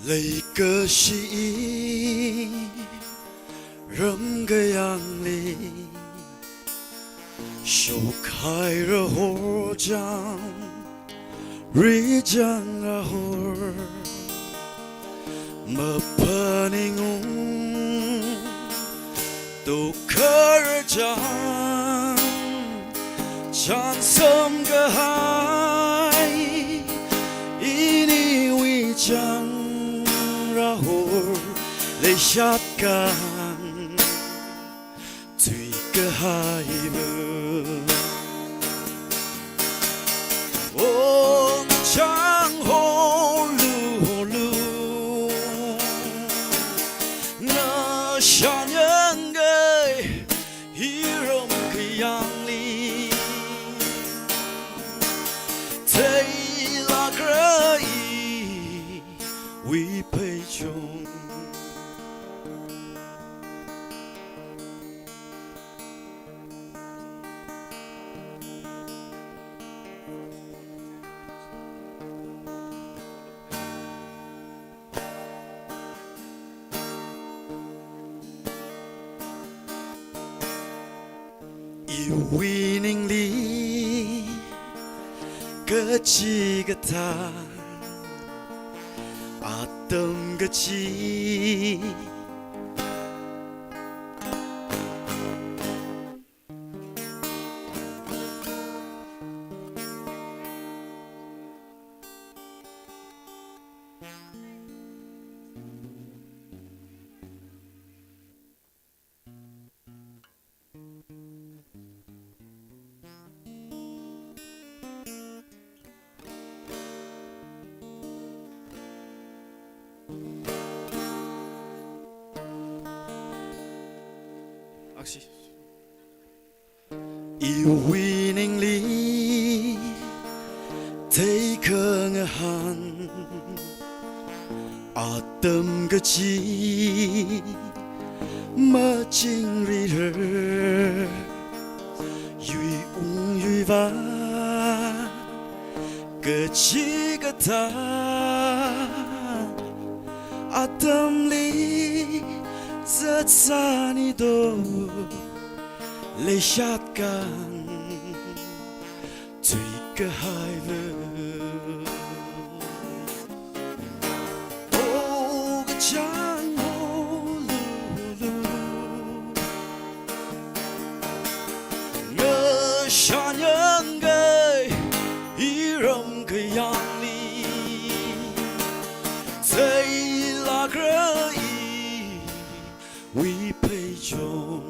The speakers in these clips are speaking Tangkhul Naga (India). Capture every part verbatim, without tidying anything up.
Leikashi ramkayāngli shokhaira horchāng, rijang ahor maphaningung, tukharchāng chānsam kahai iniwui chāngrahor leishat kang tui kahai bu. O chāng holu holu, ngashan yangkahai hi ramkayāngli theilākra iwui pheichon. Iwui ningli kachikathā atam kachi. Aksi. Iwui ningli theikhangahan atam kachi machingrirar, yui ung yui vā kachikathā atamli zatsani do leishat kang tui kahai bu. O kachāng holu holu, ngashan yangkahai hi ramkayāngli theilākra iwui pheichon.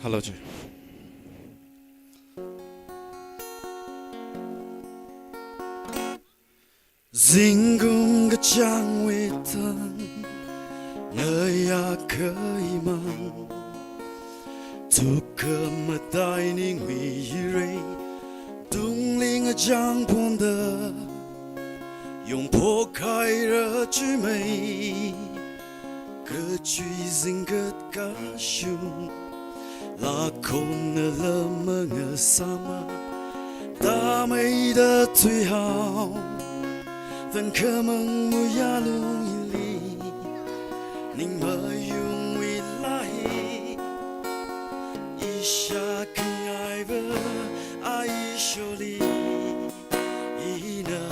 Hello, Jay. Zingkum kachāng witang ngayā kaimang, tukka matai ningwui yirei tungli ngachang ponda, yongphok haira chumei kachui zingkat kashung, lakhonna lam mangasāma, tāmeida thuihao, tangkhamang muya lungli, ning mayungwui laihi, ishā khangaiva aisholi, ina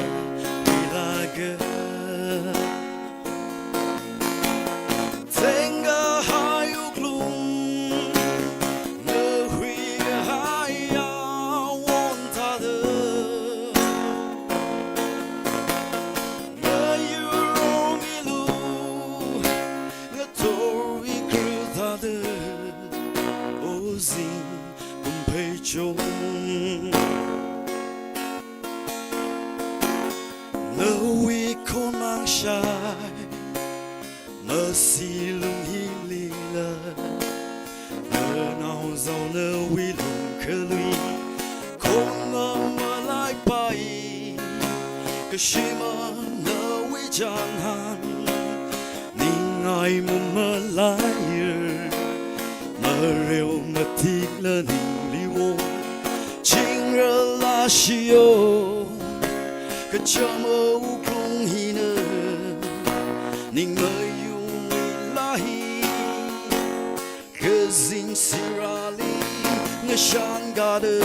milaga. Thengkahai wuklung ngahuikahaiya won thāda, ngayuror milu ngathorwui kru thāda, o zingkum pheichong. Nawui khonmang shai masi lung hilila, nganao zao nawui lungkhalui khonmang malaipai, kashima nawui chānhān ningai mamalaira, mareo matikla ningli wong chingrala shiyo. Kachama wuklung hina ning mayungwui laihi, kazing sirali ngashan gada,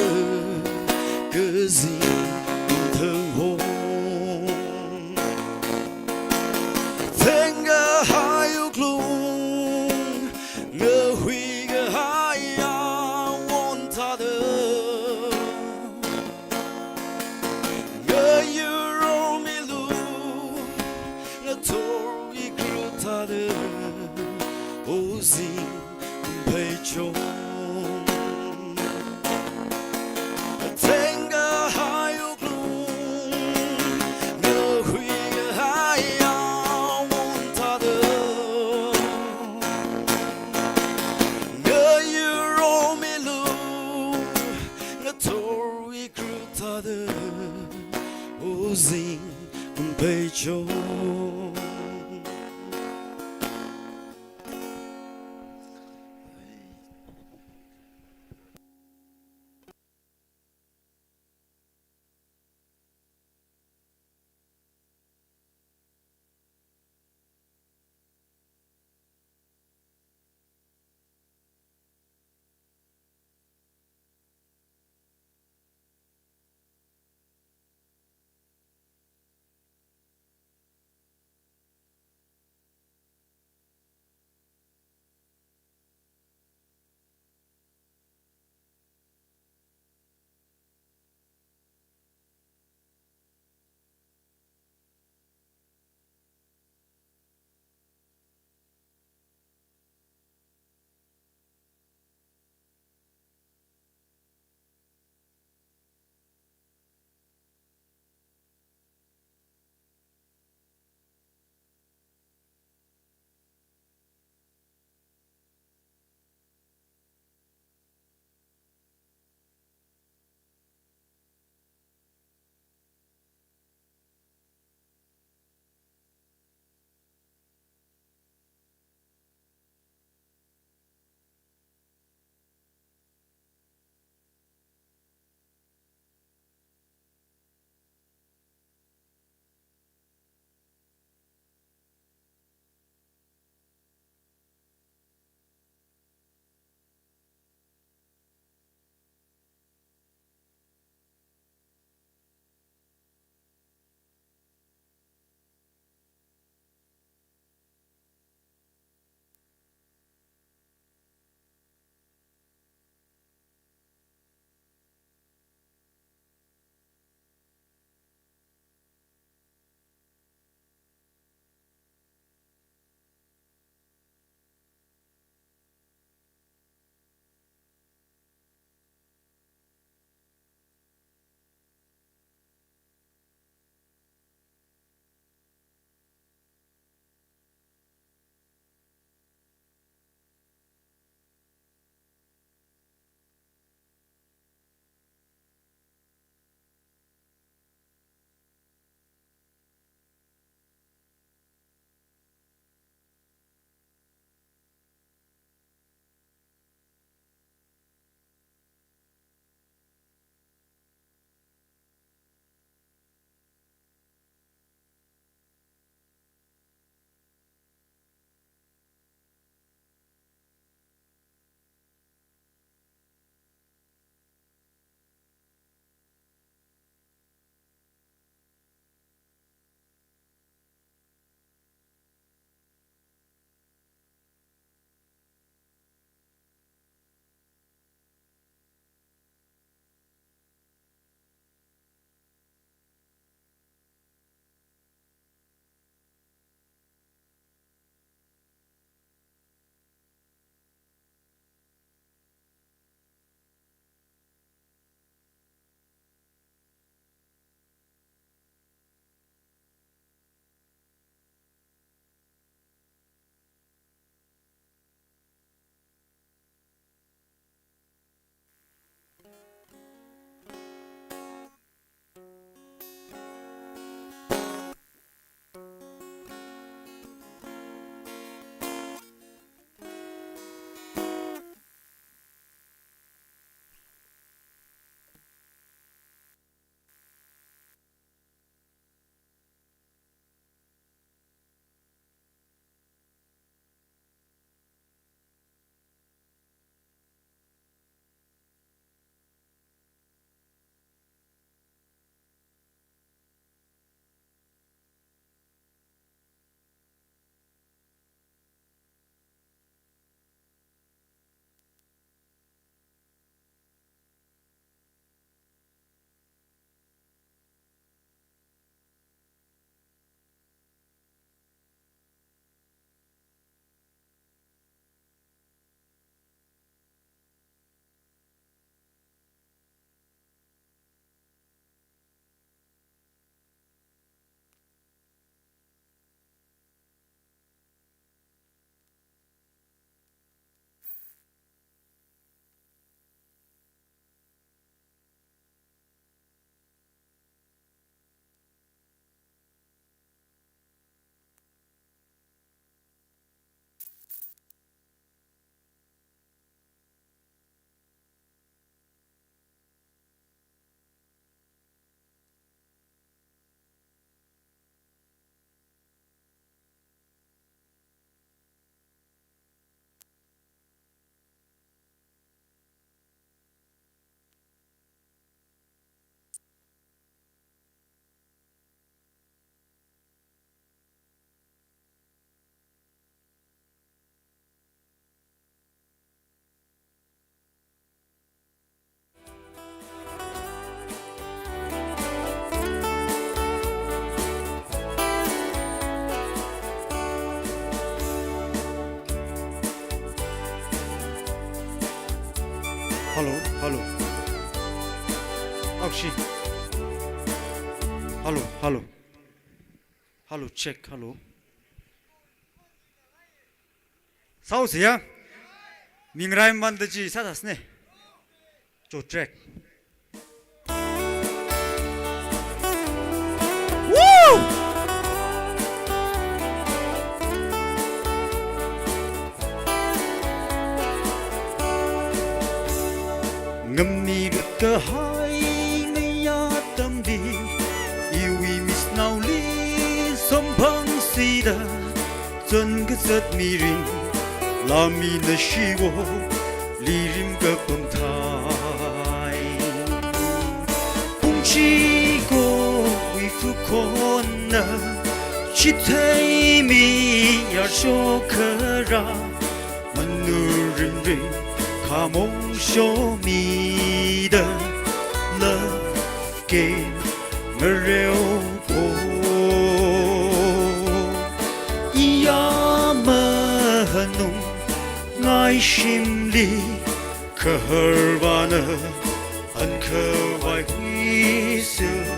kazing thang hong. Thengkahai wuklung ngahuikahaiya won thāda, ngayuror milu ngathorwui kru thāda, o zingkum pheichong. Thengkahai wuklung ngahuikahaiya won thāda, ngayuror milu ngathorwui kru thāda, o zingkum pheichong. Hello, hello. Aksi. Hello, hello. Hello, check, hello. Sāusi ya? Mingrai manda chi sāsāsne. Cho track. Woo! Ngamirut kahai ngayā atamli, iwui misnaoli samphang sida, chān kazat mirin, lāmina shiwo, lirim kapam thai. Pung chikowui fukhonna, chitheimi yarshok kharā, manurimrim khamong shomida, love game ngareo po. Iya mahanung ngai shimli, khaharvana hankhavai huisil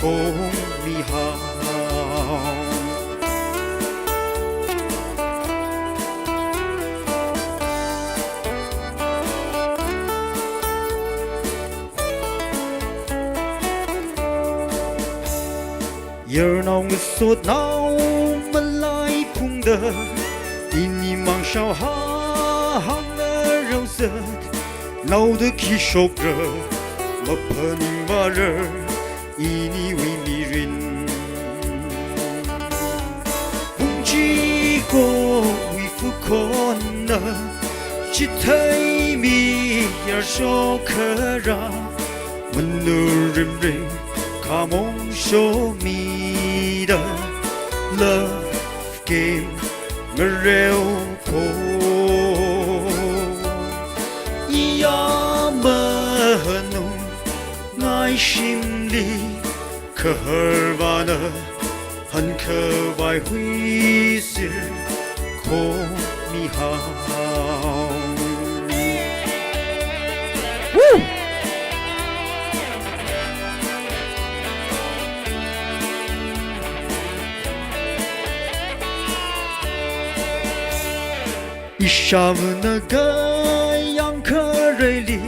khong mihao. Yarnao ngasotnao malaiphungda, ini mangshao ha hāngngarao zat, naoda khi shokra, maphaning vāra, iniwui mirin. Pung chikowui fukhonna, chitheimi yarshok kharā, manurimrim khamong shomida, love game ngareo po. Iya mahanung ngai shimli, khaharvana hankhavai huisil khong mihao. Woo! Ishāvana kayāng khareili,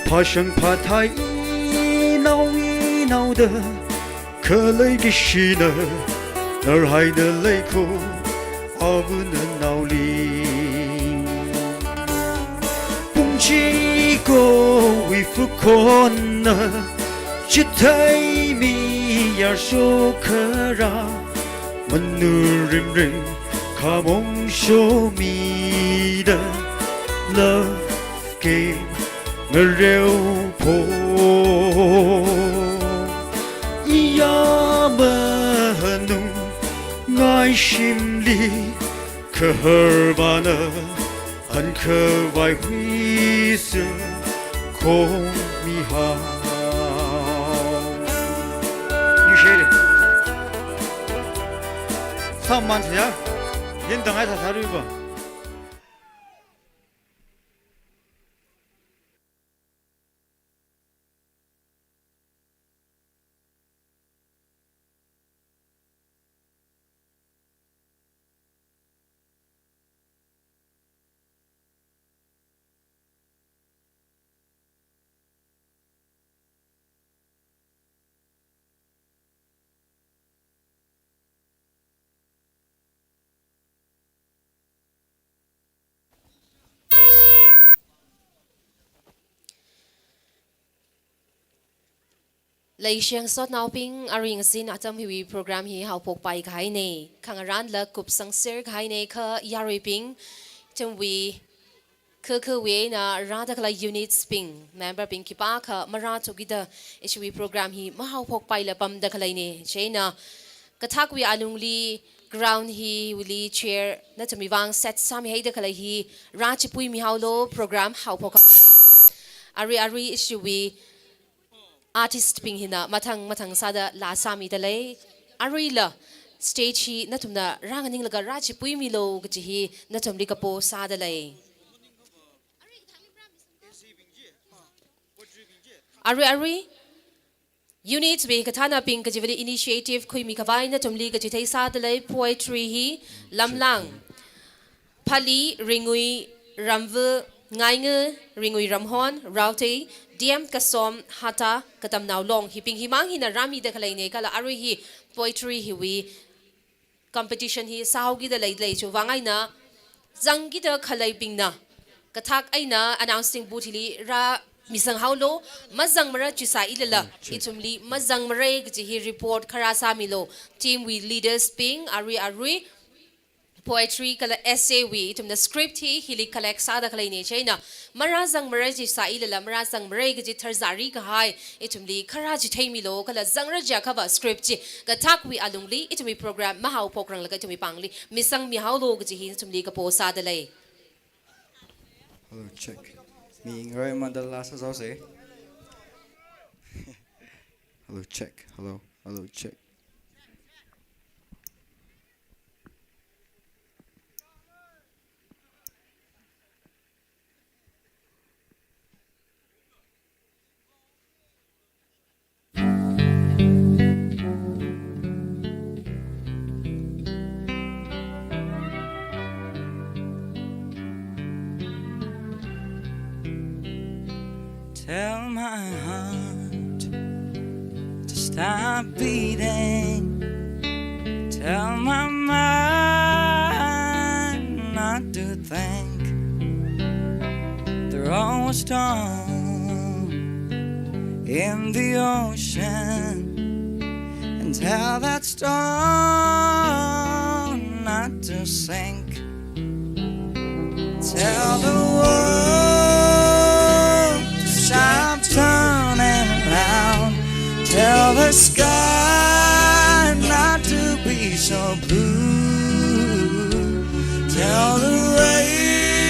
phāshang phāthai inao inaoda, khalei kashina, narhaina leikho, avana naoli. Pung chikowui fukhonna, chitheimi yarshok kharā, manurimrim khamong shomida, love game ngareo po. Iya mahanung ngai shimli, khaharvana hankhavai huisil khong mihao. Ningshi haira. Sāman siya. Yin tangai sāsāruiva. Leishiya ngasotnaobing, arui ngazin atam hiwui program hi haophokpai kahaina, khangarānla kupsangser kahaina, kha yaruibing, ithumwui, kha khawui eina rāda khalei units bing, member bing khipākha marāthukida, ithumwui program hi mahaophokpaila pamda khaleina, chieina, kathakwui alungli, ground hiwuili chair nathumwui vang set sāmihaida khalei hi, rāchipuimihaolu, program haophok haosa. Arui arui ithumwui artist bing hina mathang mathang sāda laa sāmida lei. Aruila stage hi nathumna rānganinglaga rāchipuimilu kaji hi nathumli kapo sāda lei. Arui arui, unit wui kathānabing kachivali initiative khuimi khavai nathumli kachithei sādalei poetry hi lamlang. Phali, Ringui, Ramvu, Ngainga, Ringui Ramhon, Raotei, D M Kasom, Hata, Katamnao Long, hibing himang hina rāmida khaleina kala arui hi poetry hiwui competition hi sāhaokida leilei chiwui vang eina zangkida khaleibingna kathak eina announcing booth hili rāmisang haolu, mazangmara chi sāilala, ithumli mazangmara kaji hi report kharā sāmilu. Team wui leaders bing, arui arui poetry kala essay wui ithumna script hi hili collect sāda khaleina chieina, marāzangmara chi sāilala, marāzangmara kaji tharzari kahai ithumli kharā chitheimilu, kala zangra jiakhava script chi kathakwui alungli ithumwui program mahaophokranglaga ithumwui pāngli misangmi haolu kaji hi ithumli kapo sādalei. Hello, check. Mi ngarai mandala sāsāse. Hello, check. Hello, hello, check. Tell my heart to stop beating. Tell my mind not to think. Throw a stone in the ocean and tell that stone not to sink. Tell the world to stop turning round. Tell the sky not to be so blue. Tell the rain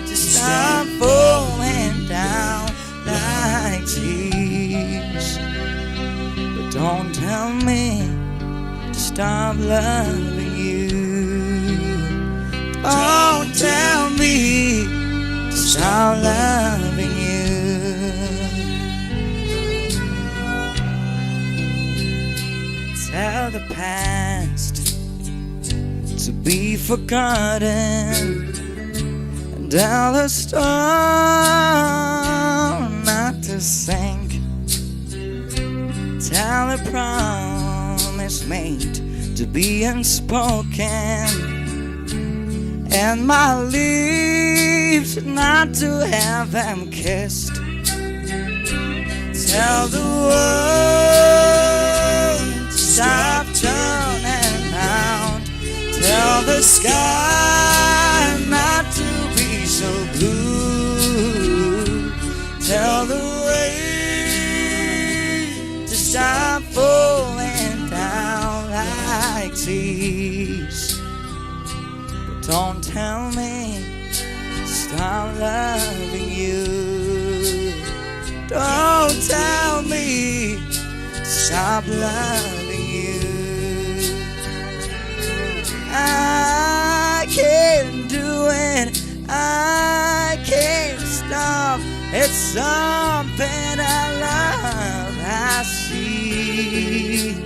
to stop falling down like tears. But don't tell me to stop loving you. Don't tell me to stop loving you. Tell the past to be forgotten. And tell the storm not to sink. Tell the promise made to be unspoken. And my lips not to have them kissed. Tell the world to stop turning round. Tell the sky not to be so blue. Tell the rain to stop falling down like tears. But don't tell me to stop loving you. Don't tell me to stop loving you. I can't do it. I can't stop. It's something I love. I see.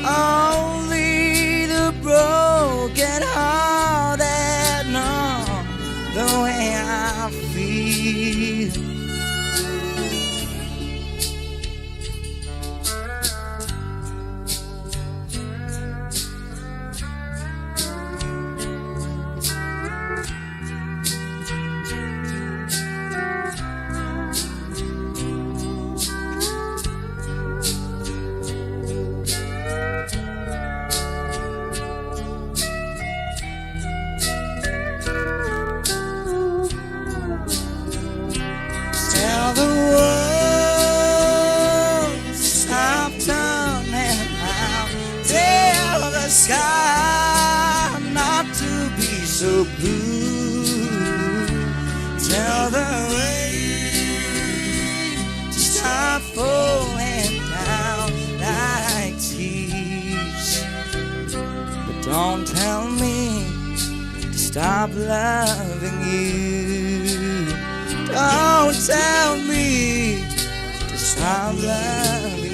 Only the broken hearted know the way I feel. Tell the world to stop turning round. Tell the sky not to be so blue. Tell the rain to stop falling down like tears. But don't tell me to stop loving you. Oh, tell me just how I love you.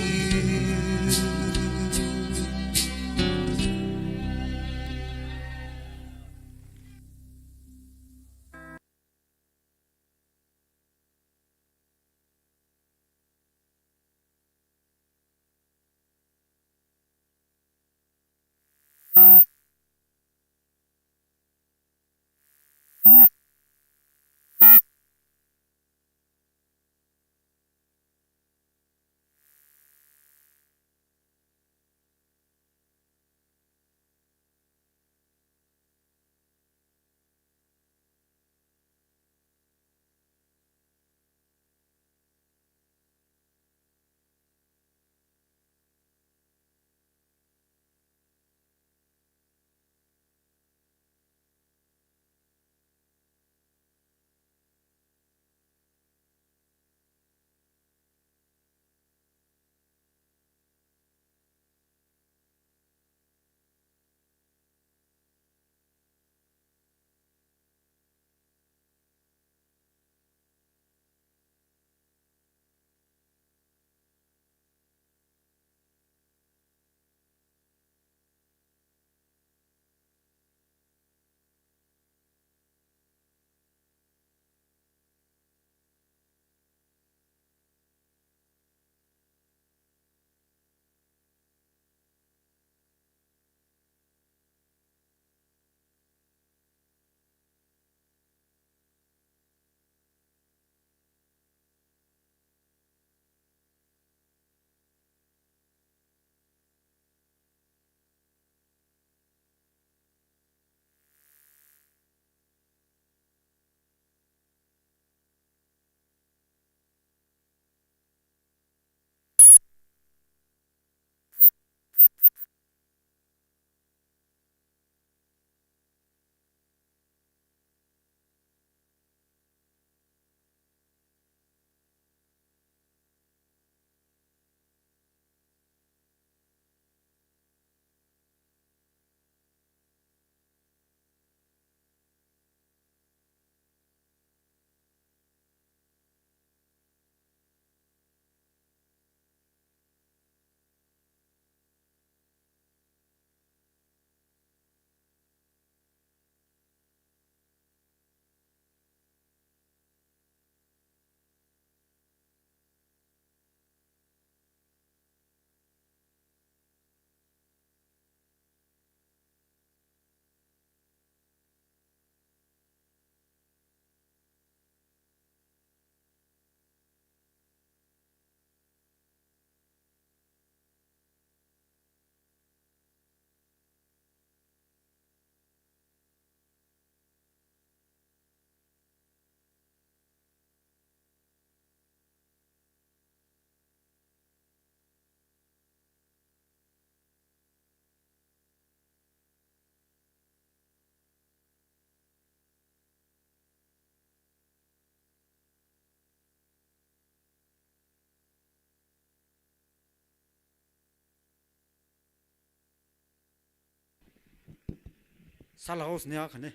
Sala house ne akhane.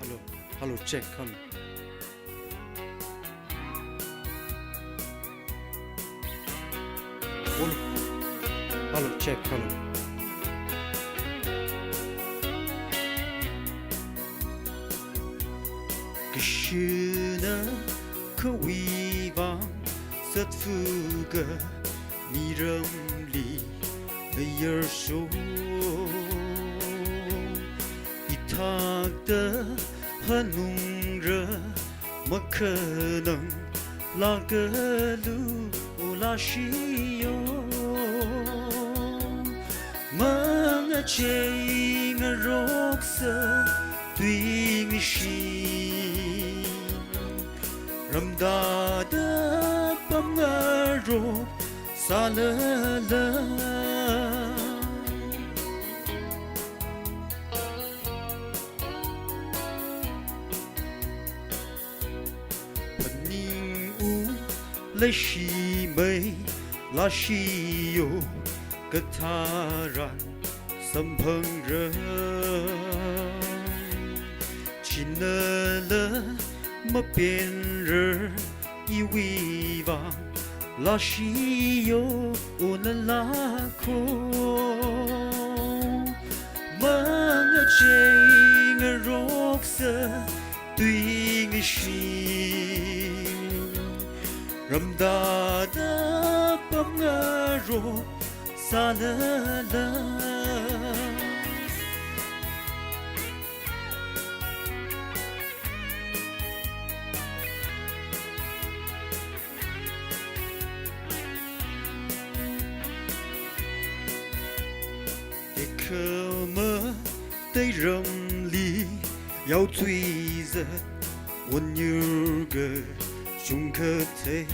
Hello, hello, check, hello. Hello, hello, check, hello. Kashina kawi vang zatfuga miramli mayarso. Ithakta hanungra makhanang lakalu lashiyo. Mangachei ngaroksa tuimishi. Ramdada pamngarok salala. Phaningu leishimei lashiyo. katharan samphangra. Chinala mapenra iwui vang, lashiyo unalakho. Mangachei ngaroksa tui ngashi, ramdada pamngarok sālala. Tekhama teiramli yaothuizat, wanyur kachungkha thei.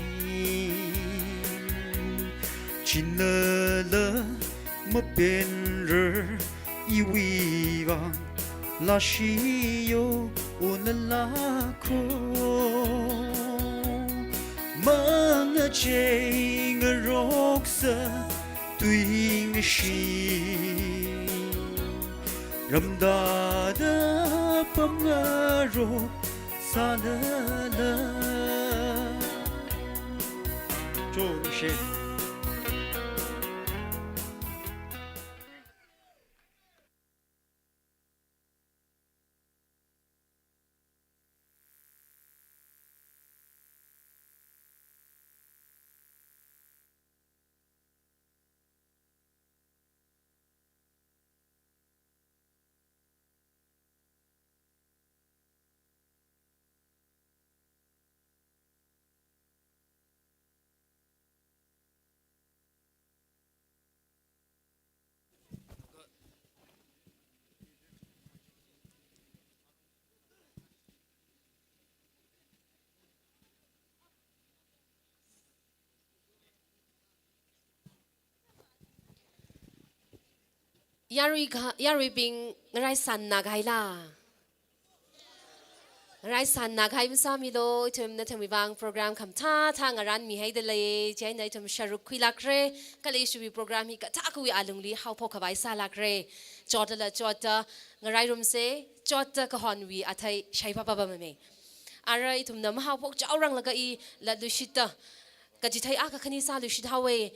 Chinala mapenra iwui vang, lashiyo unalakho. Mangachei ngaroksa tui ngashi, ramdada pamngarok sālala. Cho, she. Yarui kha, yaruibing ngarai sānna kahaila? Ngarai sānna kahai masāmilu, ithum nathumwui vang program khamathā thā ngaranmihaida lei, chieina ithum sharuk khuilākra, kala ishiwui program hi kathākawui alungli haophok khavai sālākra. Chotla chota, ngarairumsa, chota kahonwui athei shaipa papa mame. Ara ithumna mahaophok chaoranglaga i latluishitta, kachithei akha khani sāluishit haowa.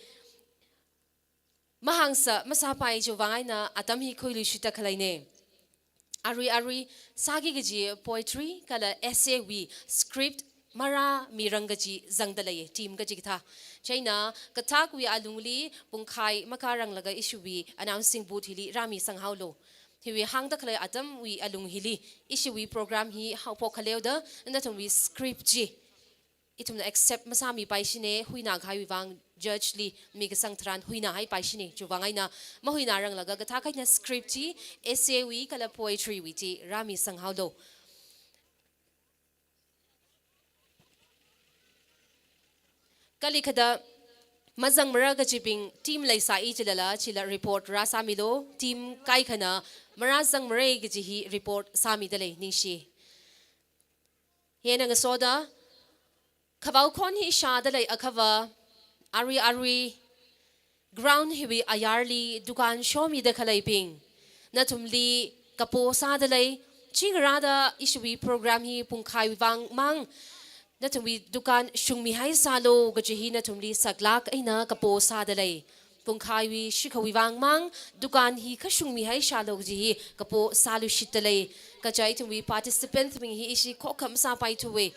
Mahāngsa masāpai chiwui vang eina atam hi khuiluishitta khaleina. Arui arui sāki kaji poetry kala essay wui script marāmirang kaji zangda lei, team kaji kathā. Chieina kathākawui alungli pungkhai makāranglaga ishiwui announcing booth hili rāmisang haolu. Hiwui hāngda khalei atamwui alung hili ishiwui program hi haophok khaleoda, nathumwui script chi ithumna accept masāmipaishina, huina kahaiwui vang judge li mikasang tharan huinahaipaishina, chiwui vang eina mahuinaranglaga kathākha eina script chi, essay wui kala poetry wui chi rāmisang haolu. Kalikhada mazangmara kajibing team leisā i chilala, chila report rāsāmilu, team kaikhana marāzangmara kaji hi report sāmida lei, ningshi. Hieina ngasoda, khavao khon hi shāda lei akhava, arui arui ground hiwui ayarli dukan shomida khaleibing, nathumli kapo sāda lei, chingarāda ishiwui program hi pungkhaiwui vang mang, nathumwui dukan shungmihai sālu kaji hi nathumli saklāk eina kapo sāda lei. Pungkhaiwui shikhawui vang mang, dukan hi kashungmihai sālu kaji hi kapo sāluishitta lei. Kaja ithumwui participant bing hi ishi khokkha masāpaithuwa.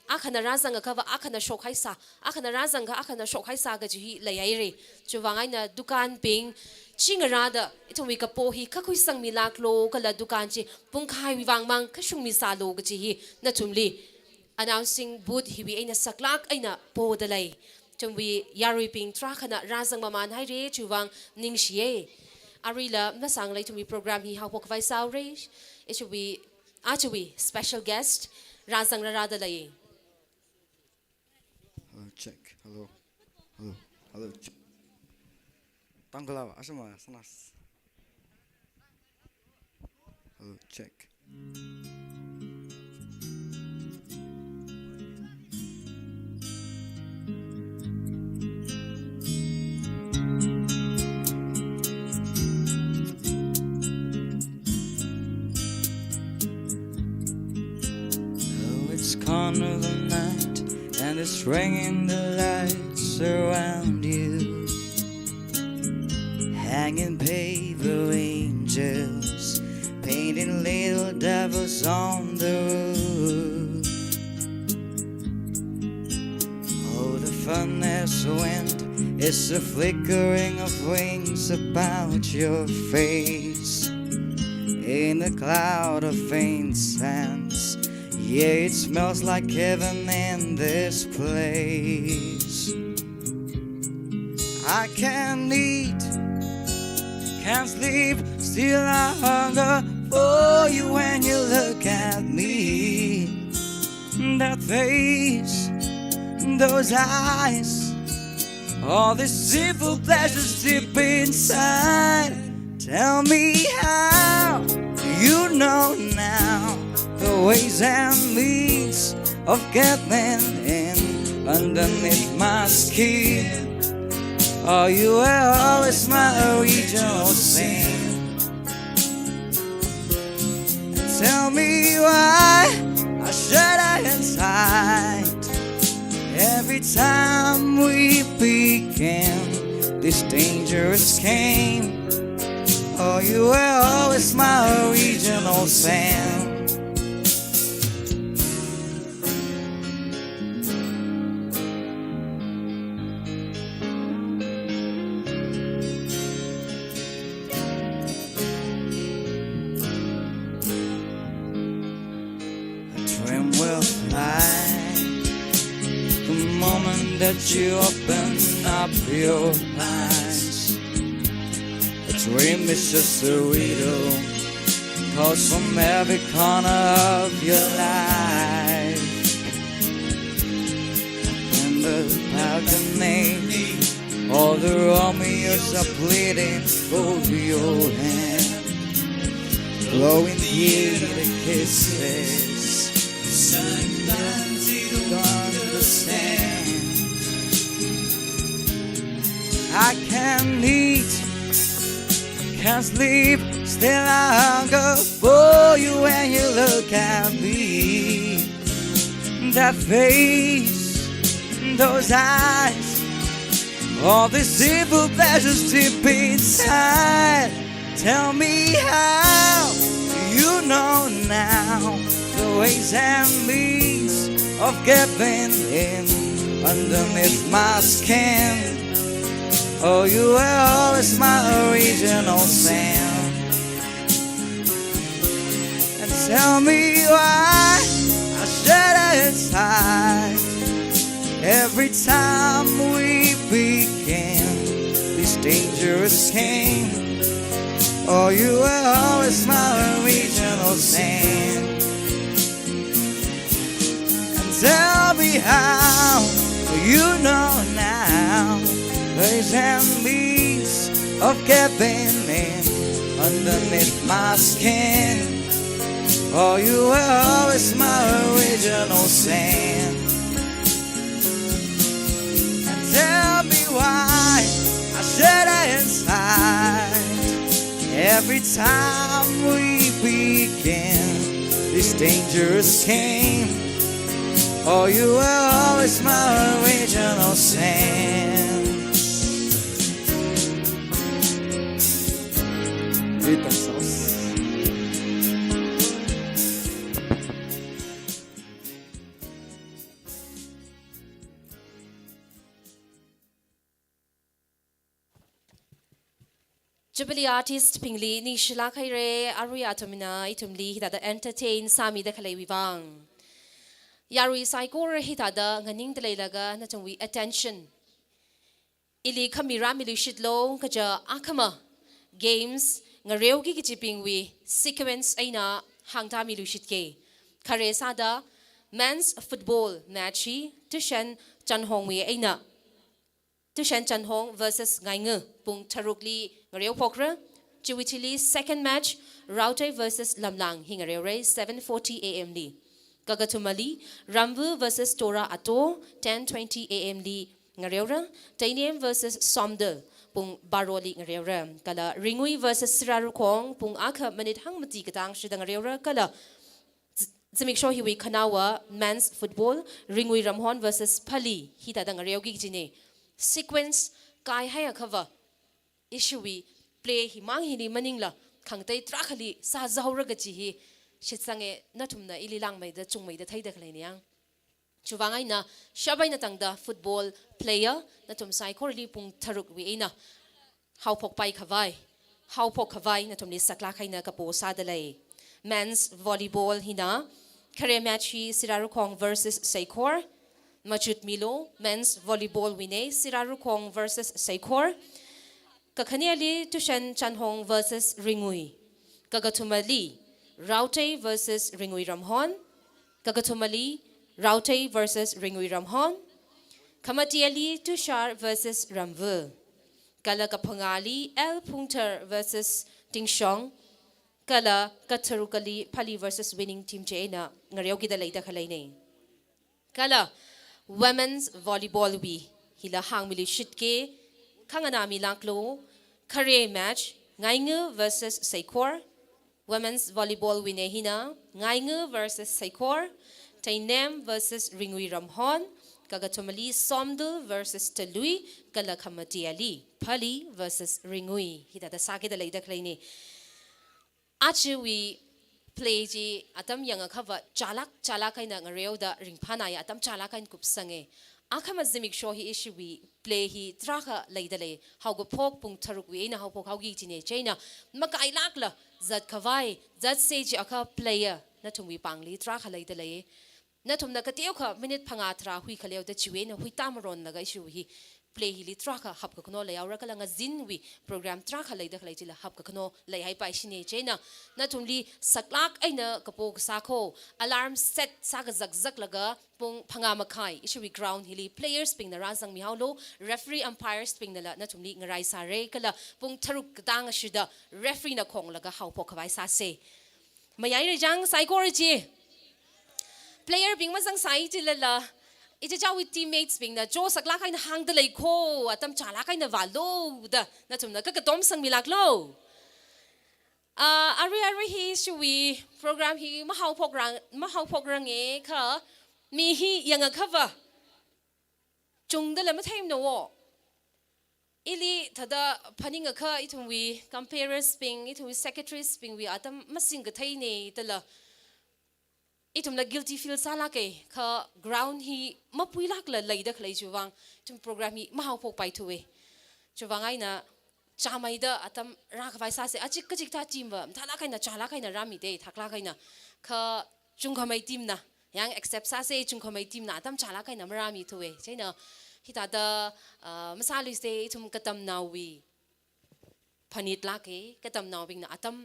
Akhana rāzang akhava, akhana shokhaisā, akhana rāzangakha, akhana shokhaisā kaji hi leihaira. Chiwui vang eina dukanbing, chingarāda ithumwui kapo hi kakhuisangmilāklu kala dukan chi pungkhaiwui vang mang kashungmi sālu kaji hi nathumli announcing booth hiwui eina saklāk eina poda lei. Ithumwui yaruibing tarākhana rāzang mamānhaira, chiwui vang ningshiya. Aruila masānglei, ithumwui program hi haophok khavai sāura. Ishiwui, ajawui special guest rāzang rārāda lei. Hello, check. Hello. Hello. Hello, check. Tangkhulva, asama, sanas. Hello, check. of the night, and it's ringing the lights around you. Hanging paper angels, painting little devils on the roof. Oh, the fun has went, it's the flickering of wings about your face. In a cloud of incense, yeah, it smells like heaven in this place. I can't eat, can't sleep, still I hunger for you when you look at me. That face, those eyes, all these simple pleasures deep inside. Tell me how you know now the ways and means of getting in underneath my skin. Oh, you were always my original sin. Tell me why I shudder inside every time we begin this dangerous game. Oh, you were always my original sin. A dream will fly the moment that you open up your eyes. A dream is just a riddle, calls from every corner of your life. In the balcony, all the Romeos are pleading for your hand, blowing the air with kisses. Sometimes you don't understand. I can't eat, can't sleep, still I hunger for you when you look at me. That face, those eyes, all these simple pleasures deep inside. Tell me how you know now the ways and means of getting in underneath my skin. Oh, you were always my original sin. And tell me why I shudder inside every time we begin this dangerous game. Oh, you were always my original sin. And tell me how you know now ways and means of getting in underneath my skin. Oh, you were always my original sin. And tell me why I shudder inside every time we begin this dangerous game. Oh, you were always my original sin. Rita Sauce. Jubilee artist bingli ningshilāk haira, arui athumna ithumli hithāda entertain sāmida khaleiwui vang. Yarui saikora hithāda nganingda leilaga nathumwui attention ili khami rāmiluishitlo, kaja akhama games ngareoki kajibingwui sequence eina hāngtāmiluishitke. Khare sāda men's football match hi Tushen Chanhongwui eina, Tushen Chanhong versus Ngainga pung tharukli ngareophokra. Chiwui thili second match, Raotei versus Lamlang hi ngareora seven forty A M li. Kakathumali, Ramvu versus Tora Ato, ten twenty A M li ngareora. Teinem versus Somdal, pung baroli ngareora. Kala Ringui versus Sirarukhong, pung akha minute hangmati katang shida ngareora. Kala Zimiksho hiwui khanaowa men's football, Ringui Ramhon versus Phali, hithāda ngareoki kajina. Sequence kaihaiakhava, ishiwui play himang hili maningla, khangatei tarākhali sāzaora kaji hi shitsanga, nathumna ili langmeida chungmeida theida khaleina yang. Chiwuivang eina, shap eina tangda football player, nathum saikorali pung tharukwui eina haophokpai khavai, haophok khavai nathumli saklāk eina kapo sāda lei. Men's volleyball hina, khare match hi Sirarakhong versus Seikhor. Machut milu, men's volleyball wina, Sirarakhong versus Seikhor. Kakhaneli Tushen Chanhong versus Ringui. Kakathumali, Raotei versus Ringui Ramhon. Kakathumali, Raotei versus Ringui Ramhon. Khamatiali Tushar versus Ramvul. Kala kaphangali L Phungthar versus Tingshong. Kala katharukali Phali versus Winning Team chieina ngareokida leida khaleina. Kala women's volleyball wui hila hāngmiluishitke, khanganāmilāklu, khare match, Ngaingu versus Seikhor. Women's volleyball wina hina, Ngaingu versus Seikhor, Teinem versus Ringui Ramhon, kakathumali Somdal versus Talui, kala khamatiali Phali versus Ringui. Hithāda sākida leida khaleina. Ajawui play chi atam yangakhava chālāk, chālāk eina ngareoda ringphānāya, atam chālāk eina kupsanga. Akhama zimiksho hi ishiwui play hi tarākha leida lei, haokaphok pung tharukwui eina haophok haoki kajina, chieina makailākla zat khavai, zatsa jiakha player nathumwui pāngli tarākha leida lei. Nathumna kateokha minute phangā tharā huikhaleoda chiwui eina huitamaronlaga ishiwui hi play hili tarākha hapkakhano leihaora, kala ngazinwui program tarākha leida khalei chila hapkakhano leihaipaishina, chieina nathumli saklāk eina kapo kasā kho, alarm set sākazakzaklaga pung phangā makhai ishiwui ground hili players bingna rāzangmihaolu, referee umpires bingnala nathumli ngarai sāra, kala pung tharuk katang ashida referee na khonglaga haophok khavai sāsa. Mayai rejang saikora chi. Player bing mazangsai chilala, ichichāwui teammates bingna jo saklāk eina hāngda lei kho, atam chālāk eina vālu da nathumna kakatom sangmilāklu. Ah, arui arui hi ishiwui program hi mahaophokrang, mahaophokrang e kha, mi hi yangakhava chungdala matheimana wo. Ili thāda phaningakha ithumwui comparers bing, ithumwui secretaries bingwui atam masingkatheina dala ithumla guilty feel sālāka, kha ground hi mapuilākla leida khalei chiwuivang ithum program hi mahaophokpaithuwa. Chiwuivang eina chāmeida atam rākhavai sāsa, achik kachikathā team va mathālāk eina chālāk eina rāmida, thaklāk eina, kha chungkhamei team na, yang accept sāsa, chungkhamei team na atam chālāk eina marāmithuwa. Chieina hithāda, ah, masāluisa, ithum katamnaowui phanit lāka, katamnaobingna atam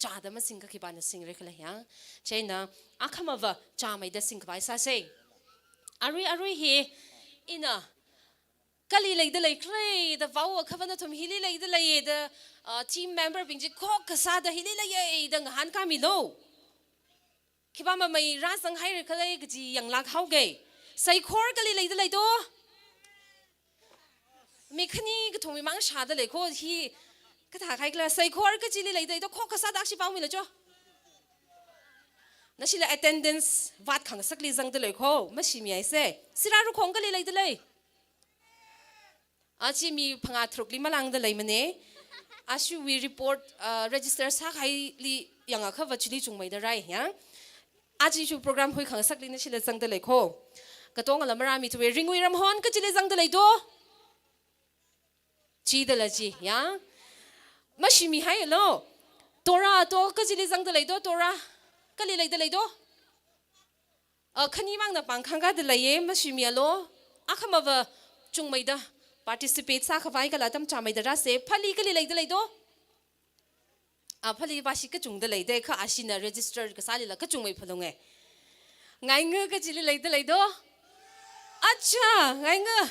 chāda masingkakhui pāna singra khala yang. Chieina akhamava chāmeida singkhavai sāsa. Arui arui hi ina kali leida leikhala da vaoakhava nathum hili leida leiya da, ah, team member bing chi khokkha sāda hili leiya da ngahānkāmilu. Khipā mamei rāzanghairakhala kaji yanglāk haoga. Seikhor kali leida lei do? Mi khani kathum mi mang shāda lei kho hi, kathākahai khala, Seikhor kachili leida lei do, khokkha sāda akhashi vaomilu cho. Nashila attendance vātkhangasakli zangda lei kho, mashimihaisa. Sirarakhong kali leida lei? Achi mi phangā tharukli malāngda leimana. Ashiwui report, ah, register sākahaili yangakhava chili chungmeida rai, ya. Achi ishiwui program huikhangasakli nashila zangda lei kho. Katongala marāmithuwa, Ringui Ramhon kachili zangda lei do? Chidala chi, ya. Mashimihaialu. Tora to kachili zangda lei do, Tora? Kali leida lei do? Ah, khanimangna pāng khangkāda leiya, mashimialu. Akhamava chungmeida participate sākhavai kala atam chāmeida rāsa. Phali kali leida lei do? Ah, Phali vāshi kachungda leida, kha ashina register kasālila kachungmei phalunga. Ngaingu kachili leida lei do? Acha, Ngaingu.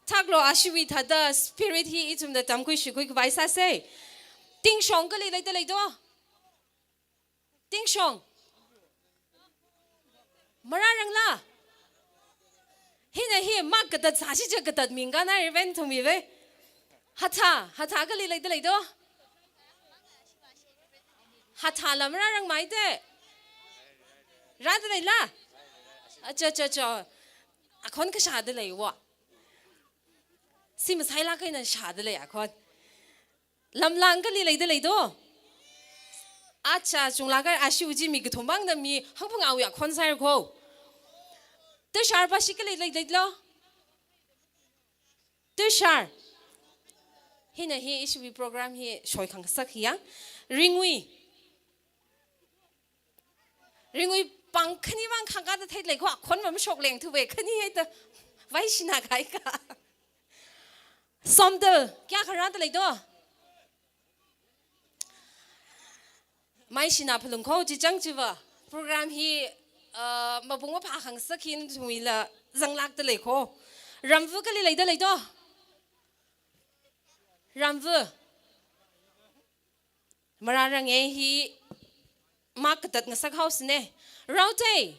Thaklo, ashiwui thāda spirit hi ithumna tamkhui shikhui khavai sāsa. Tingshong kali leida lei do? Tingshong. Marārangla? Hina hi makatat sāshi ja katat mingkana riven thungmiva. Hatha, Hatha kali leida lei do? Hathala marārangmei da. Rāda leila? Acha, acha, acha. Akhon kashāda leiwo. Simasai lāk eina shāda lei akhon. Lamlang kali leida leido? Acha, chunglāk eina ashiwui chi mi kathum mangna mi hangphangāwui akhon sāhaira kho. Tashar pa shi kali lei leilo? Tashar. Hina hi ishiwui program hi shoikhangasak hi yang. Ringui. Ringui pāng khani mang khangkāda thei lei kho, akhon mamashok lengthuwe, khani haida vaishina kahaika. Somdal, kayākha rāda leido? Maishina phalung kho, chichang chiva. Program hi, uh, mapung maphākhangasak hi nathumwuila zanglākda lei kho. Ramvu kali leida leido? Ramvu. Mararang e hi makatat ngasak haosine. Raotei.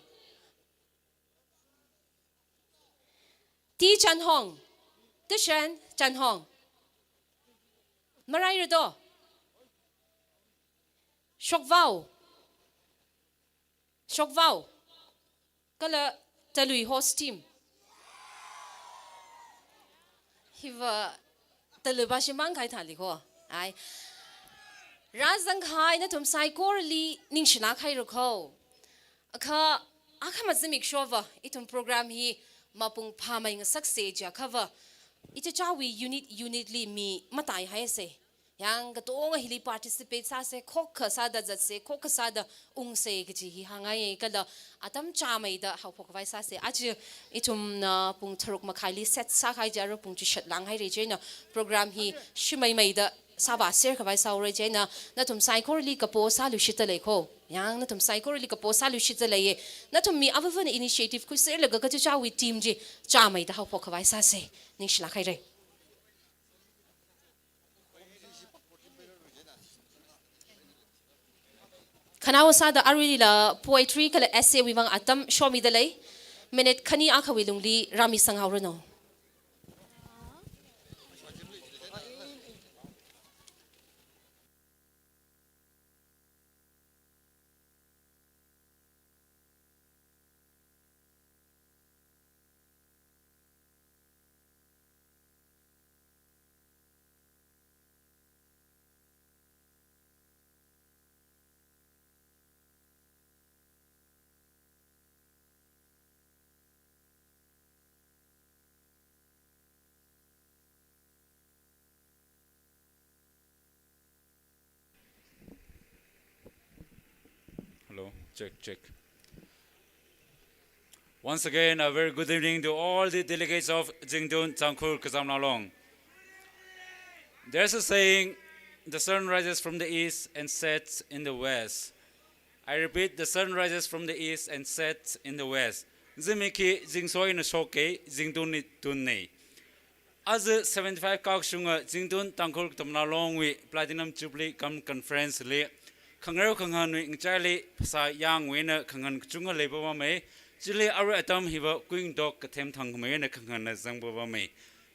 T Chanhong. Tishan Chanhong. Maraira do? Shokvao. Shokvao. Kala Talui host team. Hiva Talui pa shimang khai thali kho. Ai. Rāzang kahai nathum saikorali ningshilāk haira kho. Akha, akha mazimiksho va, ithum program hi mapung phāmei ngasakse jiakhava, ichichāwui unit, unit li mi matai haise. Yang katonga hili participate sāse, khokha sāda zatse, khokha sāda ungse kaji hi hāngngai kala atam chāmeida haophok khavai sāse. Aja ithumna pung tharuk makhaili set sākahai chi arui pung chishat lānghaira, chieina program hi shimeimeida sāvāser khavai sāhaora, chieina nathum saikorali kapo sāluishitda lei kho. Yang nathum saikorali kapo sāluishitda leiye. Nathum mi avāvana initiative khuiserlaga kachichāwui team chi chāmeida haophok khavai sāse. Ningshilāk haira. Khanaowa sāda aruila poetry kala essay wui vang atam shomida lei. Minute khani akhawui lungli rāmisang haoranu. Hello, check, check. Once again, a very good evening to all the delegates of Zingtun Tangkhul Kazamla Long. There's a saying, "The sun rises from the east and sets in the west." I repeat, "The sun rises from the east and sets in the west." Zimiksho, zingsho eina shoke, zingtunli tunne. Aja seventy-five kakashunga Zingtun Tangkhul Katamla Longwui Platinum Jubilee cum Conference li, khangareo khangahānwui ngachaili phasā yangwui eina khangahān kachungkha leipapamei, chili arui atam hiva kuingatok kathemthang khamei eina khangahānna zangpapamei.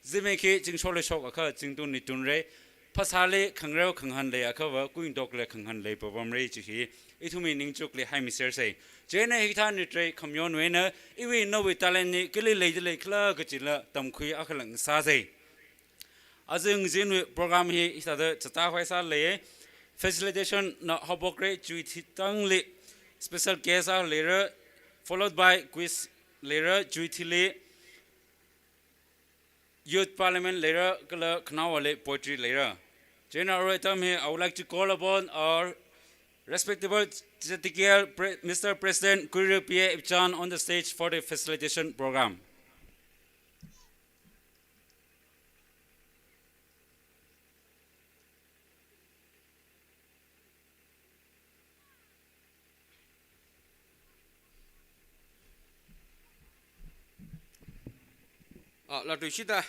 Zimiksho, zingsho eina shokakha zingtunli tunre, phasāli khangareo khangahān leiakhava kuingatokla khangahān leipapamre chi hi ithumwui ningchukli haimiserse. Chieina hikathā nritrei khamayonwui eina iwui nawui talent hi kali leida leikhala kachila tamkhui akhala ngasāse. Aja ngazinwui program hi hithāda zatkhavai sālei. Facilitation na haophokre, chiwui thitangli special guest akha leira, followed by quiz leira, chiwui thili Youth Parliament leira, kala khanaowali poetry leira. Chieina arui atam hi, I would like to call upon our respectable Z T K L Pre-, Mister President Kuiru P A Ipchan on the stage for the facilitation program. Ah, latuishida,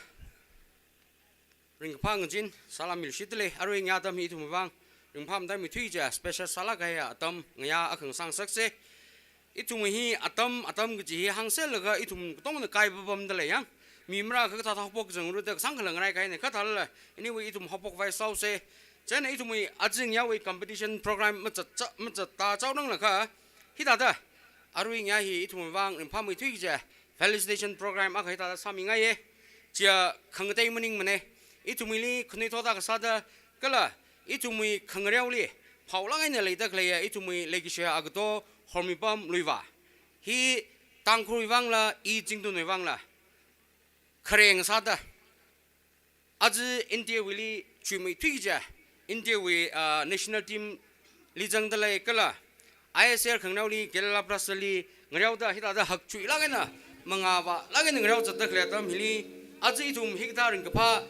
ringkaphā ngazin sālākmiluishitdalei, arui ngayā atam hi ithumwui vang ringphā mataimeithui chiya special sālāk kahaiya atam ngayā akha ngasāngasakse. Ithumwui hi atam, atam kaji hi hāngserlaga ithum katongna kaipapamdalei yang. Mi marākha kathāda haophok kazang rute kasāngkhala ngarai kahaina kathālala. Anyway, ithum haophok khavai sāhaose. Chieina ithumwui aja ngayāwui competition program mazat cha-, mazatda chaonanglakha, hithāda Arui ngayā hi ithumwui vang ringphāmeithui kaja felicitation program akha hithāda sāmingaiye. Chiya khangatei maningmane. Ithumwuili khanuithot akha sāda kala ithumwui khangareoli phaolāk eina leida khaleiya ithumwui leikashiya Agato Hormipam Luivah. Hi Tangkhulwui vangla, i Zingtunwui vangla khareng sāda aja India wuili chuimeithui kaja, India wui, ah, national team li zangda lei kala I S L khangareoli Kerala Blasters li ngareoda hithāda hakchuilāk eina mangāvālāk eina ngareo zatda khalei atam hili, aja ithum hikathā ringkaphā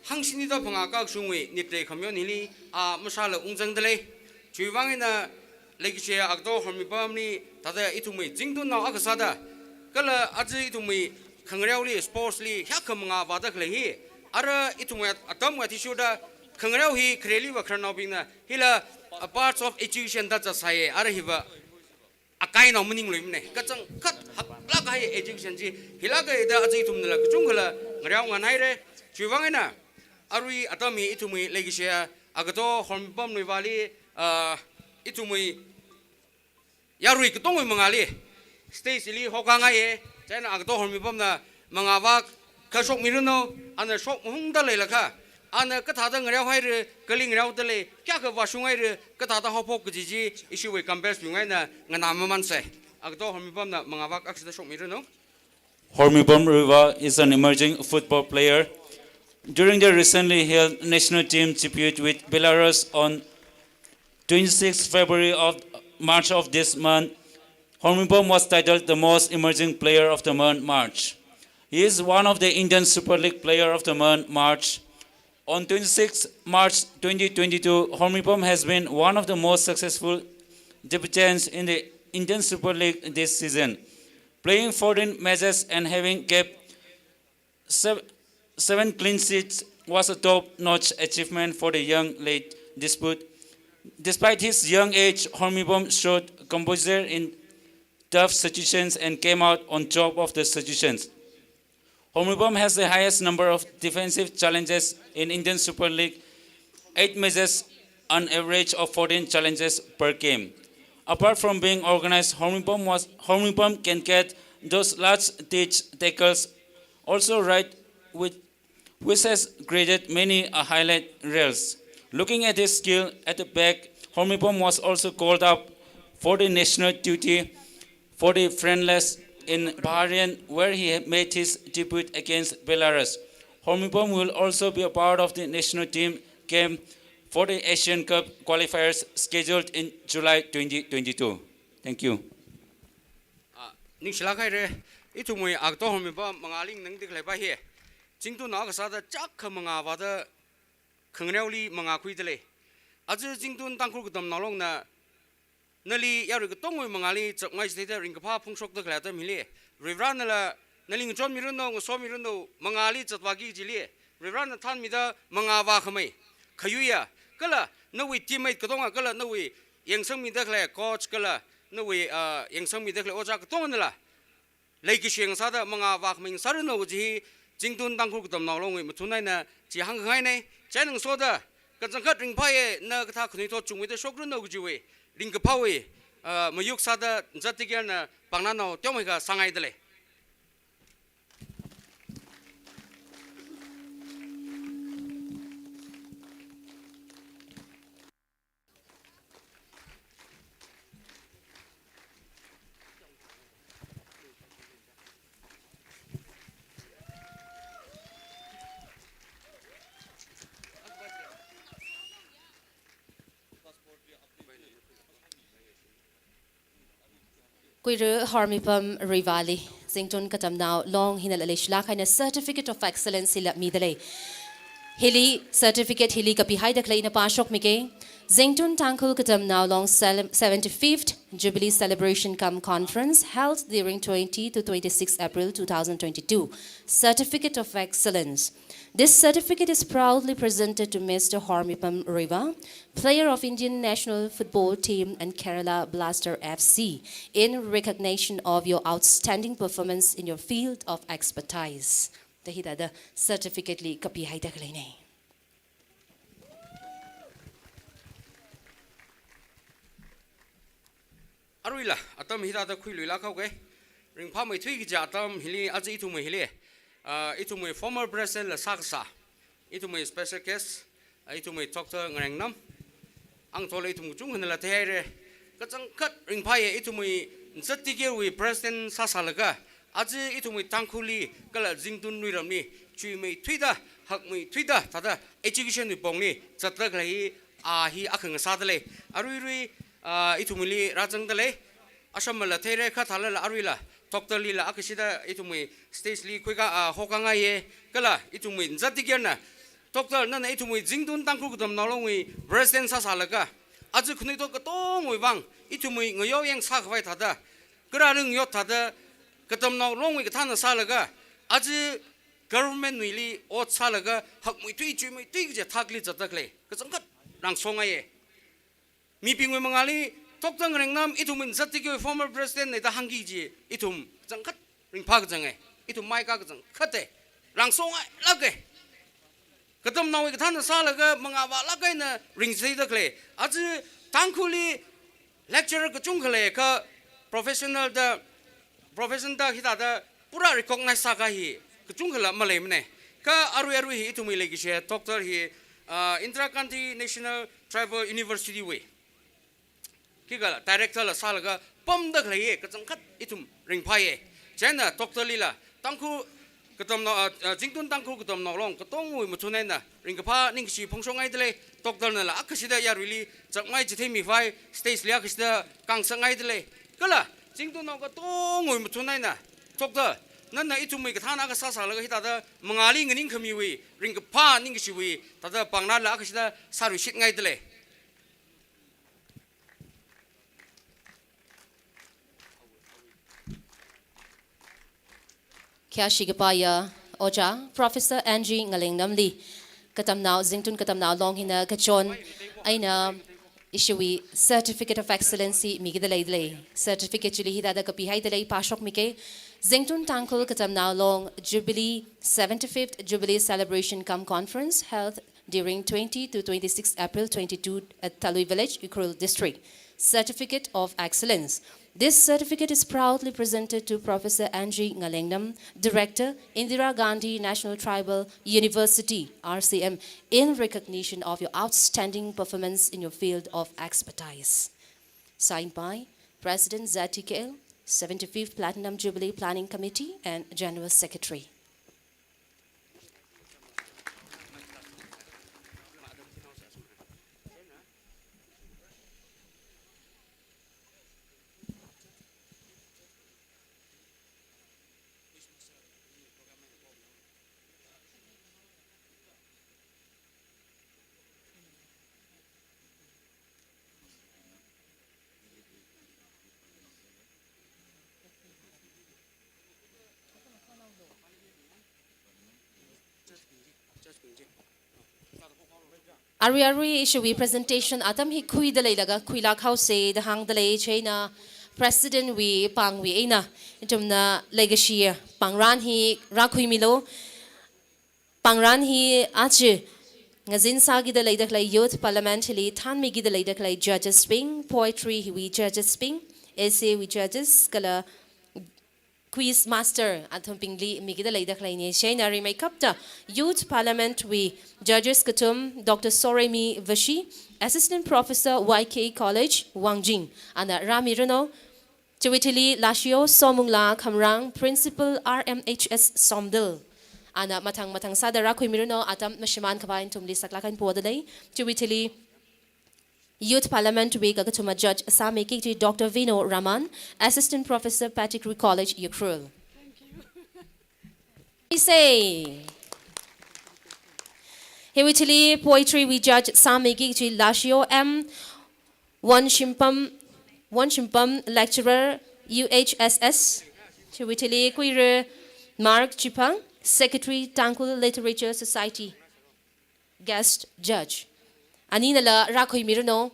hangshini da phangā kakashungwui nitlei khamayon hili, ah, mashāla ungzangda lei. Chiwui vang eina leikashiya Agato Hormipamli thāda ithumwui Zingtunnao akha sāda kala aja ithumwui khangareoli sports li hiyākha mangāvāda khalei hi, ara ithumwui atamwui athishurda khangareo hi khareli vākhararnaobingna hila a part of education da zatsāye, ara hiva akainao maningluimane. Kachangkhat haklāk kahai education chi hilāka da aja ithumnala kachungkhala ngareo nganhaire. Chiwui vang eina arui atam hi ithumwui leikashiya Agato Hormipam Luivahli, ah, ithumwui yarui katongwui mangāli stage li hokangaiye. Chieina Agato Hormipamna mangāvā kha shokmiranu, ana shok mahungda leilakha, ana kathāda ngareohaira, kali ngareoda lei, kayākha vāshunghaira, kathāda haophok kaji chi ishiwui campus bing eina nganā mamansei. Agato Hormipamna mangāvā akshida shokmiranu. Hormipam Luivah is an emerging football player. During the recently held national team debut with Belarus on twenty-sixth February of March of this month, Hormipam was titled the most emerging player of the month March. He is one of the Indian Super League player of the month March. On twenty-sixth March twenty twenty-two, Hormipam has been one of the most successful debutants in the Indian Super League this season, playing fourteen matches and having kept sev-, seven clean sheets was a top-notch achievement for the young lad dispute. Despite his young age, Hormipam showed composure in tough situations and came out on top of the situations. Hormipam has the highest number of defensive challenges in Indian Super League, eight misses, an average of fourteen challenges per game. Apart from being organized, Hormipam was, Hormipam can get those last-ditch tackles also right with, which has created many a highlight reels. Looking at his skill at the back, Hormipam was also called up for the national duty for the friendlies in Bahrain, where he made his debut against Belarus. Hormipam will also be a part of the national team camp for the Asian Cup qualifiers scheduled in July twenty twenty-two. Thank you. Ah, ningshilāk haire, ithumwui Agato Hormipam mangāli nganingda khaleipa hi Zingtunnao akha sāda chiyākha mangāvāda khangareoli mangākhuida lei. Aja Zingtun Tangkhul Katamnao Longna nali yarui katongwui mangāli chapngai chitheida ringkaphā phongshokda khalei atam hili, Varivaranala nali ngachonmiranu, ngasomiranu, mangāli zatvāki kajili Varivarana thanmida mangāvākhamei, khayuiya, kala nawui teammate katonga, kala nawui yangsangmida khalei coach, kala nawui, ah, yangsangmida khalei ojā katonganala leikashi ngasāda mangāvākhamei ngasāranu kaji hi Zingtun Tangkhul Katamnao Longwui mathun eina chi hāngkhangaine. Chieina ngasoda kachangkhat ringphāye, na kathā khanuithot chungmeida shokranu kajiwui ringkaphāwui, ah, mayuk sāda Jatigyarna Pangnanao teomeikha sāngaida lei. Kuiru Hormipam Luivahli Zingtun Katamnao Long hina leishilāk eina Certificate of Excellence hila mida lei. Hili certificate hili kapihaida khalei ina pāshokmige. Zingtun Tangkhul Katamnao Long cele-, seventy-fifth Jubilee Celebration cum Conference held during twenty to twenty-six April two thousand twenty-two. Certificate of Excellence. This certificate is proudly presented to Mister Hormipam Luivah, player of Indian national football team and Kerala Blaster F C, in recognition of your outstanding performance in your field of expertise. Da hithāda certificate li kapihaida khaleine. Aruila, atam hithāda khuiluilāk haoke. Ringphāmeithui kaja atam hili, aja ithumwui hili, ah, ithumwui former president la sākasā, ithumwui special guest, ah, ithumwui Doctor Ngarengnam, angthorla ithum kachungkhanala theihaire. Kachangkhat ringphāye, ithumwui Z T K wui president sāsālaga, aja ithumwui Tangkhulli kala Zingtun luiramli chuimeithuida, hakmeithuida, thāda education wui pongli zatda khalei hi, ah, hi akha ngasādalei. Aruirui, ah, ithumli rāzangdalei. Ashamla theire, kha thālala aruila Doctor lila akhashida ithumwui stage li khuika, ah, hokangaiye. Kala ithumwui Z T K na, Doctor, nana ithumwui Zingtun Tangkhul Katamnao Longwui president sāsālaga, aja khanuithot katongwui vang ithumwui ngayoyang sākhavai thāda, kara ringyot thāda, Katamnao Longwui kathānna sālaga, aja government wuili ot sālaga, hakmeithui chuimeithui kaja thakli zatda khalei kachangkhat rāngasongaiye. Mibingwui mangāli Doctor Ngarengnam ithumwui Z T K wui former president na da hāngki kaji ithum kachangkhat ringphā kazange. Ithum maika kachangkhate. Rāngasongailāke. Katamnaowui kathānna sālaga mangā vālāk eina ringchitheida khalei. Aja Tangkhulli lecturer kachungkha lei, kha professional da, profession da hithāda pura recognize sākahai kachungkhala maleimane. Kha arui arui hi ithumwui leikashi Doctor hi, ah, Indira Gandhi National Tribal University wui khikhala director la sālaga pamda khaleiye, kachangkhat ithum ringphāye. Chieina Doctor lila Tangkhul Katamnao, ah, ah, Zingtun Tangkhul Katamnao Long katongwui mathun eina ringkaphā ningkashi phongshokaidalei. Doctor nala akhashida yaruili chapngai chitheimi khavai stage li akhashida kāngasakngaidalei. Kala Zingtunnao katongwui mathun eina, Doctor, nana ithumwui kathānna akha sāsālaga hithāda mangāli nganingkhamiwui ringkaphā ningkashiwui thāda pāngnala akhashida sāruishitngaidalei. Khayāshi kapaiya Ojā Professor N G Ngarengnamli, Katamnao, Zingtun Katamnao Long hina kachon eina ishiwui Certificate of Excellency mikida leidalei. Certificate chili hithāda kapihaidalei, pāshokmike. Zingtun Tangkhul Katamnao Long Jubilee, seventy-fifth Jubilee Celebration cum Conference held during twenty to twenty-six April twenty-two at Talui Village, Ukhrul District. Certificate of Excellence. This certificate is proudly presented to Professor N G Ngarengnam, Director, Indira Gandhi National Tribal University, R C M, in recognition of your outstanding performance in your field of expertise. Signed by President Z T K L, seventy-fifth Platinum Jubilee Planning Committee and General Secretary. Arui arui ishiwui presentation atam hi khuida leilaga khuilāk haose da hāngda lei. Chieina President wui pāngwui eina ithumna leikashi pāngran hi rākhuimilu. Pāngran hi aja ngazin sākida leida khalei Youth Parliament hili thānmikida leida khalei judges bing, poetry hiwui judges bing, essay wui judges, kala quiz master athumbingli mikida leida khaleine. Chieina rimeikapta Youth Parliament wui judges kathum, Doctor Soremi Vashi, Assistant Professor Y K College, Wangjing, ana rāmiranu. Chiwui thili Lashiyo Somungla Khamrang, Principal R M H S Somdal, ana mathang mathang sāda rākhuimiranu. Atam mashimānkhavai nathumli saklāk eina poda lei. Chiwui thili Youth Parliament wui kakathuma judge sāmiki kaji Doctor Vino Raman, Assistant Professor, Pettigrew College, Ukhrul. Isei. Hiwui thili poetry wui judge sāmiki kaji Lashiyo M Wonshimpam, Wonshimpam, Lecturer, U H S S. Chiwui thili Kuire Mark Chipang, Secretary, Tangkhul Literature Society. Guest judge. Aninala rākhuimiranu.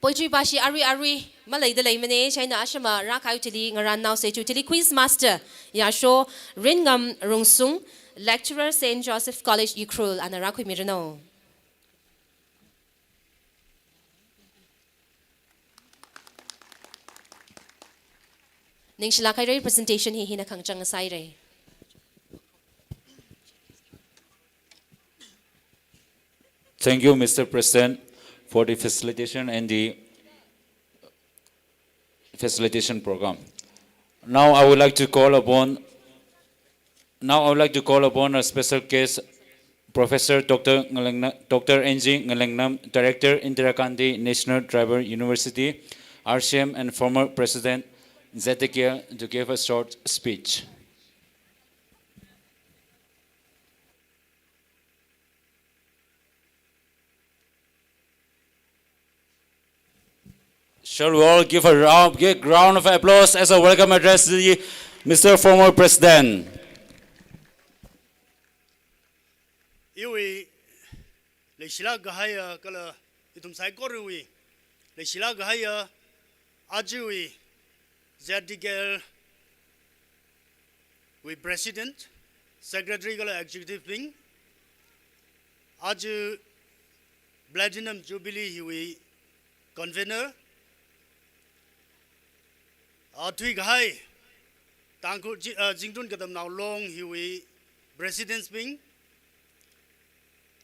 Poetry pāshi arui arui maleida leimane, chieina ashama rākahai thili ngarānnaose. Chiwui thili quiz master Yasho Ringam Rungsung, Lecturer, Saint Joseph College, Ukhrul, ana rākhuimiranu. Ningshilāk haira, presentation hi hina khangachang sāhaira. Thank you, Mister President, for the facilitation and the facilitation program. Now I would like to call upon, now I would like to call upon a special guest, Professor Doctor Ngalengna-, Doctor N G Ngalengnam, Director, Indira Gandhi National Tribal University, R C M and former President Z T K L, to give a short speech. Shall we all give a round, big round of applause as a welcome address to the Mister Former President? Iwui leishilāk kahaiya kala ithum saikorawui leishilāk kahaiya ajawui Z T K L wui President, Secretary kala Executive bing, aja Platinum Jubilee hiwui Convener, a, thuikahai Tangkhul Ji-, a, Zingtun Katamnao Long hiwui Presidents bing,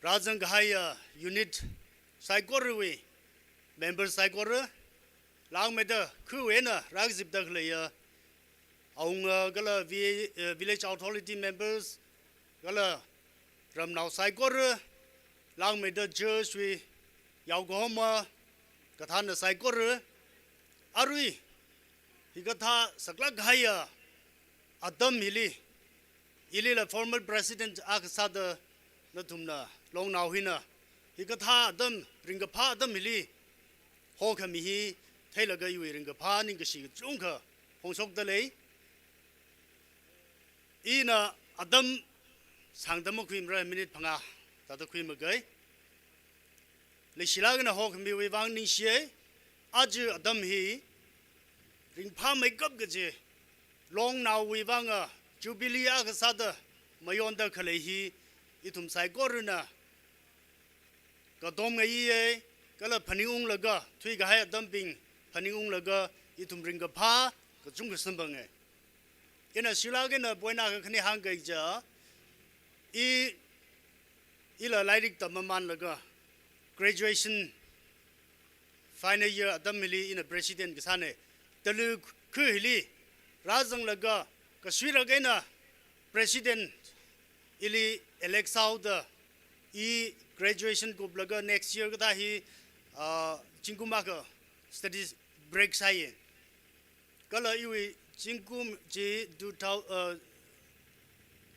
rāzang kahaiya unit saikorawui member saikora, langmeida khuwui eina rākazipda khaleiya awunga kala vi-, eh, village authority members, kala ramnao saikora, langmeida church wui yaokahoma, kathāna saikora, arui hikathā saklāk kahaiya atam hili, ilila former president akha sāda nathumna Longnao hina hikathā atam, ringkaphā atam hili hokhami hi theilaga iwui ringkaphā ningkashi kachungkha phongshokda lei. Ina atam sāngda makhuimara, minute phangā thāda khuimaga. Leishilāk eina hokhamiwui vang ningshiya, aja atam hi ringphāmeikap kaji, Longnaowui vanga Jubilee akha sāda mayonda khalei hi ithum saikorana katom ngaiya, kala phaningunglaga, thuikahai atambing phaningunglaga, ithum ringkaphā kachungkha samphanga. Ina shilāk eina point akha khani hāngkahai kaja, i, ila lairik tammamanlaga, graduation final year atam hili ina president kasāna. Talui khu hili rāzanglaga, kasuirak eina president ili elect sāhaoda, i graduation kuplaga next year kathā hi, ah, zingkum akha studies break sāya. Kala iwui zingkum chi two thousand, uh,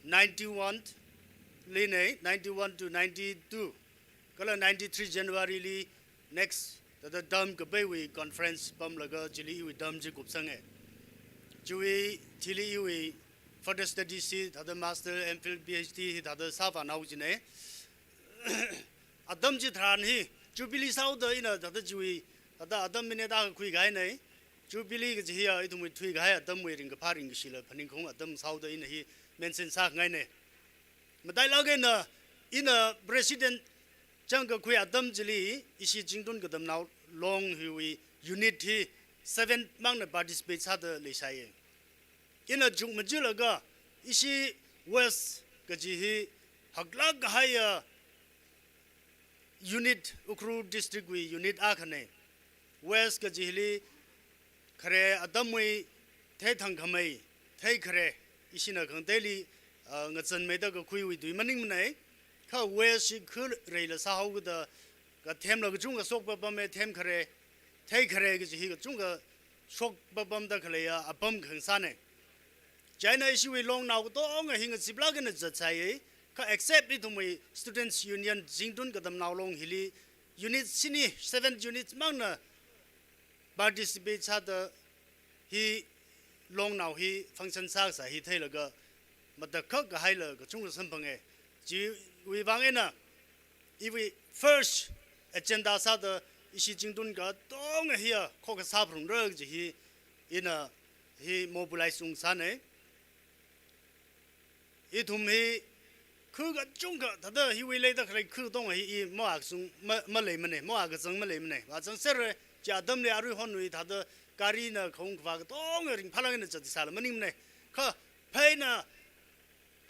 ninety-one lina, ninety-one to ninety-two. Kala ninety-three January li next, thāda term kapaiwui conference pamlaga chili iwui term chi kupsanga. Chiwui thili iwui further studies hi thāda master, M Phil, P H D hi thāda sāvānao jina. Atam chitharan hi, Jubilee sāhaoda ina thāda chiwui, thāda atam minute akha khuikahaina. Jubilee kaji hiya ithumwui thuikahai atamwui ringkaphā ringkashila phaningkhaung atam sāhaoda ina hi mention sāngaina. Matailāk eina, ina president zangkakhui atam chili, ishi Zingtun Katamnao Long hiwui unit hi seven mangna participate sāda leisāya. Ina chukmajilaga, ishi West kaji hi haklāk kahaiya unit, Ukhrul District wui unit akhana. West kaji hili khare atamwui theithangkhamei, theikhare, ishina khangateili, ah, ngazanmeida kakhuiwui tui maningmana. Kha West hi khureila sāhaokada, kathemla kachungkha shokpapama, themkhare, theikhare kaji hi kachungkha shokpapamda khaleiya apam khangasāna. Chieina ishiwui Longnao katonga hi ngaziplāk eina zatsai, kha except ithumwui Students' Union Zingtun Katamnao Long hili unit shini, seven units mangna participate sāda hi Longnao hi function sākasā hi theilaga matakhak kahaila kachungkha samphanga. Chiwui vang eina iwui first agenda sāda ishi Zingtun katonga hiya khokkha sāphalungra kaji hi ina hi mobilize ungsāna. Ithum hi khu kachungkha thāda hiwui leida khalei khu katonga hi i mavākazang ma-, maleimana, mavākazang maleimana. Vāzangserra, chi atamli arui honwui thāda Garina khaung khavā katonga ringphālāk eina zat sāla maningmana. Kha pheina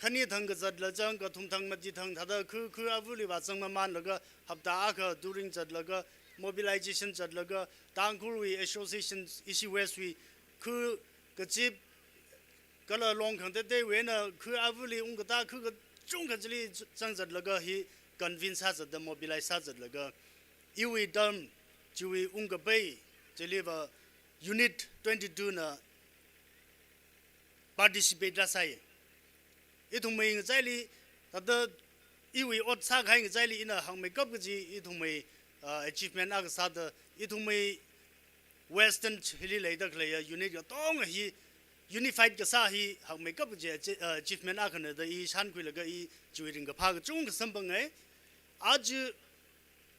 khani thang kazatla zang, kathum thang mati thang thāda khu khu avuli vāzang mamanlaga, hapta akha during zatlaga, mobilization zatlaga, Tangkhulwui association, ishi Westwui khu kazip, kala Long khangateiteiwui eina khu avuli ungkatā khu kachungkha chili zangzatlaga hi convince sāzatda mobilize sāzatlaga, iwui term chiwui ungkapai chiliva Unit twenty-two na participate rāsai. Ithumwui ngachaili, thāda iwui ot sākahai ngachaili ina hāngmeikap kaji ithumwui, uh, achievement akha sāda, ithumwui Western hili leida khaleiya unit katonga hi unified kasā hi hāngmeikap kaji achi-, uh, achievement akhana da i shānkhuilaga i chiwui ringkaphā kachungkha samphangai. Aja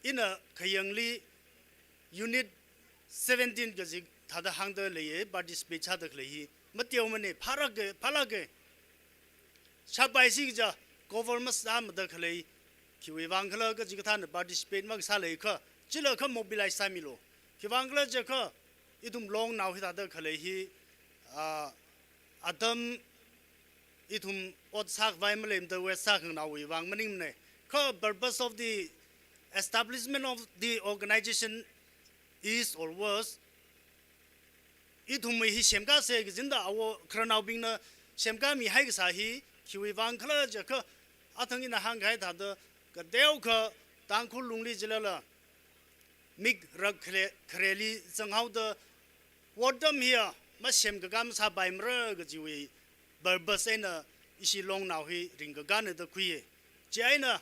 ina khayangli Unit seventeen kaji thāda hāngda leiya, participate sāda khalei hi mateomana, phālāka, phālāka. Shapaisi kaja cover masāmada khalei, khiwui vang khala kaji kathāna participate makasā leiakha, chila kha mobilize sāmilu. Khiwui vang khala jiakha, ithum Longnao hithāda khalei hi, ah, atam ithum ot sākhavai maleimada West sākhanganaowui vang maningmana. Kha purpose of the establishment of the organization is or was, ithumwui hi semkāsa kajina da awo khararnaobingna semkāmihai kasā hi, khiwui vang khala jiakha, athang ina hāngkahai thāda, kateokha Tangkhul lungli chilala, mik rak khare, khareli zanghaoda, ottam hiya masemkakā masāpaimara kajiwui purpose eina ishi Longnao hi ringkakāna da khuiya. Chieina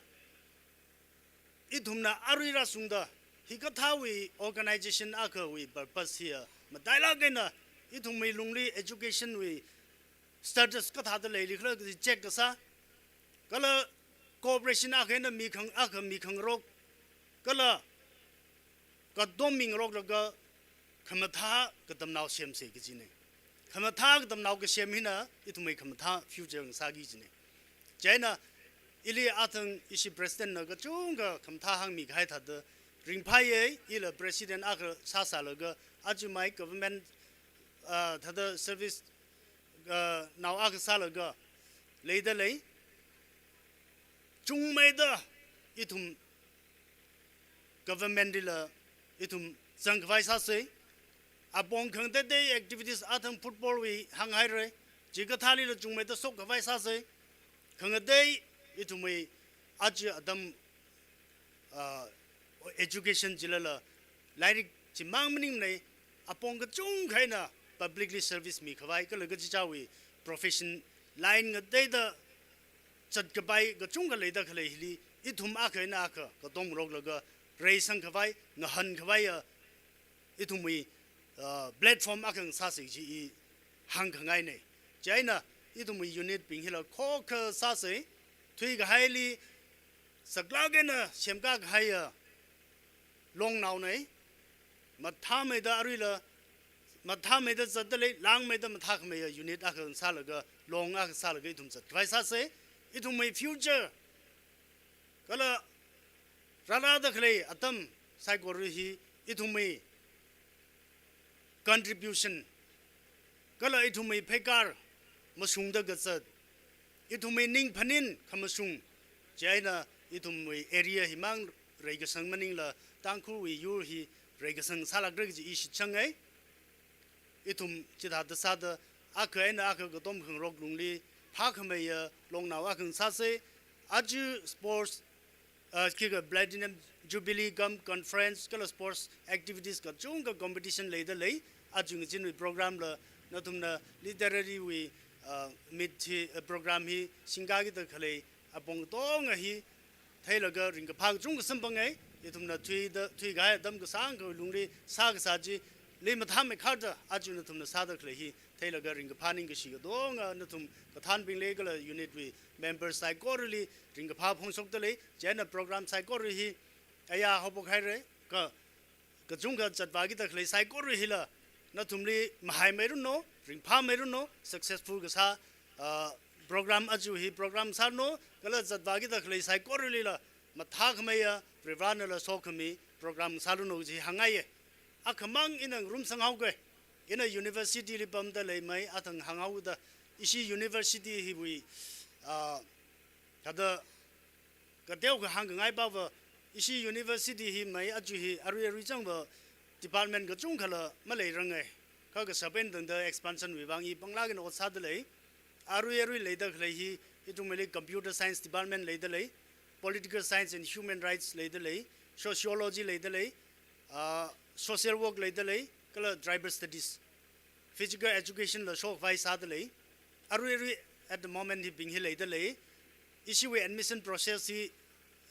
ithumna arui rāshungda, hikathāwui organization akhawui purpose hiya matailāk eina ithumwui lungli education wui status kathāda leili khala kaji check kasā, kala cooperation akha eina mikhang, akha mikhangarok, kala katom mingaroklaga khamathā katamnao semsa kajina. Khamathā katamnao kasem hina ithumwui khamathā future ngasāki kajina. Chieina ili athang ishi president na kachungkha khamathā hāngmikahai thāda ringphāya, ila president akha sāsālaga, aja mai government, ah, thāda service, ah, nao akha sālaga leida lei. Chungmeida ithum government lila ithum zangkhavai sāsa. Apong khangateitei activities athang football wui hānghaira, chikathālila chungmeida shokkhavai sāsa. Khangatei ithumwui aja atam, ah, education chilala lairik chimang maningmana, apong kachungkha eina publicly service mikhavai, kala kachichāwui profession line ngateida zatkapai kachungkha leida khalei hili, ithum akha eina akha katom ngaroklaga reisangkhavai, ngahānkhavaiya ithumwui, uh, platform akha ngasāsa chi i hāngkhangaina. Chieina ithumwui unit bing hila khokha sāsa, thuikahaili saklāk eina semkākahaiya Longnaona, mathāmeida aruila, mathāmeida zatda lei, langmeida mathākhameiya unit akha sālaga, long akha sālaga ithum zatkhavai sāsa, ithumwui future kala rārāda khalei atam saikora hi ithumwui contribution, kala ithumwui pheikar mashungda kazat, ithumwui ning phaning khamashung, chieina ithumwui area himang reikasang maningla Tangkhulwui yur hi reikasang sālākra kaji i shitsanga. Ithum chithāda sāda akha eina akha katom khangarok lungli phākhameiya Longnao akha sāsa. Aja sports, uh, khikha Platinum Jubilee cum conference kala sports activities kachungkha competition leida lei. Aja ngazin wui program la nathumna literary wui, uh, meet hi, uh, program hi singkakida khalei apong katonga hi theilaga ringkaphā kachungkha samphanga. Ithumna thuida, thuikahai atam kasāngkha lungli sākasā chili mathāmeikharda aja nathumna sāda khalei hi theilaga ringkaphā ningkashi katonga nathum kathānbingli kala unit wui member saikorali ringkaphā phongshokda lei. Chieina program saikora hi aya haophok haira, kha kachungkha zatvākida khalei saikora hila nathumli mahaimeiranu, ringphāmeiranu, successful kasā, ah, program aja hi program sāranu, kala zatvākida khalei saikoralila mathākhameiya, Varivarānala sokhami program sāranu chi hāngngaiya. Akhamang ina ngarumsanghaoga. Ina university li pamda leimei, athang hānghaoda, ishi university hiwui, ah, thāda, kateokha hāngkhangai pava, ishi university hi mei aja hi arui arui changva department kachungkhala maleiranga. Kha kashap eina tangda expansion wui vang hi panglāk eina ot sāda lei. Arui arui leida khalei hi, ithumwuili computer science department leida lei, political science and human rights leida lei, sociology leida lei, ah, social work leida lei, kala tribal studies, physical education la shokhavai sāda lei. Arui arui at the moment hibing hi leida lei. Ishiwui admission process hi,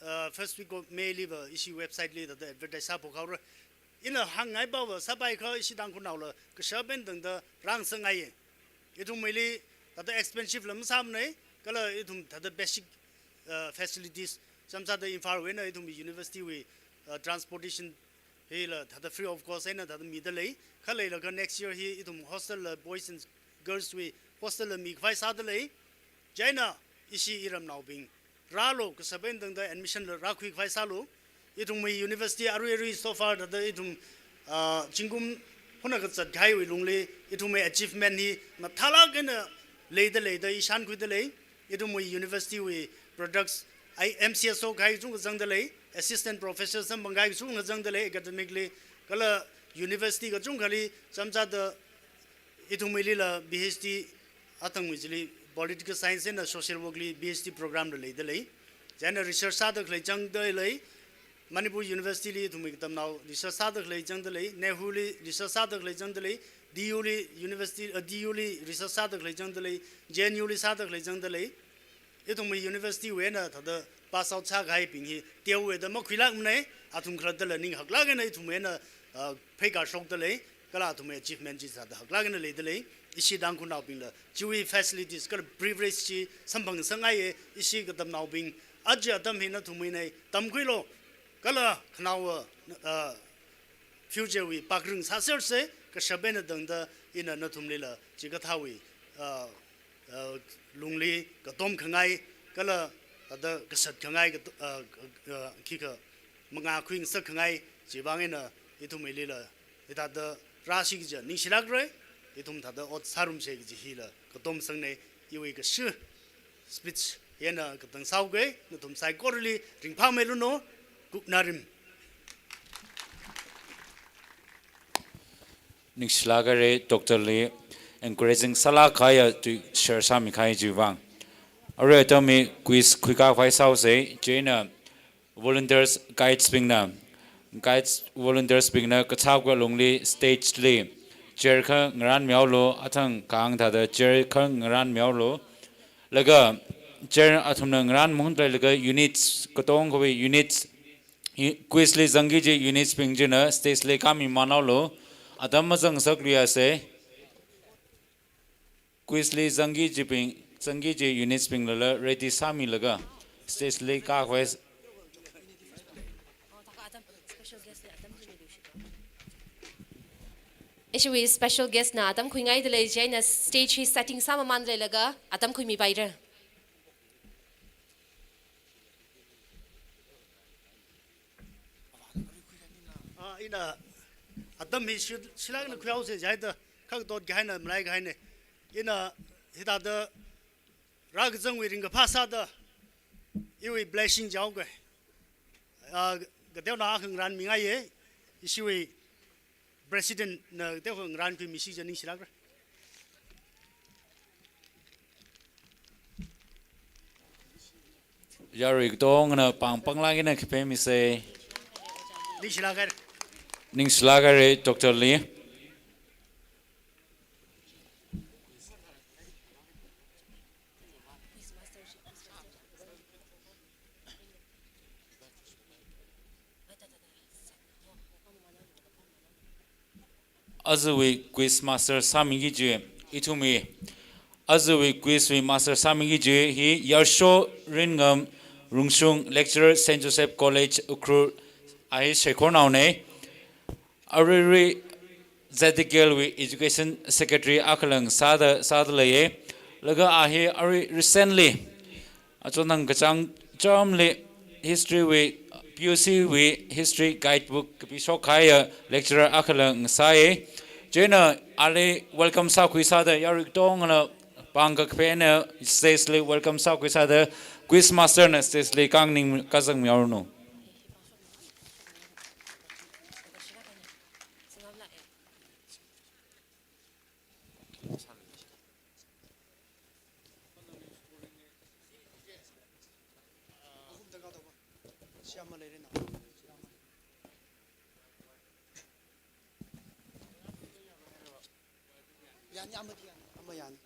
uh, first week of May liva ishi website li thāda advertise sāphok haora. Ina hāngngai pava sāpai kha ishi Tangkhulnaola kashap eina tangda rāngasakngaiya. Ithumwuili thāda expensive la masāmana, kala ithum thāda basic, uh, facilities, chāmsāda Imphalwui eina ithumwui university wui, uh, transportation hila thāda free of cost eina thāda mida lei. Kha leilaga next year hi ithum hostel la boys and girls wui hostel la mikhavai sāda lei. Chieina ishi iramnaobing rālu, kashap eina tangda admission la rākhuikhavai sālu. Ithumwui university arui arui so far thāda ithum, ah, zingkum hona kazat kahaiwui lungli ithumwui achievement hi mathālāk eina leida leida i shānkhuida lei. Ithumwui university wui products, ai M C S shok kahai kachungkha zangda lei, assistant professor samphang kahai kachungkha zangda lei academically, kala university kachungkhali chāmsāda ithumwuilila P H D athangwui chili political science eina social work li P H D program la leida lei. Chieina research sāda khalei zangda lei, Manipur University li ithumwui katamnao research sāda khalei zangda lei, NEHU li research sāda khalei zangda lei, D U li university, uh, D U li research sāda khalei zangda lei, J N U li sāda khalei zangda lei. Ithumwui university wui eina thāda pass out sākahaibing hi teowui da makhuilākmana, athum khalattala ning haklāk eina ithumwui eina, uh, pheikar shokda lei, kala athumwui achievement chi sāda haklāk eina leida lei. Ishi Tangkhulnaobingla chiwui facilities kala privilege chi samphangngasakngaiya. Ishi katamnaobing aja atam hi nathumwuina, tamkhuilu, kala khanaowa, uh, future wui pakring sāsersa. Kashap eina tangda ina nathumlila chikathāwui, uh, uh, lungli katom khangai, kala thāda kasat khangai, kato-, uh, uh, khikha mangā khuingasak khangai, chivang eina ithumwuilila hithāda rāsi kaja ningshilākra, ithum thāda ot sārumsa kaji hila katom sangna. Iwui kashi speech hi eina katang sāuka, nathum saikorali ringphāmeilunu, Kuknarim. Ningshilāk haira Doctor li, encouraging sālāk kahaiya tui share sāmikahai chivang. Arui atam hi quiz khuikakhavai sāusa, chieina volunteers, guides bingna, guides, volunteers bingna kachap kalungli stage li chair kha ngarānmihaolu, athang kahāng thāda chair kha ngarānmihaolu. Laga chair athumna ngarān mahut leilaga units, katongkhawui units, i-, quiz li zangki kaji units bing china stage li kāmimānhaolu. Atam mazangngasakluiasa. Quiz li zangki kajibing, zangki kaji units binglala ready sāmilaga stage li kākhavai. Ishiwui special guest na atam khuingaida lei, chieina stage hi setting sāmamān leilaga atam khuimipaira. Ah, ina atam hi shil-, shilāk eina khuihaosa jihaida, kha katot kahaina, malai kahaina. Ina hithāda rākazangwui ringkaphā sāda iwui blessing jihaoka. Ah, kateonao akha ngarānmingaiya, ishiwui President na teokha ngarānkhuimisi kaja ningshilākra. Yarui katongana pāng panglāk eina khipemisa. Ningshilāk haira. Ningshilāk haira Doctor li. Ajawui quiz master sāmiki kaji, ithumwui ajawui quiz wui master sāmiki kaji hi Yarsho Ringam Rungshung, lecturer, Saint Joseph College, Ukhrul, a hi sheikhornaona. Aruirui Z D K L wui Education Secretary akhala sāda, sāda leiya. Laga a hi arui recently, achonthang kachāng term li history wui, P U C wui history guidebook kapishok kahaiya lecturer akhala sāya. Chieina ali welcome sākhui sāda yarui katongana pāng kaphena stage li welcome sākhui sāda quiz master na stage li kānganing kazang mihaoranu. Yani, amadi yani, ama yani.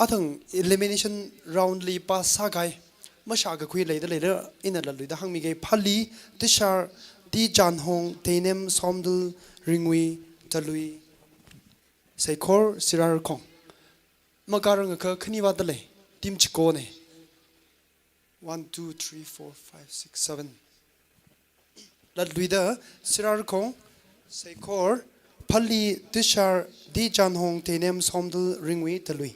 Athang elimination round li pass sākahai, mashā kakhui leida leida ina latluida hāngmige. Phali, Tishar, T Chanhong, Teinem, Somdal, Ringui, Talui, Seikhor, Sirarakhong. Makarang akha khani vāda lei, team chikone. One, two, three, four, five, six, seven. Latluida, Sirarakhong, Seikhor, Phali, Tishar, T Chanhong, Teinem, Somdal, Ringui, Talui.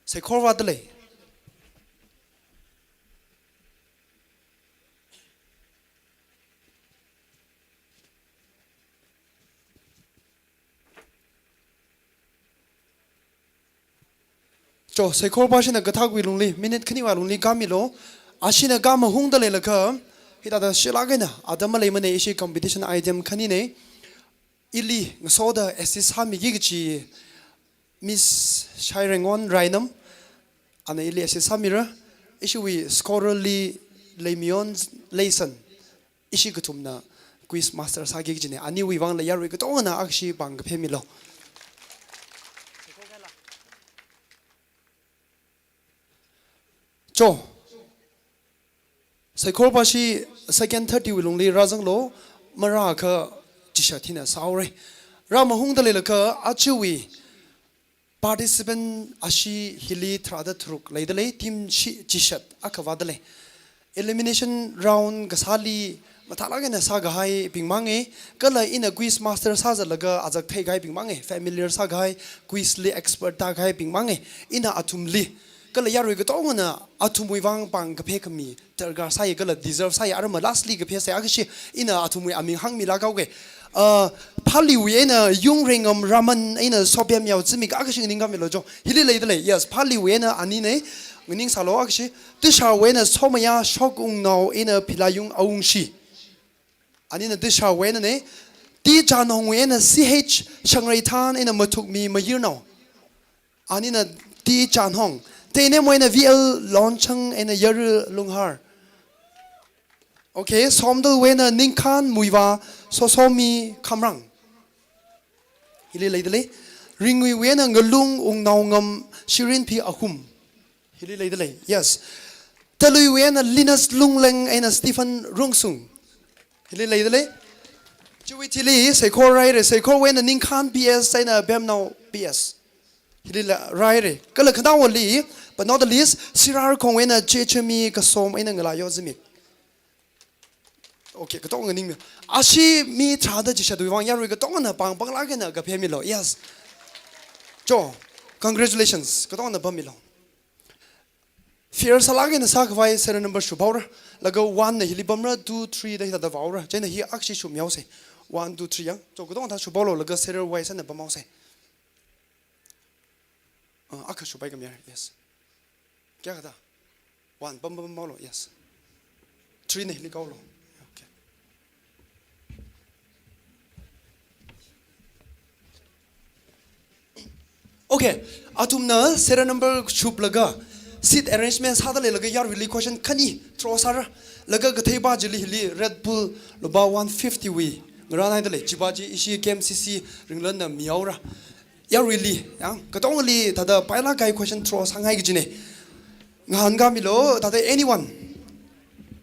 Seikhor vāda lei. Cho, Seikhor pāshina kathākwui lungli, minute khaniwui lungli kāmilo. Ashina kāmahungda leilakha, hithāda shilāk eina, atam maleimane, ishi competition item khanine. Ili ngasoda assist sāmiki kachi Miss Shairengon Rainam, ana ili assist sāmira, ishiwui scorer li Leimion Leison, ishi kathumna quiz master sāki kajine, aniwui vangla yarui katongana akhashi pāng kaphemilo. Cho. Seikhor pāshi second thirty wui lungli rāzanglo, marākha chishat hina sāhaore. Rāmahungda leilakha ajawui participant ashi hili tharāda tharuk leida lei, team shi chishat akha vāda lei. Elimination round kasāli mathālāk eina sākahaibing mange, kala ina quiz master sāzatlaga azak theikahaibing mange, familiar sākahai, quiz li expert tākahaibing mange, ina athumli. Kala yarui katongana athumwui vang pāng kaphei khami darkar sāi kala deserve sāi, arama lastly kaphei sāi akhashi ina athumwui aming hāngmilāk haoke. Uh, Phaliwui eina Yungrengam Raman eina Sopem Yao Zimik akhashi nganingkāmilo cho. Hili leida lei. Yes, Phaliwui eina anine, nganingsālo akhashi. Tisharwui eina Somaya Shokungnao eina Philayung Awungshi. Anina Tisharwui einane. T Chanhongwui eina C H Shangreithan eina Mathukmi Mayirnao. Anina T Chanhong. Teinemwui eina V L Lonchang eina Yari Lunghar. Okay, Somdalwui eina Ningkhan Muivah Sosomi Khamrang. Hili leida lei. Ringuiwui eina Ngalung Wungnaongam Shirinphi Ahum. Hili leida lei. Yes. Taluiwui eina Linus Lungleng eina Stephen Rungsung. Hili leida lei. Chiwui thili Seikhor rāhaire, Seikhorwui eina Ningkhan P S eina Bemnao P S. Hili la rāhaire. Kala khanaowali, but not the least, Sirarakhongwui eina Chechemi Kasom eina Ngalayo Zimik. Okay, katong nganingmi. Ashi mi tharāda chishatwui vang yarui katongana pāng pānglāk eina kaphemilo. Yes. Cho, congratulations. Katongana pāmilo. Fair sālāk eina sākhavai serial number shuphaora. Laga one na hili pamra, two, three da hithāda vāhaora. Chieina hi akhashi shupmihaose. One, two, three yang. Cho, katongana shuphaolo, laga serial wise eina pamhaose. Uh, akha shuphai khami yar, yes. Kayākha da? One, pam, pam, pamhaolo, yes. Three na hili kaolo. Okay. Okay, athumna serial number shuplaga, seat arrangement sāda leilaga yaruili question khani throw sāra, laga katheipa chili hili Red Bull lupā one fifty wui ngarānhaida lei, chipa chi ishi K M C C ringlanna mihaora. Yaruili, ya, katongali thāda pailāk kahai question throw sāngai kajine. Ngahānkāmilo, thāda anyone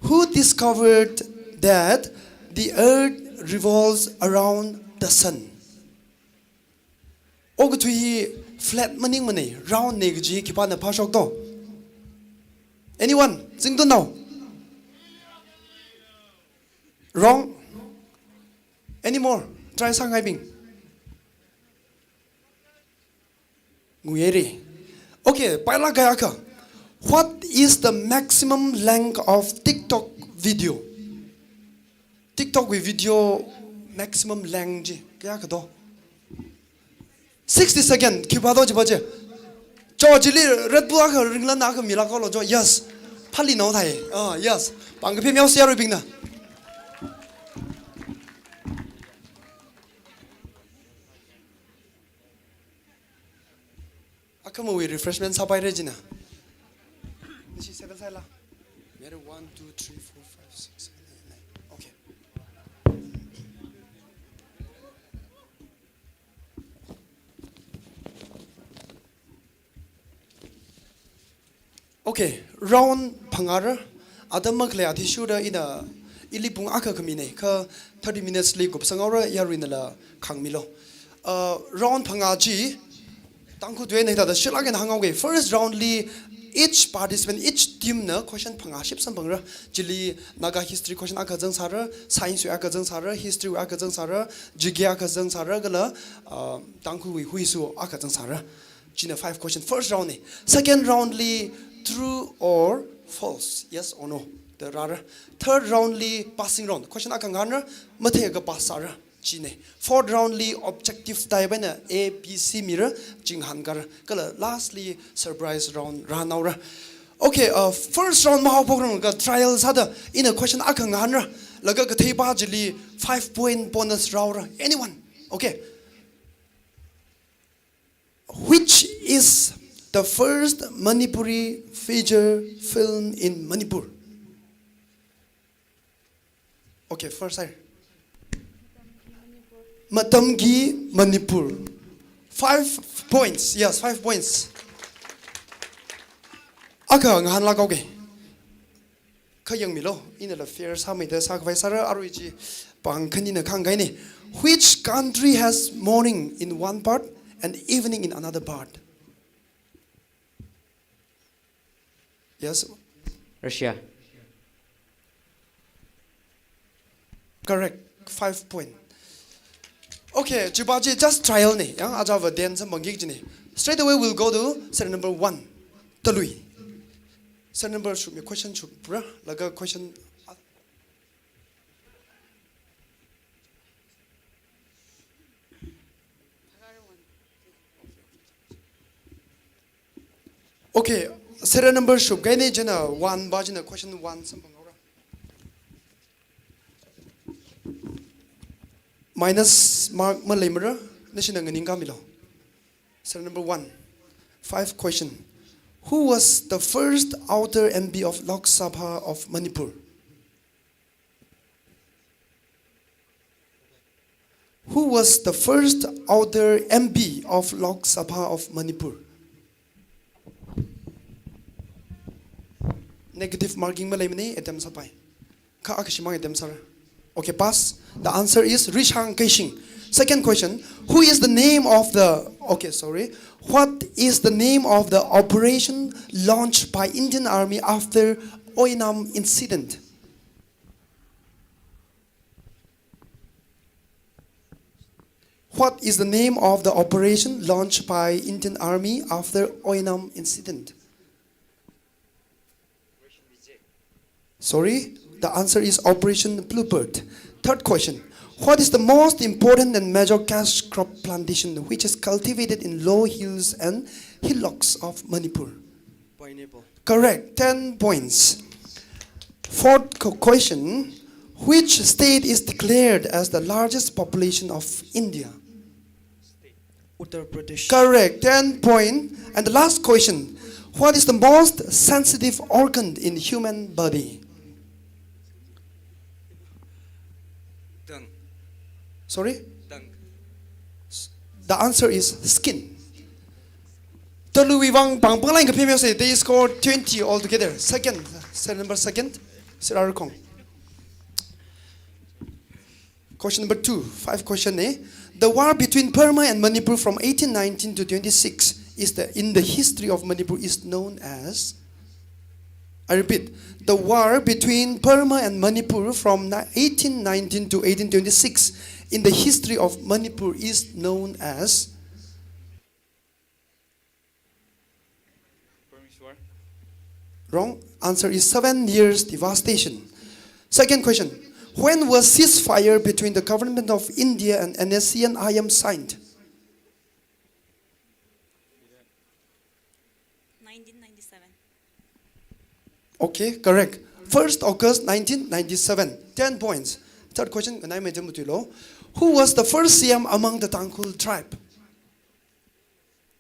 who discovered that the earth revolves around the sun? Okathui hi flat maningmane, round ne kaji khipāna phāshokto? Anyone? Zingtunnao? Wrong. Any more? Try sāngaibing. Nguire. Okay, pailāk kayākha. What is the maximum length of TikTok video? TikTok wui video maximum length chi kayākha do? Sixty second, khipā do chipa chi. Cho chili Red Bull akha ringlan akha milāk haolu cho, yes. Phāli nao thai. Ah, yes. Pāng kaphim yaosi yaruibingna. Akhama wui refreshment sāpaire china. Nashi seven sāla. Mere one, two, three, four, five, six, seven, eight, nine. Okay. Okay, round phangāra, atam makhalei athishurda ina ili pung akha khamine, kha thirty minutes li kupsang haora, yaruinala khāngmilu. Uh, round phangā chi, Tangkhul tuina hithāda shilāk eina hānghaoke. First round li, each participant, each team na question phangā ship samphangra. Chili Naga history question akha zangsāra, science wui akha zangsāra, history wui akha zangsāra, G K akha zangsāra, kala, uh, Tangkhul wui huisu akha zangsāra. China five question. First round ne. Second round li true or false, yes or no da rāra. Third round li passing round. Question akha ngahānra, matheikha pass sāra. Chine. Fourth round li objective type eina A, B, C mira, chi ngahānkara. Kala lastly surprise round rānaora. Okay, uh, first round mahaophokranglakha trial sāda ina question akha ngahānra. Laga katheipa chili five point bonus rāhaora. Anyone? Okay. Which is the first Manipuri feature film in Manipur? Okay, first side. Matamgi Manipur. Five points. Yes, five points. Akha ngahānlāk haoke. Kha yangmilu, inala fair sāmeida sākhavai sāra, arui chi pāng khanina khāngkahaine. Which country has morning in one part and evening in another part? Yes? Russia. Correct. Five point. Okay, chipa chi just trial ne. Yang ajava then samphangki kajine. Straight away we'll go to serial number one. Talui. Serial number should be question should, bruh. Laga question. Okay, serial number shupkahaine, china one pa china question one samphanghaora. Minus mark maleimara, nashina nganingkāmilu. Serial number one, five question. Who was the first outer M P of Lok Sabha of Manipur? Who was the first outer M P of Lok Sabha of Manipur? Negative marking maleimane, attempt sāpai. Kha akha shimang attempt sāra. Okay, pass. The answer is Rishang Keishing. Second question, who is the name of the, okay, sorry. What is the name of the operation launched by Indian Army after Oinam incident? What is the name of the operation launched by Indian Army after Oinam incident? Sorry, the answer is Operation Bluebird. Third question, what is the most important and major cash crop plantation which is cultivated in low hills and hillocks of Manipur? Pineapple. Correct, ten points. Fourth co-, question, which state is declared as the largest population of India? Uttar Pradesh. Correct, ten point. And the last question, what is the most sensitive organ in human body? Tongue. Sorry? Tongue. The answer is skin. Taluiwui vang pāng pāngla ina kaphim yaose, they scored twenty altogether. Second, serial number second, Sir Arukong. Question number two, five question ne. The war between Burma and Manipur from eighteen nineteen to twenty-six is the, in the history of Manipur is known as, I repeat, the war between Burma and Manipur from ni-, eighteen nineteen to eighteen twenty-six in the history of Manipur is known as. Wrong. Answer is seven years devastation. Second question. When was ceasefire between the government of India and N S C N I M signed? nineteen ninety-seven. Okay, correct. First August nineteen ninety-seven. Ten points. Third question, nganai mai jam mutui lo. Who was the first C M among the Tangkhul tribe?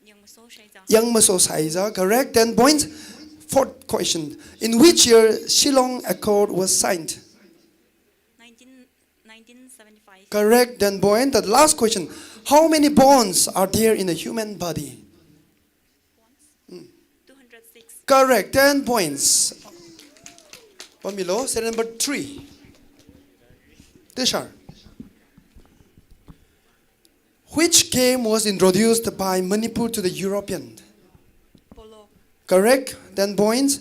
Yangmaso Shaiza. Yangmaso Shaiza, correct. Ten points. Fourth question. In which year Shillong Accord was signed? nineteen, nineteen seventy-five. Correct. Ten points. The last question. How many bones are there in a human body? two hundred six. Correct. Ten points. Pamilo, serial number three. Tishar. Which game was introduced by Manipur to the European? Polo. Correct. Ten points.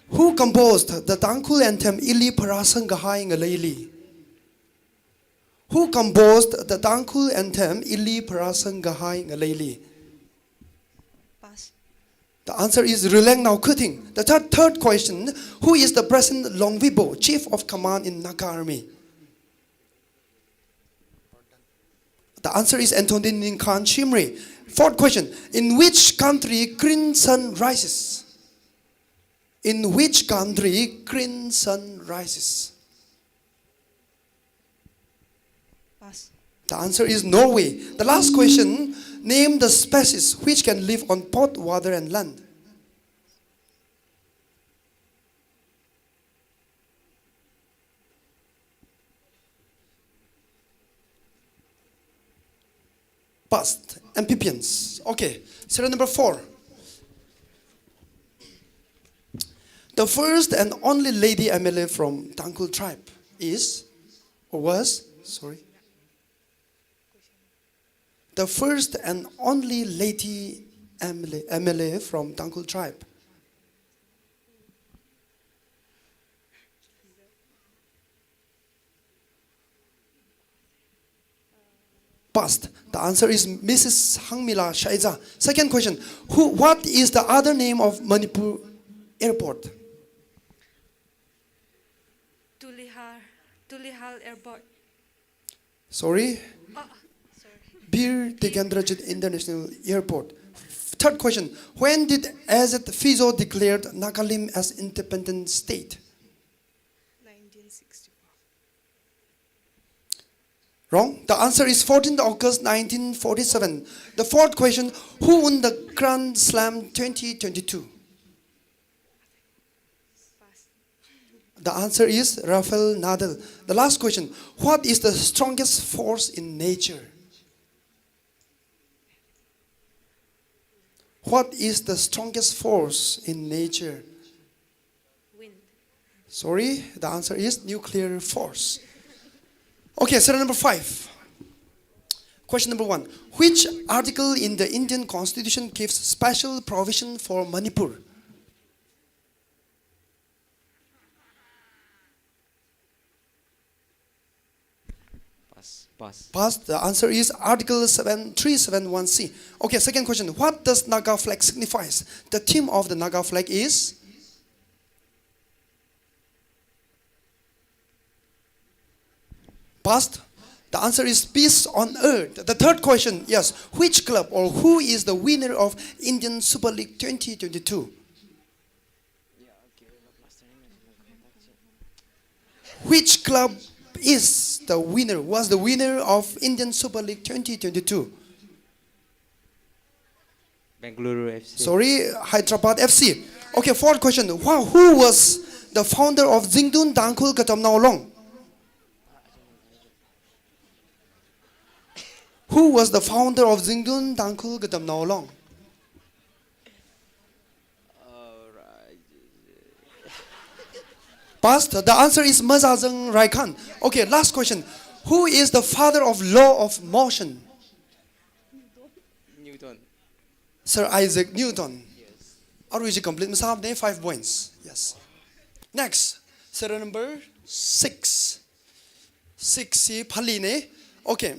Who composed the Tangkhul anthem Ili Pharāsang Kahai Ngaleili? Who composed the Tangkhul anthem Ili Pharāsang Kahai Ngaleili? Pass. The answer is Rileng Naokhuthing. The third, third question, who is the present Longvibo, chief of command in Naga Army? The answer is Anthony Ningkhan Shimray. Fourth question, in which country Green Sun rises? In which country Green Sun rises? Pass. The answer is Norway. The last question, name the species which can live on both water and land. Passed. Amphibians. Okay. Serial number four. The first and only lady M L A from Tangkhul tribe is, or was, sorry. The first and only lady M L A, M L A from Tangkhul tribe. Passed. The answer is Missus Hangmila Shaiza. Second question. Who, what is the other name of Manipur airport? Tulihar, Tulihar Airport. Sorry? Oh, sorry. Bir Tikendrajit International Airport. Third question. When did Azad Fizo declared Nagalim as independent state? nineteen sixty-four. Wrong. The answer is fourteenth August nineteen forty-seven. The fourth question, who won the Grand Slam twenty twenty-two? Pass. The answer is Rafael Nadal. The last question, what is the strongest force in nature? What is the strongest force in nature? Wind. Sorry, the answer is nuclear force. Okay, serial number five. Question number one. Which article in the Indian Constitution gives special provision for Manipur? Pass. Pass. Passed. The answer is Article seven three seven one C. Okay, second question. What does Naga flag signifies? The theme of the Naga flag is? Passed. The answer is peace on earth. The third question, yes. Which club or who is the winner of Indian Super League twenty twenty-two? Which club is the winner, was the winner of Indian Super League twenty twenty-two? Bengaluru F C. Sorry, Hyderabad F C. Okay, fourth question. Wha- Who was the founder of Zingtun Tangkhul Katamnao Long? Who was the founder of Zingtun Tangkhul Katamnao Long? Passed. The answer is Mazazang Raikhan. Okay, last question. Who is the father of law of motion? Newton. Sir Isaac Newton. Arui chi complete masāmana, five points. Yes. Next, serial number six. Six hi Phalina. Okay.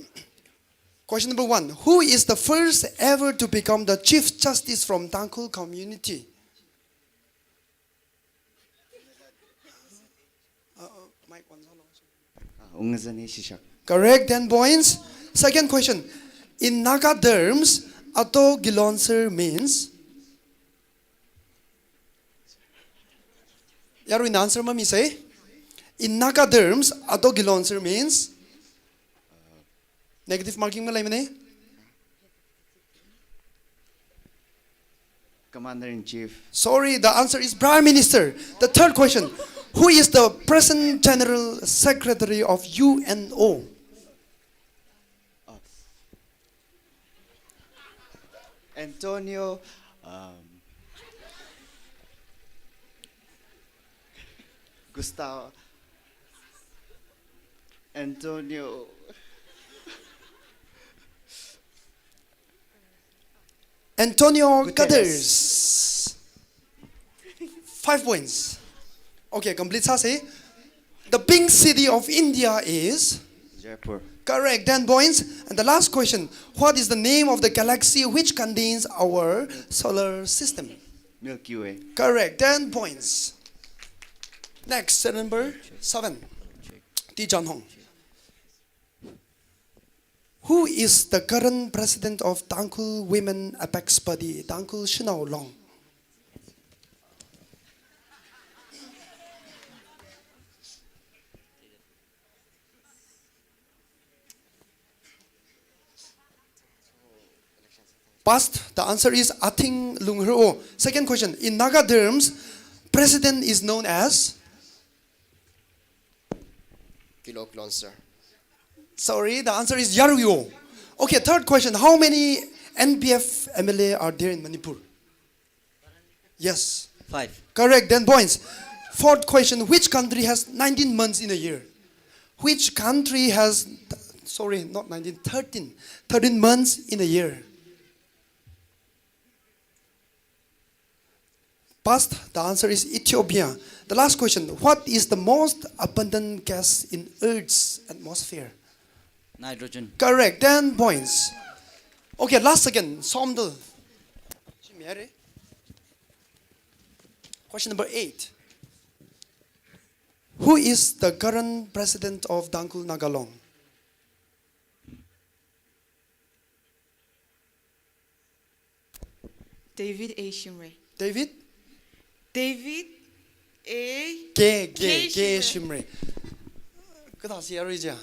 Question number one. Who is the first ever to become the Chief Justice from Tangkhul community? Mic on solo. Ah, ungazani shishak. Correct, ten points. Second question. In Naga terms, ato gilonser means? Yaruina answer mamisei. In Naga terms, ato gilonser means? Negative marking maleimane? Commander in Chief. Sorry, the answer is Prime Minister. The third question. Who is the present General Secretary of U N O? Antonio, um, Gustavo, Antonio. Antonio Guterres. Guterres. Five points. Okay, complete sāsei. The pink city of India is? Jaipur. Correct, ten points. And the last question, what is the name of the galaxy which contains our solar system? Milky Way. Correct, ten points. Next, serial number seven. T. Janhong. Who is the current president of Tangkhul Women Apex Body, Tangkhul Shanao Long? Passed. The answer is Athing Lungher O. Second question. In Naga terms, president is known as? Gilok Lonsar. Sorry, the answer is Yarui O. Okay, third question. How many N P F M L A are there in Manipur? Yes. Five. Correct, ten points. Fourth question. Which country has nineteen months in a year? Which country has, sorry, not nineteen, thirteen. Thirteen months in a year. Passed. The answer is Ethiopia. The last question. What is the most abundant gas in Earth's atmosphere? Nitrogen. Correct. Ten points. Okay, last again. Somdal. Question number eight. Who is the current president of Tangkhul Naga Long? David A. Shimray. David? David A. K, K, K K Shimray. Shimray. Kathā si arui ja?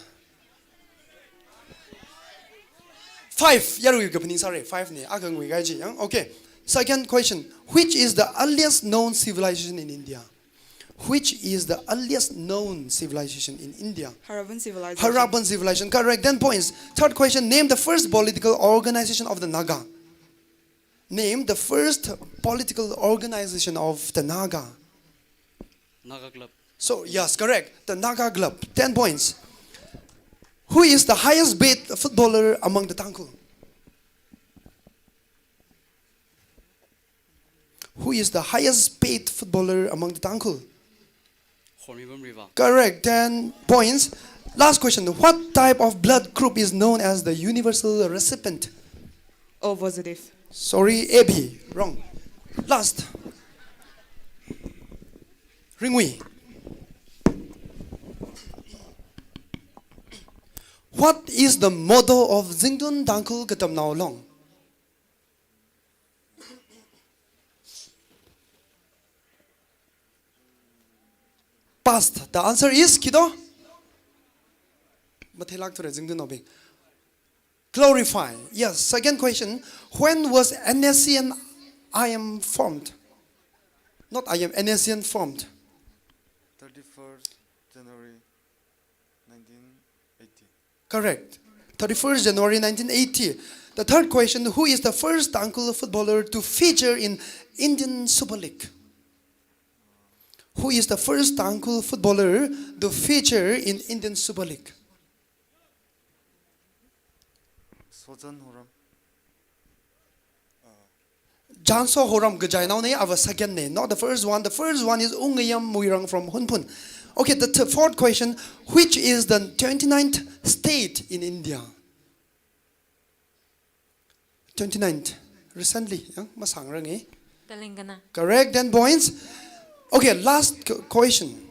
Five, yarui kaphaning sāra. Five ne, akha ngui gai ji yang. Okay. Second question. Which is the earliest known civilization in India? Which is the earliest known civilization in India? Harappan civilization. Harappan civilization. Correct. Ten points. Third question. Name the first political organization of the Naga. Name the first political organization of the Naga. Naga Club. So, yes, correct. The Naga Club. Ten points. Who is the highest paid footballer among the Tangkhul? Who is the highest paid footballer among the Tangkhul? Hormibam Riva. Correct, ten points. Last question. What type of blood group is known as the universal recipient? O positive. Sorry, A B. Wrong. Last. Ringwi. What is the motto of Zingtun Tangkhul Katamnao Long? Passed. The answer is, khi do? Matheilāk thura Zingtunnaobing. Glorify. Yes. Second question. When was N S C N I M formed? Not I M, N S C N formed. Thirty-first January nineteen eighty. Correct. Thirty-first January nineteen eighty. The third question, who is the first Tangkhul footballer to feature in Indian Super League? Who is the first Tangkhul footballer to feature in Indian Super League? Sojan Horam. Janso Horam kajainaone, our second ne, not the first one. The first one is Ungayam Muirang from Hunphun. Okay, the th-, fourth question, which is the twenty-ninth state in India? Twenty-ninth, recently, ya, masāngrang e. Telangana. Correct, ten points. Okay, last q-, question.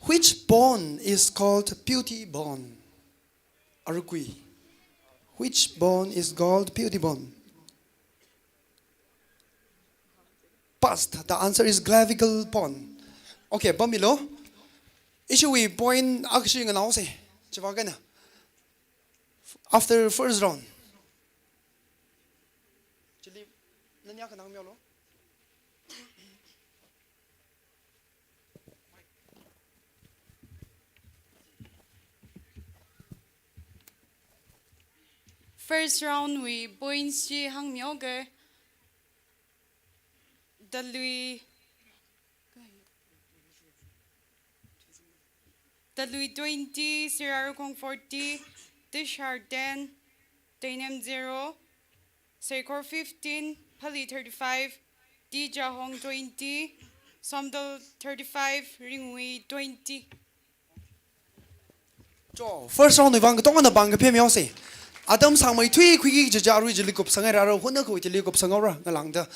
Which bone is called beauty bone? Arui kui. Which bone is called beauty bone? Past. The answer is clavicle bone. Okay, pamilo. Ishiwui point akha shi nganaosa. Chiwui vang eina. After first round. Chili, nanya kanang miolo. First round wui points chi hāngmihaoga. Dalui, Dalui twenty, Sirarakhong forty, Tushar ten, Teinem zero, Seikor fifteen, Phali thirty-five, Dijahong twenty, Somdal thirty-five, Ringwui twenty. Cho, first round wui vang katongana pāng kaphemihaosa. Atam sāngmeithui khuiki kaja arui chili kupsanghaira, arui huna khui chili kupsanghaora ngalāngda.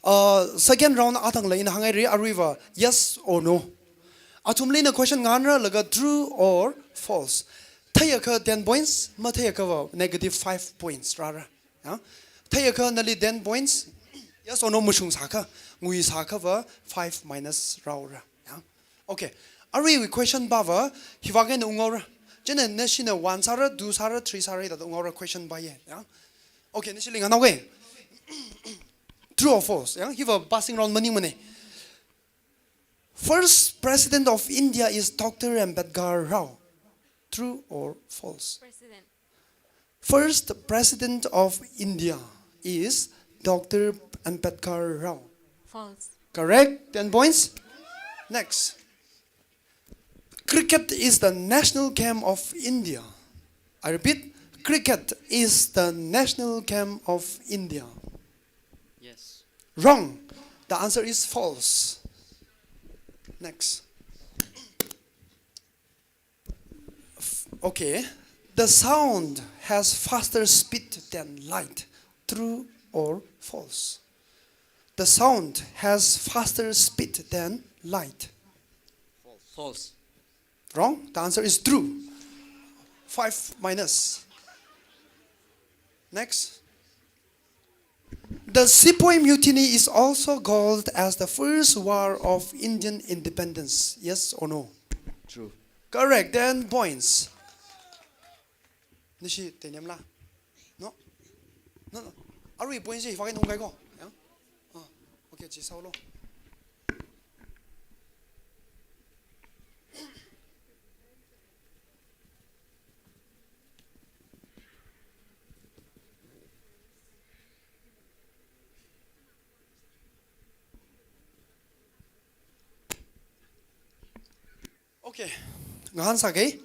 Uh, second round athang la ina hānghaira, aruiva yes or no. Athumli ina question ngahānra laga true or false. Theiakha ten points, matheiakhava negative five points rāra. Ya? Theiakha nali ten points, yes or no mashung sākha, ngui sākhava five minus rāhaora. Ya? Okay. Aruiwui question pāva, hiwui vang eina unghaora. Chieina nashina one sāra, two sāra, three sāra, hithāda unghaora question pāya. Ya? Okay, nashili nganaoga. True or false? Ya? Hiva passing round maningmana. First President of India is Doctor Ambedkar Rao. True or false? President. First President of India is Doctor Ambedkar Rao. False. Correct. Ten points. Next. Cricket is the national game of India. I repeat, cricket is the national game of India. Yes. Wrong. The answer is false. Next. F-, okay. The sound has faster speed than light. True or false? The sound has faster speed than light. False. Wrong. The answer is true. Five minus. Next. The Sepoy Mutiny is also called as the first war of Indian independence. Yes or no? True. Correct. Ten points. Nashi Teinem la? No? No, no. Arui point chi hiwui vang eina ungkahai ko. Ya? Ah, okay, chi sālo. Okay. Ngahān sāga.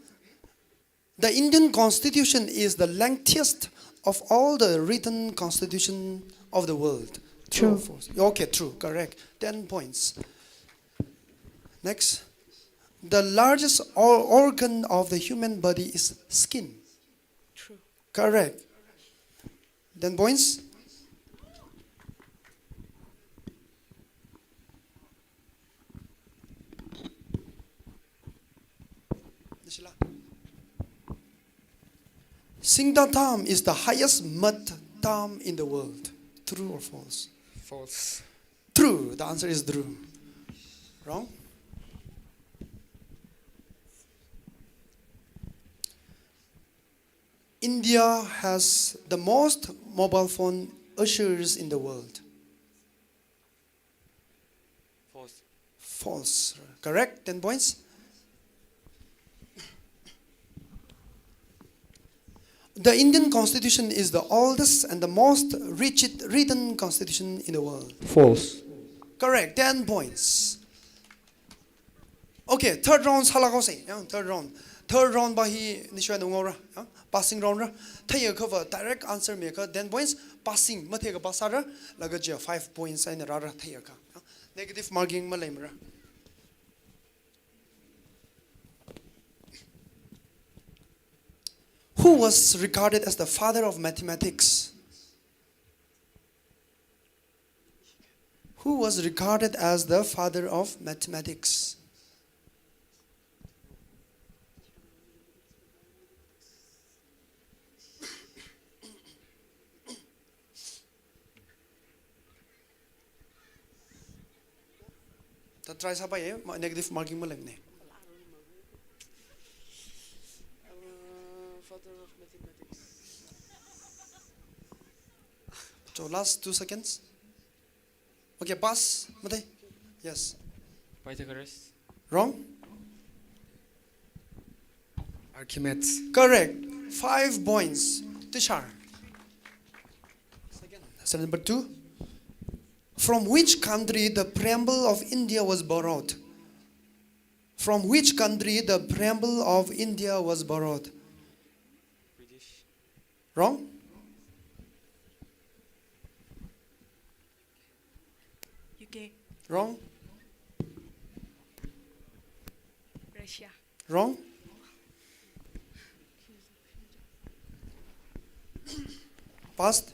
The Indian Constitution is the lengthiest of all the written constitution of the world. True or false? Okay, true, correct. Ten points. Next. The largest or-, organ of the human body is skin. True. Correct. Ten points. Nishila. Singda Dam is the highest mud dam in the world. True or false? False. True. The answer is true. Wrong. India has the most mobile phone users in the world. False. False. Correct. Ten points. The Indian Constitution is the oldest and the most rigid written constitution in the world. False. Correct. Ten points. Okay, third round sālaga se, ya, third round. Third round va hi nishuan unghaora, ya, passing round ra. Theiakhava direct answer miakha ten points, passing matheikha pass sāra, laga chi five points eina rāra theiakha. Ya. Negative marking maleimara. Who was regarded as the father of mathematics? Who was regarded as the father of mathematics? Ta try sāpai, eh, ma-, negative marking maleng ne. So last two seconds. Okay, pass. Mate. Yes. Pythagoras. Wrong. Archimedes. Correct. Five points. Tishar. Second. Question number two. From which country the preamble of India was borrowed? From which country the preamble of India was borrowed? British. Wrong? U K. Wrong? Russia. Wrong? Passed?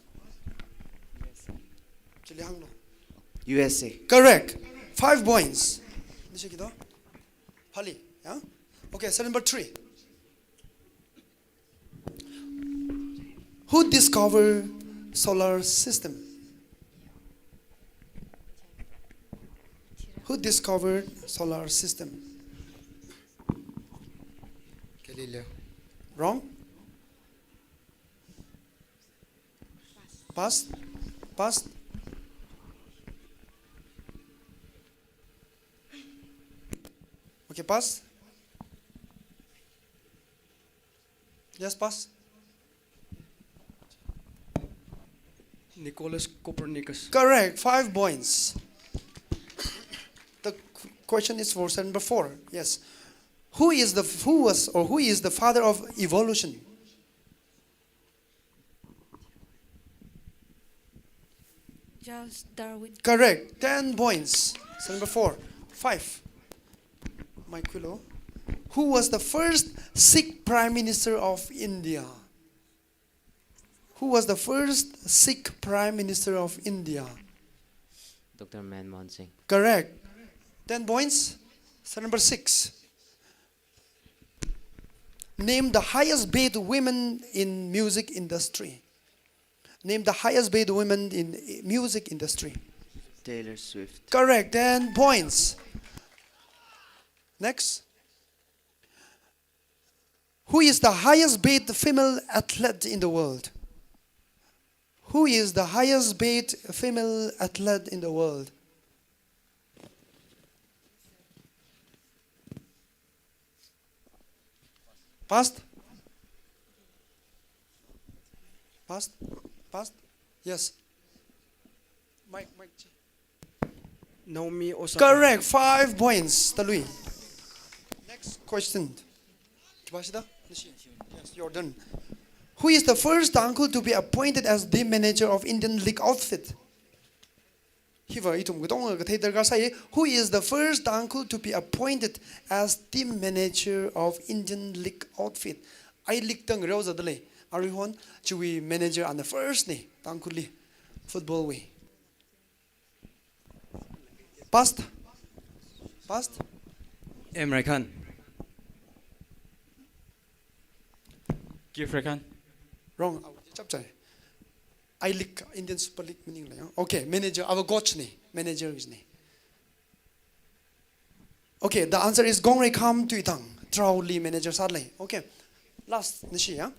Chili hānglu. U S A. Correct. Five points. Nishi kito? Phali, yeah? Okay, so number three. Who discovered solar system? Who discovered solar system? Galileo. Wrong. Pass. Pass. Okay, pass. Yes, pass. Nicholas Copernicus. Correct. Five points. The qu-, question is for number four. Yes. Who is the, who was or who is the father of evolution? Charles Darwin. Correct. Ten points. So number four. Five. Mike Quilo. Who was the first Sikh Prime Minister of India? Who was the first Sikh Prime Minister of India? Doctor Manmohan Singh. Correct. Ten points. So number six. Name the highest paid women in music industry. Name the highest paid women in music industry. Taylor Swift. Correct. Ten points. Next. Who is the highest paid female athlete in the world? Who is the highest paid female athlete in the world? Passed? Passed? Passed? Yes. Mike, Mike. Naomi Osaka. Correct. Five points. Talui. Next question. Kibashida? Yes, you're done. Who is the first Tangkhul to be appointed as the manager of Indian League outfit? Hiva ithum katonga kathei darkar sāi. Who is the first Tangkhul to be appointed as team manager of Indian League outfit? I-League tang reo zadalei. Aruihon chiwui manager ana first ne, Tangkhulli. Football wui. Passed? Passed? Imran Khan. Gafur Khan. Wrong. Chapchai. I-League, Indian Super League meaning la, yeah? Okay, manager, our coach ne, manager is ne. Okay, the answer is Gongreikham Tuitang. Traoli manager sālei. Okay. Last, nishi, yeah?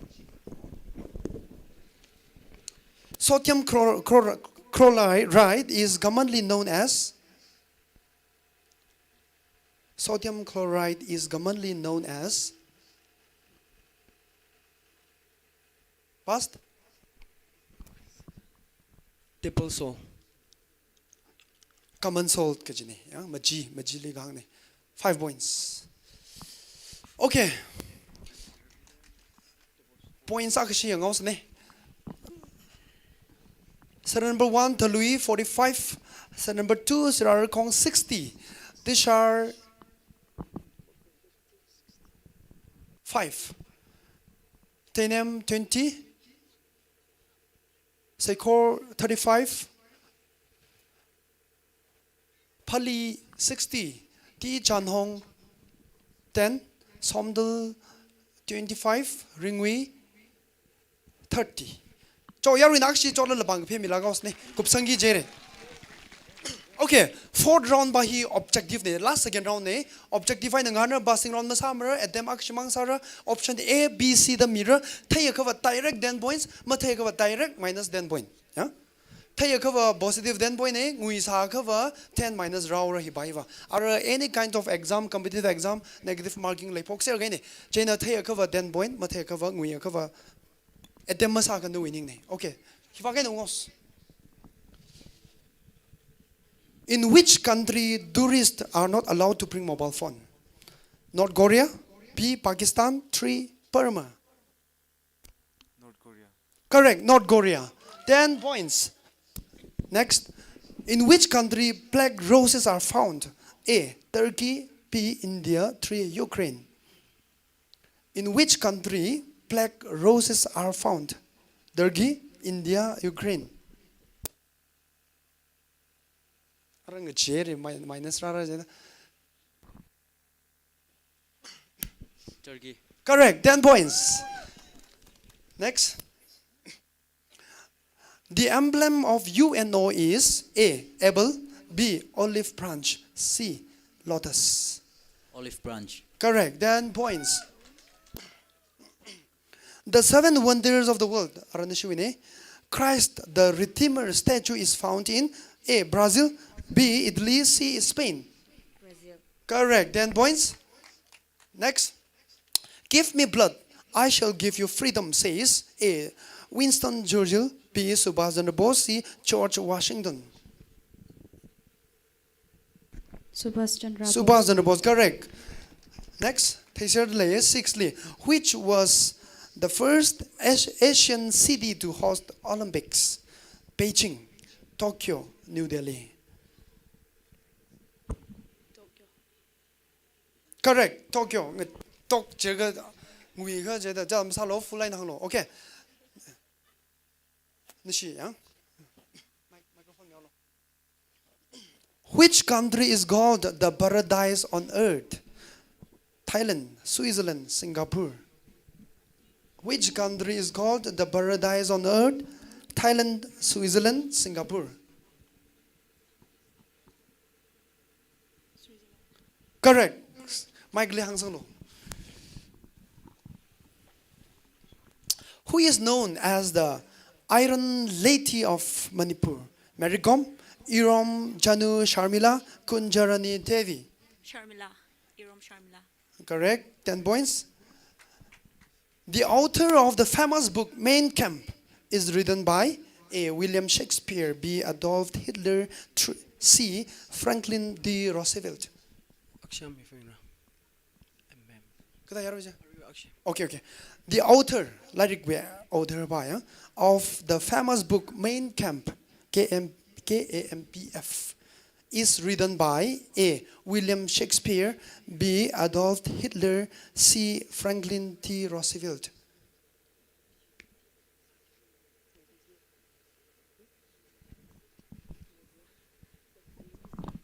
Sodium chlor-, chlor-, chloride is commonly known as, sodium chloride is commonly known as, passed? Table salt. Common salt kajine, yeah? Maji, majili kahāngne. Five points. Okay. Points akhashi yanghaosane. Serial number one, Talui, forty-five. Serial number two, Sirarakhong, sixty. Tishar, five. Teinem, twenty. Seikor, thirty-five. Phali, sixty. T Chanhong, ten. Somdal, twenty-five. Ringui, thirty. Cho, yaruina akhashi chotla lapang phemilāka osne. Kupsangki jere. Okay, fourth round pa hi objective ne, last second round ne. Objective eina ngahānra, passing round masāmara, attempt akha shimān sāra, option A, B, C da mira. Theiakhava direct ten points, matheiakhava direct minus ten point. Ya? Theiakhava positive ten point ne, nguisāakhava ten minus rāra hi pa hiva. Ara any kind of exam, competitive exam, negative marking leiphokser kahaina. Chieina theiakhava ten point, matheiakhava, nguiakhava attempt masāakha nawui ning ne. Okay. Hiva kahaina ungos. In which country tourists are not allowed to bring mobile phone? North Korea, B, Pakistan, three, Burma. North Korea. Correct, North Korea. Ten points. Next. In which country black roses are found? A, Turkey, B, India, three, Ukraine. In which country black roses are found? Turkey, India, Ukraine. Arang ngachei re, mi-, minus rāra jida. Turkey. Correct, ten points. Next. The emblem of U N O is A, apple, B, olive branch, C, lotus. Olive branch. Correct, ten points. The seven wonders of the world, ara nashiwui ne. Christ the Redeemer statue is found in A, Brazil, B, Italy, C, Spain. Brazil. Correct, ten points. Next. Give me blood, I shall give you freedom, says A, Winston Churchill, B, Subhas Chandra Bose, C, George Washington. Subhas Chandra Bose. Subhas Chandra Bose, correct. Next, theiser lei, sixthli. Which was the first As-, Asian city to host Olympics? Beijing, Tokyo, New Delhi. Correct, Tokyo. Nge tok jega ngui ga jeda jam sālo, full line hānglo. Okay. Nashi, ya? Which country is called the paradise on earth? Thailand, Switzerland, Singapore. Which country is called the paradise on earth? Thailand, Switzerland, Singapore. Correct. Mic li hāngsanglo. Who is known as the Iron Lady of Manipur? Mary Kom, Irom Chanu Sharmila, Kunjarani Devi. Sharmila. Irom Sharmila. Correct. Ten points. The author of the famous book Mein Kampf is written by A, William Shakespeare, B, Adolf Hitler, thr-, C, Franklin D Roosevelt. Aksham ifeina. M M. Kada yaro ja? Aksham. Okay, okay. The author, lairikwui author pa, ya, of the famous book Mein Kampf, K M, K A M P F, is written by A, William Shakespeare, B, Adolf Hitler, C, Franklin D Roosevelt.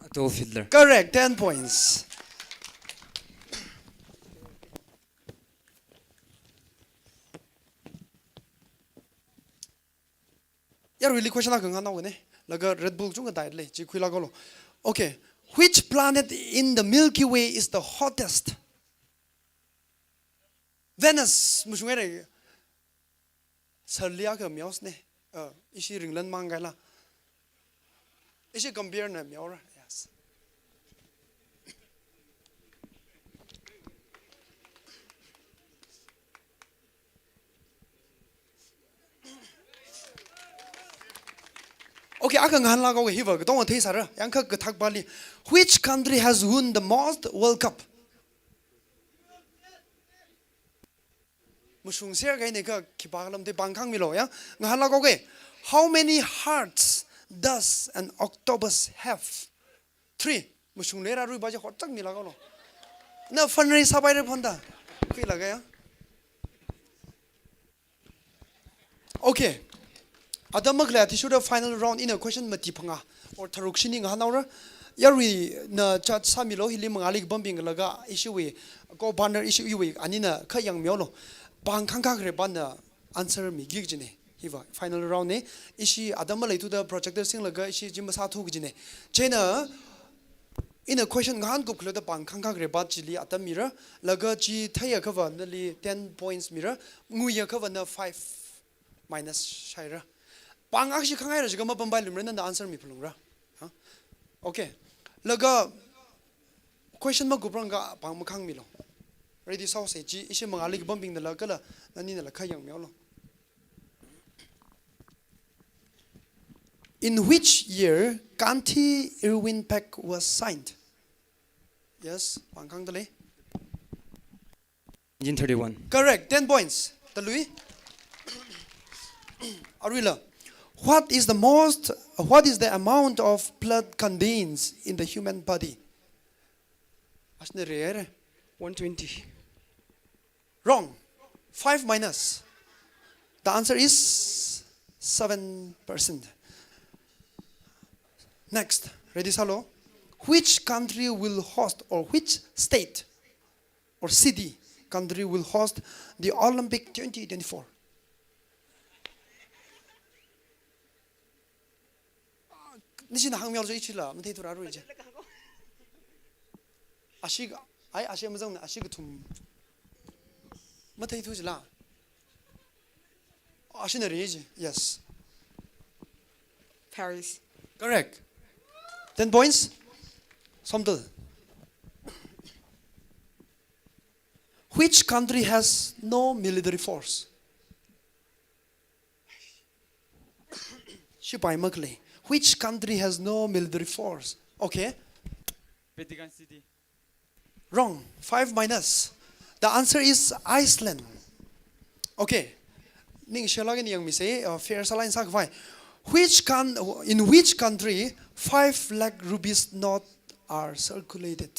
Adolf Hitler. Correct, ten points. Yaruili question akha ngahānhaoga ne. Laga Red Bull chungkha dai lei, chi khuilaga lo. Okay. Which planet in the Milky Way is the hottest? Venus, mashung ere. Sir li akha miaos ne. Uh, ishi ringlan mang kaila. Ishi compare na miaora. Yes. Okay, akha ngahānlaga, okay, hiva katonga theisāra. Yangkha kathak pali. Which country has won the most World Cup? Mashungser kahaina kha khipā lam te pāng khangmilo ya. Ngahānlaga, okay. How many hearts does an octopus have? Three. Mashung leira rui baje hot tak milaga lo. Na fund raise sāpaira phanda. Khuilaga ya. Okay. Ada makle athishurda final round ina question mati phangā or tharuk shini ngahānhaora. Yaruina chat sāmilo, hili mangāli kapambing laga ishiwui co-partner ishiwui anina kha yangmiolo. Pāng khangkha kre pana answer miki kajina. Hiva final round ne. Ishi atam maleithuda projector singlaga ishi chi masāthu kajine. Chieina ina question ngahānkup khalatta pāng khangkhak rebat chili atam mira. Laga chi theiakhava nali ten points mira. Nguiakhava na five minus shaira. Pāng akhashi khangaira jiakha mapampai lumra, nana answer miphalungra. Ha? Okay. Laga question makuprang kha pāng makhangmilu. Ready sāhaose, chi ishi mangāli kapambingnala kala naninala kha yangmihaolu. In which year Gandhi Irwin Pact was signed? Yes, pāng khangda lei. Nineteen thirty-one. Correct, ten points. Talui. Aruila. What is the most, what is the amount of blood contains in the human body? Ashna re re. One twenty. Wrong. Five minus. The answer is seven percent. Next, ready sālu. Which country will host, or which state or city, country will host the Olympic twenty twenty-four? Nishina hāngmihaolu ichila, matheithura ru ichi. Ashi, ai, ashi mazangna, ashi kathum. Matheithu chila. Ashina re ichi. Yes. Paris. Correct. Ten points. Somdal. Which country has no military force? Shipai makhalei. Which country has no military force? Okay. Vatican City. Wrong. Five minus. The answer is Iceland. Okay. Ningshilāk eina yangmise, uh, fair sālāk eina sākhavai. Which coun-, in which country five lakh rupees note are circulated?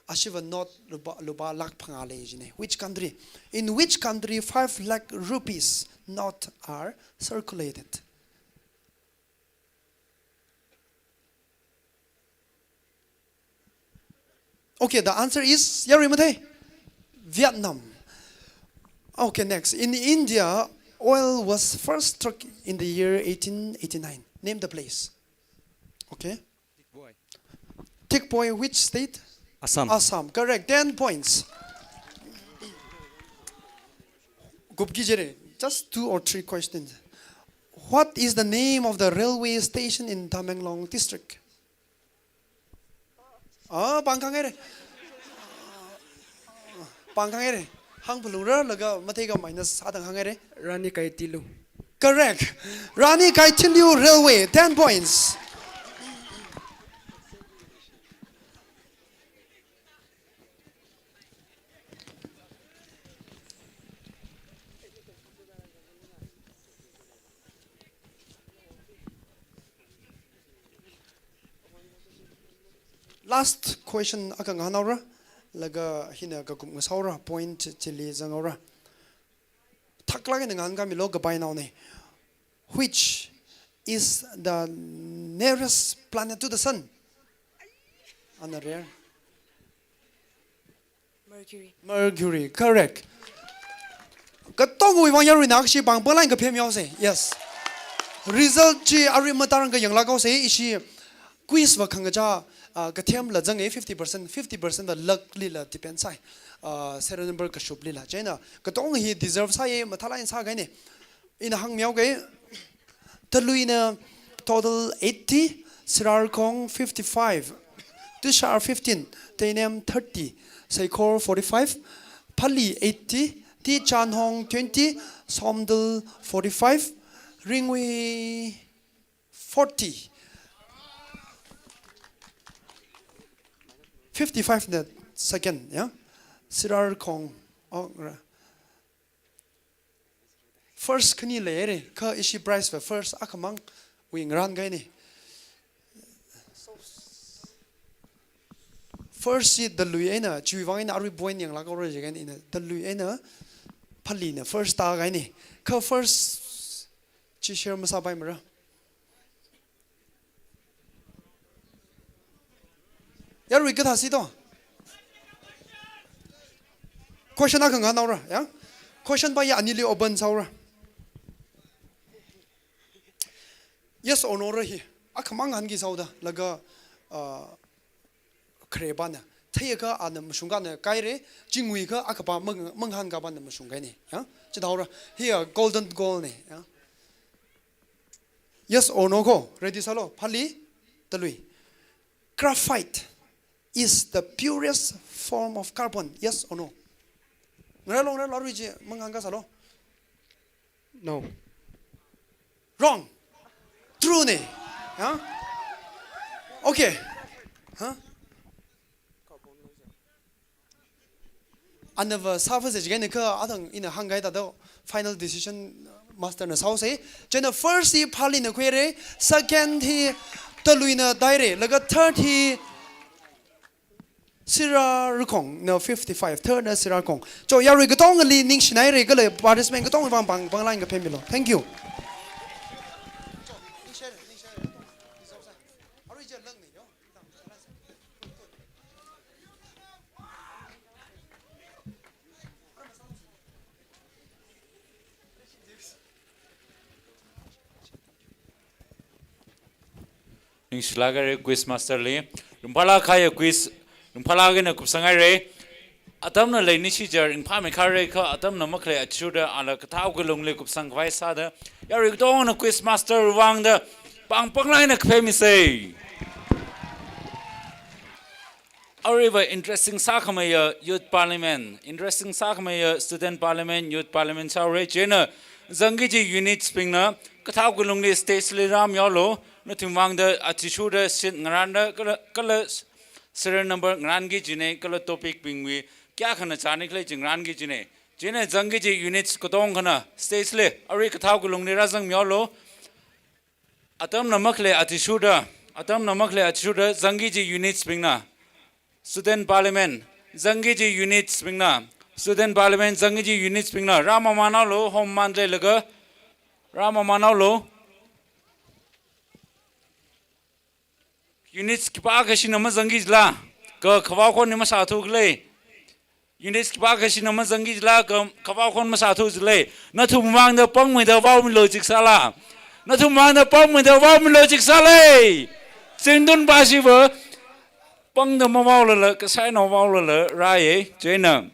Ashiva note lupā, lupā lakh phangā lei jine. Which country? In which country five lakh rupees note are circulated? Okay, the answer is, yarui mathei, Vietnam. Okay, next. In India, oil was first struck in the year eighteen eighty-nine. Name the place. Okay. Tick boy, which state? Assam. Assam. Correct. Ten points. Kupki jere. Just two or three questions. What is the name of the railway station in Tamenglong district? Ah, pāng khangaire. Pāng khangaire. Hāngphalungra laga matheikha minus sādang khangaire. Rani Gaidinliu. Correct. Rani Gaidinliu Railway, ten points. Last question akha ngahānhaora, laga hina kakup ngasaora, point chili zanghaora. Thaklāk eina ngahānkāmilu, kapai naone. Which is the nearest planet to the sun? Ana rare. Mercury. Mercury, correct. Katongwui vang yaruina akhashi pāng pāng line kaphem yaose. Yes. Result chi arui matarang kha yanglāk haose, ishi quiz va khangachā, ah, kathemla zange, fifty percent, fifty percent va luck lila depend sai. Ah, serial number kashuplila. Chieina, katong hi deserve sāye, mathālāk eina sākahaine. Ina hāngmihaoke, Talui na total eighty, Sirarkhong fifty-five, Tushar fifteen, Teinem thirty, Seikhor forty-five, Pali eighty, T Chanhong twenty, Somdal forty-five, Ringwui forty. Fifty-five na second, ya? Sirarkhong, oh, ra. First khani leire, kha ishi prize va first akhamangwui ngarānkahaine. First chi Talui eina, chiwui vang eina arui point yanglākhaora jiakha ina, Talui eina Pali na first tākahaine. Kha first chi share masāpaimara. Yarui kathā si to. Question akha ngahānhaora, ya? Question pa ya anili open sāhaora. Yes or no ra hi. Akhamang hāngki sāhaoda, laga, uh, kharepana. Theiakha ana mashungkana kaire, chingwuikha akhapa mang-, mangahānkapana mashungkaine. Ya? Chithāhaora. Hi a golden goal ne. Ya? Yes or no ko? Ready sālu. Phali, talui. Graphite is the purest form of carbon. Yes or no? Ngarā lo, ngarā lo, arui chi mangahānka sālu. No. Wrong. True ne. Huh? Okay. Huh? Anava sāva se jigaine kha athang ina hāngkahai thāda final decision master na sāhaose. Chieina first hi Phalina khuire, second hi Taluina daire, laga third hi Sira Rukhong, no, fifty-five, third na Sira Rukhong. Cho, yarui katongali ningshinaire, kala participant katongvang pang, panglang kaphemilo. Thank you. Ningshilāk haire quiz master li. Ringphālāk kahaiya quiz, ringphālāk eina kupsang haire. Atamna leinishi jar ringphāmei kharei kha, atamna makhalei athishurda ala kathao kalungli kupsang khavai sāda, yarui katongna quiz master vangda pang panglang eina kaphemise. Aruiva interesting sākhameiya youth parliament, interesting sākhameiya student parliament, youth parliament sāhaore. Chieina zangki kaji units bingna kathao kalungli stage li rāmihaolu, nathum vangda athishurda seat ngarānda kala, kala serial number ngarānki kajine, kala topic bingwui kayākhana chāni khalei chi ngarānki kajine. Chieina zangki kaji units katongkhana stage li arui kathao kalungli rāzangmihaolu. Atamna makhalei athishurda, atamna makhalei athishurda zangki kaji units bingna student parliament, zangki kaji units bingna student parliament, zangki kaji units bingna rāmamānhaolu, home man leilaga rāmamānhaolu. Units khipākhashina mazangki jila, kha khavao khon ni masāthu khalei. Units khipākhashina mazangki jila, kha khavao khon masāthu jilei. Nathum vangda pangmeida vaomilu jiksāla. Nathum vangda pangmeida vaomilu jiksālei. Zingtun bashiva pangda mavaolala, kasā eina vaolala rāye. Chieina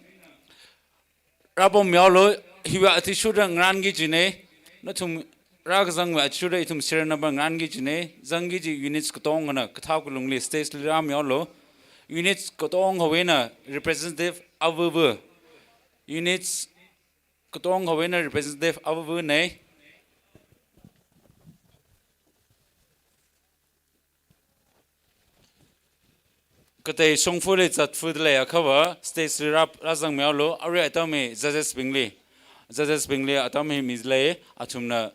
rāpammihaolu, hiva athishurda ngarānki kajine, nathum rākazangva athishurda ithum serial number ngarānki kajine, zangki kaji units katongkhana kathao kalungli stage li rāmihaolu. Units katongkhawui eina representative avuvu. Units katongkhawui eina representative avuvune. Katei shongfali zatfali akhava stage li rā, rāzangmihaolu, arui atam hi judges bingli. Judges bingli atam hi milei, athumna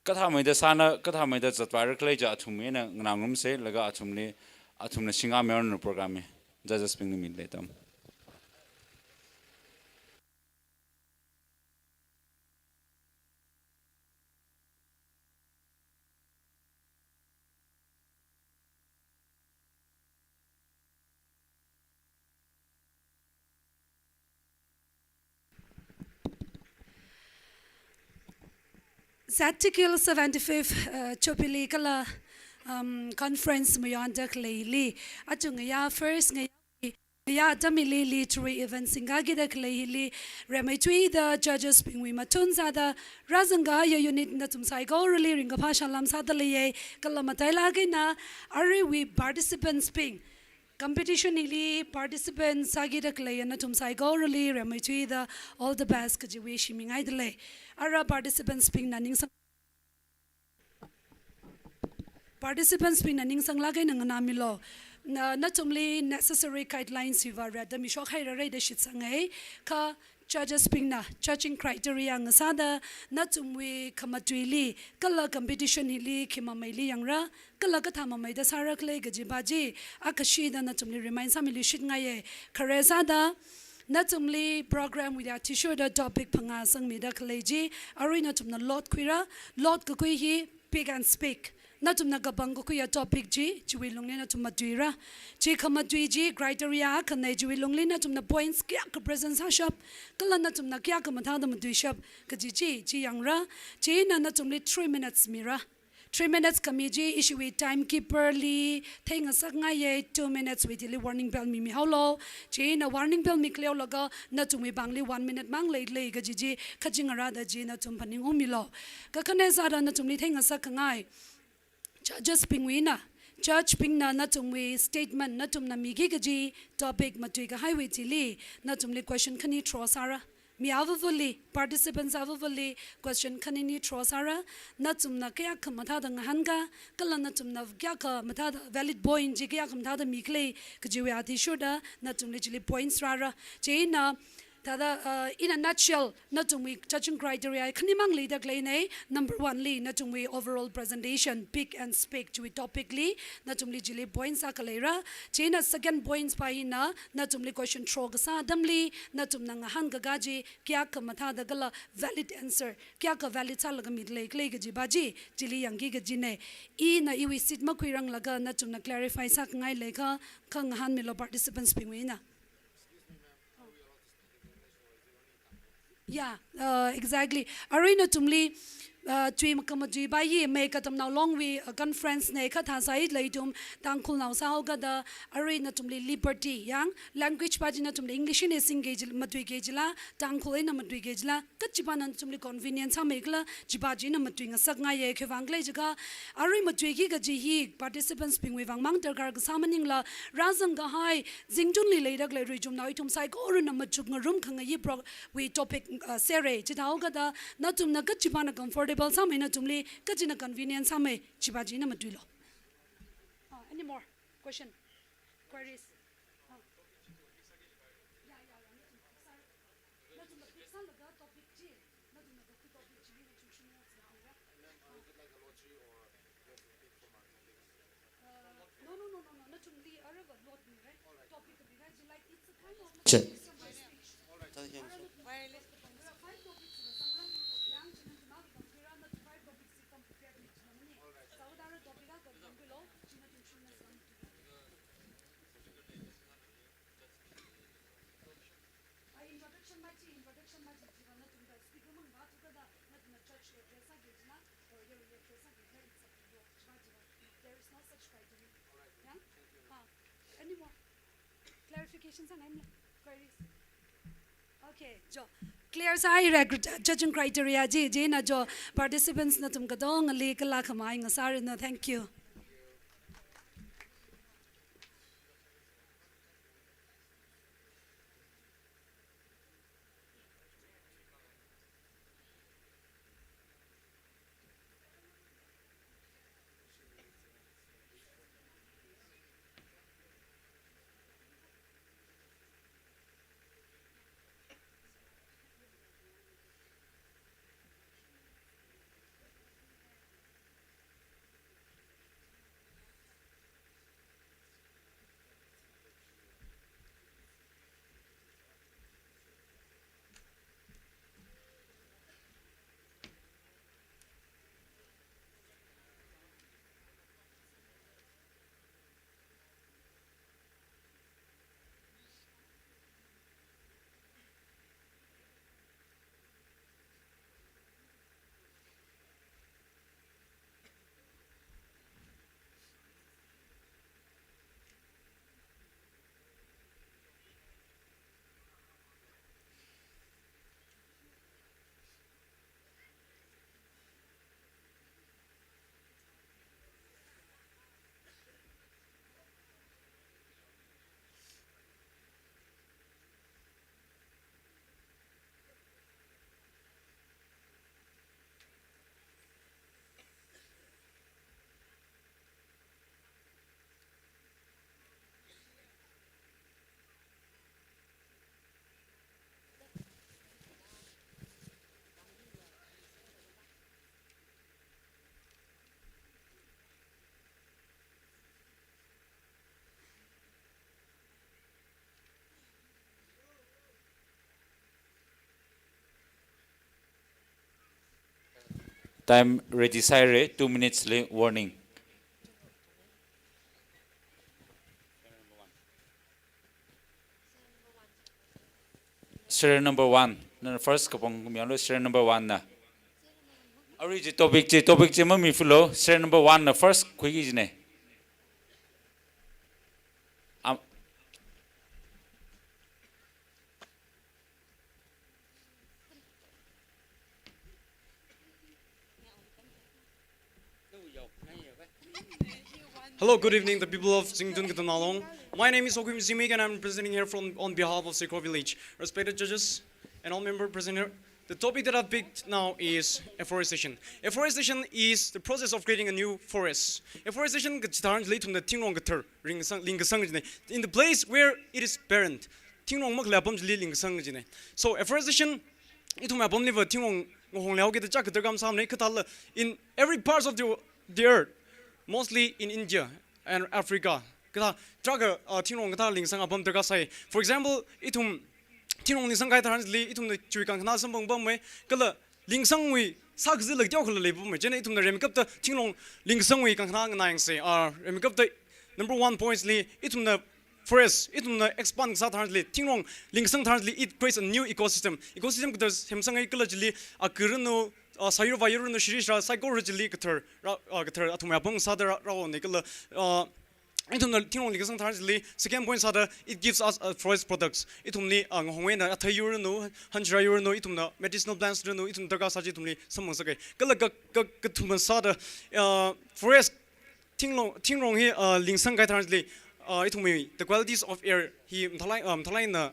kathāmeida sāna, kathāmeida zatvāra khalei chi athum eina nganāngarumse, laga athumli, athumna singamihaolu program hi. Judges bingli milei atam. Zatical seventy-fifth, uh, Jubilee kala, um, conference mayonda khaleili. Aja ngayā first ngayā, ngayā atam hili literary event singkakida khalei hili, rimeithuida judges bingwui mathun sāda, rāzangkahaiya unit nathum saikorali ringkaphā salām sāda leiye, kala matailāk eina, aruiwui participants bing, competition hili participant sākida khaleiya nathum saikorali rimeithuida all the best kajiwui shiming haida lei. Ara participants bingna ningsang, participants bingna ningsanglāk eina nganāmilu. Na, nathumli necessary guidelines hiva rāda mishok hairarei da shitsangei. Kha judges bingna judging criteria ngasāda nathumwui khamatuili, kala competition hili khi mameili yangra, kala kathā mameida sāra khalei kajiva chi, akhashida nathumli remind sāmiluishitngaiye. Khare sāda, nathumli program wui athishurda topic phangā sangmida khalei chi, arui nathumna lot khuira, lot kakhui hi pick and speak. Nathumna kapang kakhuiya topic chi, chiwui lungli nathum matuira. Chi khamatui chi criteria akhane, chiwui lungli nathumna points kayākha present sāshap, kala nathumna kayākha mathāda matuishap, kaji chi, chi yangra. Chieina nathumli three minutes mira. Three minutes khami chi ishiwui timekeeper li theingasakngaiya, two minutes wui thili warning bell mimihaolu. Chieina warning bell mikhaleolaga nathumwui pāngli one minute mang leilei kaji chi khachi ngarāda chi nathum phaningungmilu. Kakhane sāda nathumli theingasakkhangai, judges bingwui eina, judge bingna nathumwui statement, nathumna miki kaji topic matuikahaiwui thili nathumli question khani throw sāra. Mi avavali, participants avavali question khanini throw sāra. Nathumna kayākha mathāda ngahānka, kala nathumna kayākha mathāda valid point chi kayākha mathāda mikhala kajiwui athishurda nathumli chili points rāra. Chieina thāda, uh, in a nutshell, nathumwui judging criteria khanimang leida khaleina. Number one li nathumwui overall presentation, pick and speak chiwui topic li nathumli chili points akha leira. Chieina second points pa hina nathumli question throw kasā atamli nathumna ngahānkakā chi kayākha mathāda kala valid answer, kayākha valid sālaga midalei khalei kaji pa chi chili yangki kajina. Ina iwui seat makhuiranglaga nathumna clarify sākhangai leiakha, kha ngahānmilu participants bingwui eina. Yeah, uh, exactly. Arui nathumli, uh, tui makhamatui pa hi Mei Katamnao Longwui, uh, conference na kha thāsai, ithum Tangkhulnao sāhaokada arui nathumli liberty, yang language pa chi nathumli English eina singki kajila, matuiki kajila, Tangkhul eina matuiki kajila, kachipana nathumli convenient sāmeikhala, chi pa chi ina matuingasakngaiya. Khiwuivang khala jiakha, arui matuiki kaji hi participants bingwui vāngmang darkar kasā maningla, rāzangkahai zingtunli leida khalei ruichumnao ithum saikorana machuk ngarumkhangai pro wui topic, uh, sera. Chithāhaokada nathumna kachipana comfortable sāmei, nathumli kachina convenient sāmei, chi pa chi ina matuilu. Uh, any more question? Queries? Uh. Yeah, yeah, yeah. Nathumna pick sālaga topic chi, nathumna topic, topic chi nathum shimla sāra. And then, uh, is it like a lottery or you have to pick from our topics? Uh, no, no, no, no, no. Nathumli arava lot ni, right? All right. Topic kapi kaji, like, it's a kind of, che, customized speech. All right. Arava nathum five topics la sāra, yang chi nathum akha pangkhuira, nathum five topics chi kam prepared ni chi namni. All right. Sāda arava topic akha pangkhuilu, chi nathum shimla sāra. Ah, introduction ma chi, introduction ma chi, chi pa nathumna speaker mang va thukada, nathumna church address sāki kajila, or your address sāki kajila, it's up to you. Chi pa, chi pa. There is no such criteria. Yeah? Ah, any more clarifications and any queries? Okay, jo. Clear sāhaira, judging criteria chi, chieina jo participants nathum katongali kala khamai ngasāranu. Thank you. Time ready sāhaira, two minutes li warning. Serial number one. Nana first kapong miyalu, serial number one na. Ri chi topic chi, topic chi mamifulo, serial number one na first khuiki kajina. Am- Hello, good evening, the people of Zingtun Katamnao Long. My name is Okwim Zimik, and I'm presenting here from on behalf of Seikor Village. Respected judges and all members present here, the topic that I've picked now is afforestation. Afforestation is the process of creating a new forest. Afforestation kachi tharanli ithumna thingrong kathar ringkasang, lingkasang kajina. In the place where it is barren, thingrong makhalei apam chili lingkasang kajina. So afforestation, ithum apamliva thingrong ngahong leihao kida chak kathar kam samna kathāla in every parts of the, the earth, mostly in India and Africa. Kathā, tarākha, uh, thingrong kathā lingkasang apam darkar sai. For example, ithum thingrong lingkasang kahai tharanli, ithumna chiwui kangkhana samphang pamma, kala lingkasangwui sākazila teokha khala leipamma. Chieina ithumna rimeikapta thingrong lingkasangwui kangkhana nganāyangsa. Ah, rimeikapta number one points li, ithumna forest, ithumna expand kasā tharanli, thingrong lingkasang tharanli, it creates a new ecosystem. Ecosystem kathar semsanghai kala chili, ah, kha ranu, ah, sāyur vāyur ranu, shiri shira saikora chili kathar, ra, ah, kathar athumwui apam sāda rā, rāhaona kala, ah, ithumna thingrong lingkasang tharanli, second point sāda, it gives us, uh, forest products. Ithumli, uh, ngahong eina athei yur ranu, hanshira yur ranu, ithumna medicinal plants ranu, ithum darkar sā chi ithumli samphang sāka. Kala ka, ka, kathumna sāda, uh, forest thingrong, thingrong hi, uh, lingkasang kahai tharanli, uh, ithumwui the qualities of air hi mathālāk, uh, mathālākna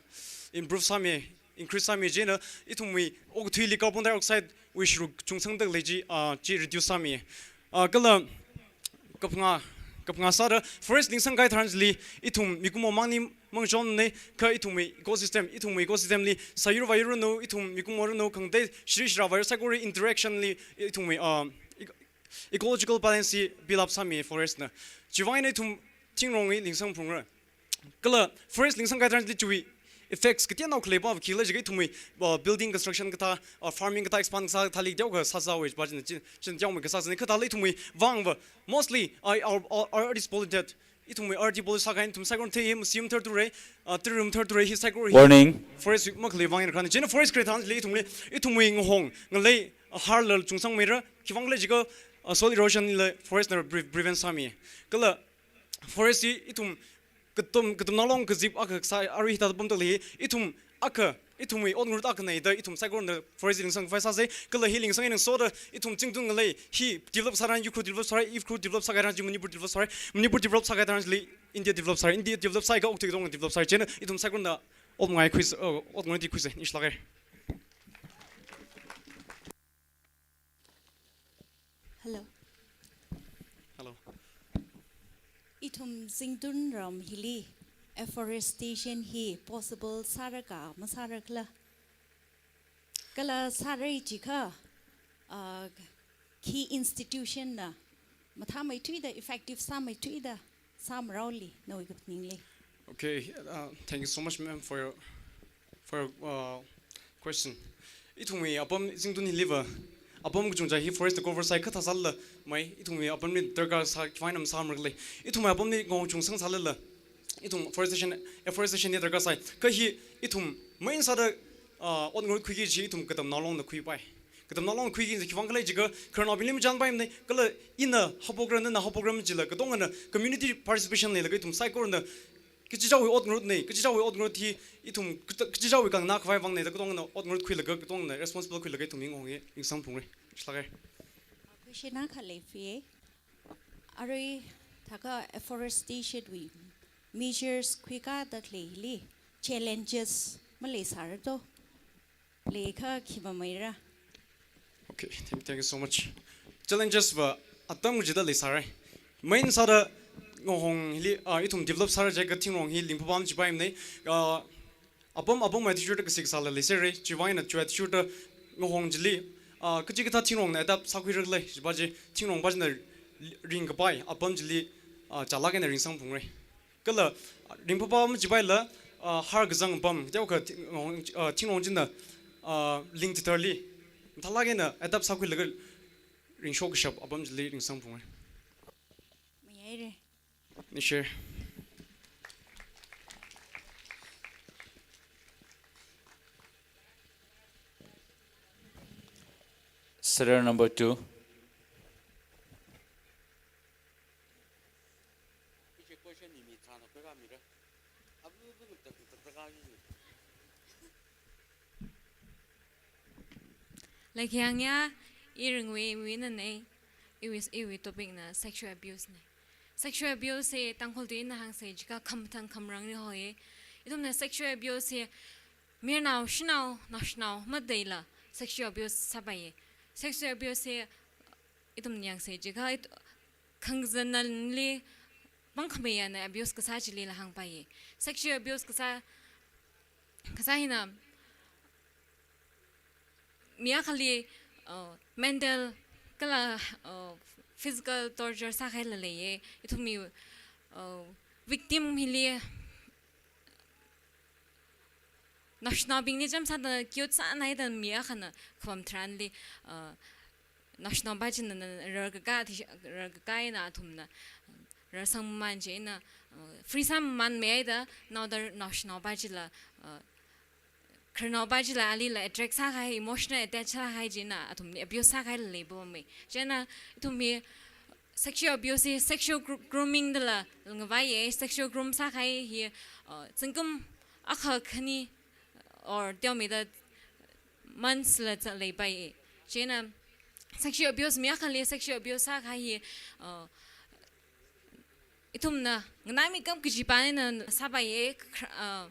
improve sāmi, increase sāmi chieina, ithumwui okathuili carbon dioxide wui sharuk chungsangda khalei chi, ah, chi reduce sāmi. Ah, kala kaphangā, kaphangā sāda forest lingkasang kahai tharanli ithum mikumo mangli mangachonmana, kha ithumwui ecosystem, ithumwui ecosystem li sāyur vāyur ranu, ithum mikumo ranu, khangatei shiri shira vāyur saikora interaction li ithumwui, ah, ec-, ecological balance hi build up sāmi forest na. Chiwui vang eina ithum thingrong hi lingkasang phungra. Kala forest lingkasang kahai tharanli chiwui effects kateonao khaleipa khikhala jiakha ithumwui, uh, building construction kathā, uh, farming kathā expand kasā kathāli teokha sāsāhaowa jipa china, chi, china teomei kasā sāna kathāla ithumwui vangva. Mostly, uh, our, our, our earth is polluted. Ithumwui earth hi pollute sākahai ithum saikora thei hi masi mathar tura, uh, tara mathar tura hi saikora hi. Warning. Forest makhalei vang eina khana. Chieina forest khalei tharanli ithumli, ithumwui ngahong, ngalei, uh, harla chungsangmeira, khiwui vang khala jiakha, uh, soil erosion la forest na pre-, prevent sāmi. Kala forest hi ithum katam, katamnao long kazip akha sā, arui hithāda pamda khalei hi, ithum akha, ithumwui ot ngarut akha eina da, ithum saikorana forest lingkasang khavai sāsa, kala hi lingkasang eina ngasoda, ithum Zingtun ngalei, hi develop sāran, Ukhrul develop sāra, Ukhrul develop sākahai tharan chi Manipur develop sāra, Manipur develop sākahai tharanli India develop sāra, India develop sāakha okathui katonga develop sāra, chieina ithum saikorana ot ngai khuisa, uh, ot ngarut hi khuisa, ningshilāka. Hello. Hello. Ithum Zingtun ram hili afforestation hi possible sāra kha masāra khala? Kala sāra jiakha, ah, khi institution na mathāmeithuida, effective sāmeithuida sāmaraoli, nawui kaphaninglei. Okay, uh, thank you so much, ma'am, for your, for your, uh, question. Ithumwui apam Zingtun hiliva, apam kachungkha hi forest cover sāi kathā sālala, mai, ithumwui apamli darkar sā, khiwui vang eina masāmara khala. Ithumwui apamli ngahong chungsang sālala, ithum forestation, afforestation hi darkar sāi. Kha hi, ithum main sāda, uh, ot ngarut khuiki chi ithum katamnao longna khuipai. Katamnao long khuiki chi khiwui vang khala jiakha, khararnaobingli machānpaimana, kala ina haophokra, nana haophokra majila, katongana community participation leilaga ithum saikorana, kachichāwui ot ngarutna, kachichāwui ot ngarut hi, ithum kachi-, kachichāwui kangna khavai vangna da, katongana ot ngarut khuilaga, katongana responsible khuilaga ithum hi ngahong hi lingkasang phungra. Ningshilāka. Question akha leifie. Arui thākha afforestation wui measures khuikada khaleili challenges maleisāra to? Leiakha khi mameira? Okay, thank, thank you so much. Challenges va atam kachida leisāra. Main sāda ngahong hili, ah, ithum develop sāra jiakha thingrong hi lingphāpam chipaimana. Ah, apam, apam attitude kasik sāla leisāra. Chiwui vang eina chiwui attitude ngahong chili, ah, kachikathā thingrongna adapt sākhuira khala, chipa chi thingrong pa china ringkapai apam chili, ah, chālāk eina ringsang phungra. Kala, ringphāpam chipaila, ah, har kazang apam, teokha thi-, ngahong, ah, thingrong china, ah, ling chitharli mathālāk eina adapt sākhuilaga ringshok kashap apam chili ringsang phungra. Mayaira. Ningshira. Serial number two. Laikhiang ya, i Ringwui, Ringwui na nei, iwui, iwui topic na sexual abuse nei. Sexual abuse hi Tangkhul tuina hāngsa jiakha khamathān khamarān ni hoi. Ithumna sexual abuse hi mayarnao, shanao, naoshinao matheila sexual abuse sāpaiya. Sexual abuse hi ithumna yangsa jiakha it-, khangazanli pangkhamei eina abuse kasā chilila hāngpaiya. Sexual abuse kasā, kasā hina mi akhali, uh, mental kala, uh, physical torture sākahaila leiya. Ithumwui, uh, victim hili naoshinaobingli chāmsāda cute sānai da mi akhana khavām tharanli, uh, naoshinaopa china na rarkaka thi, rarkaka eina athumna rarsangmamān chieina, uh, free sāmamānmei da, naoda naoshinaopa chila, uh, khararnaopa chila alila attract sākahai, emotional attach sākahai chieina athumli abuse sākahaila leipamei. Chieina ithumwui sexual abuse hi sexual gro-, grooming dala ngavaiya. Sexual groom sākahai hi, uh, zingkum akha khani or teomeida months la za leipaiya. Chieina sexual abuse, mi akhali sexual abuse sākahai hi, uh, ithumna nganaimikap kajipa eina sāpaiya, kh-, uh,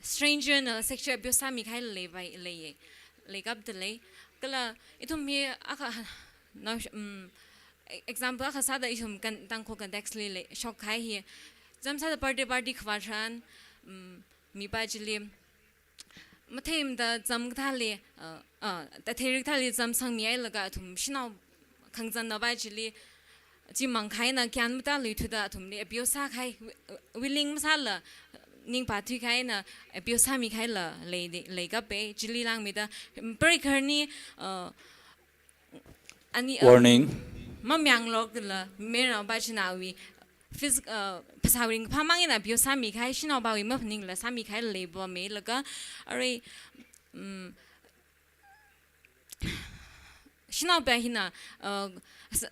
stranger na sexual abuse sāmikahaila leipai, leiya, leikapta lei. Kala ithum hi akha, nao, um, e-, example akha sāda ithum kan, Tangkhul context li lei, shokkahai hi. Chāmsāda birthday party khavā tharan, um, mipa chili matheimada zam kathāli, uh, uh, tatheirik kathāli zam sangmihailaga athum shanao khangazannaopa chili chi mangkahai eina kyan matāluithuda athumli abuse sākahai, wi-, willing masāla ningpā thuikahai eina abuse sāmikahaila lei, leikapai. Chili langmeida, um, preikhar ni, uh, ani, uh, warning, mamayanglo kala mayarnaopa china awui phys-, uh, phasāwui ringkaphā mang eina abuse sāmikahai, shanaopawui maphaningla sāmikahaila leipamei laga, arui, um, shanaopa hina, uh, s-,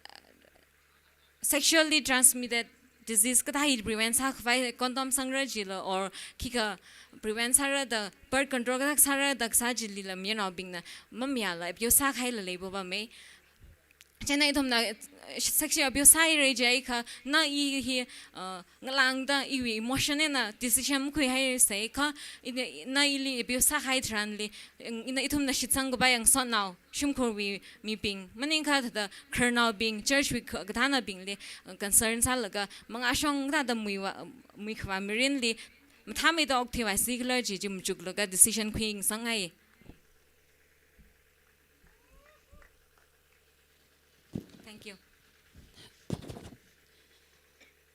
sexually transmitted disease kathā hi prevent sākhavai condom sangra jila or khikha prevent sāra da birth control kathā sāra da kasā chilila mayarnaobingna mamayāla abuse sākahaila leipamei. Chieina ithumna, uh, sexual abuse sāhaira jiakha, na i hi, uh, ngalāngda iwui emotion eina decision makhuihaisai kha, ina, na ili abuse sākahai tharanli, ina ithumna shitsang kapai ngasotnao, shimkhurwui mibing, maningakha thāda khararnaobing, church wui ka-, kathānabingli, uh, concern sālaga, mangāshong thāda muiva, muikhavā mirinli, mathāmeida okthuiva si khala chi chi machuklaga decision khuingasakngai. Thank you.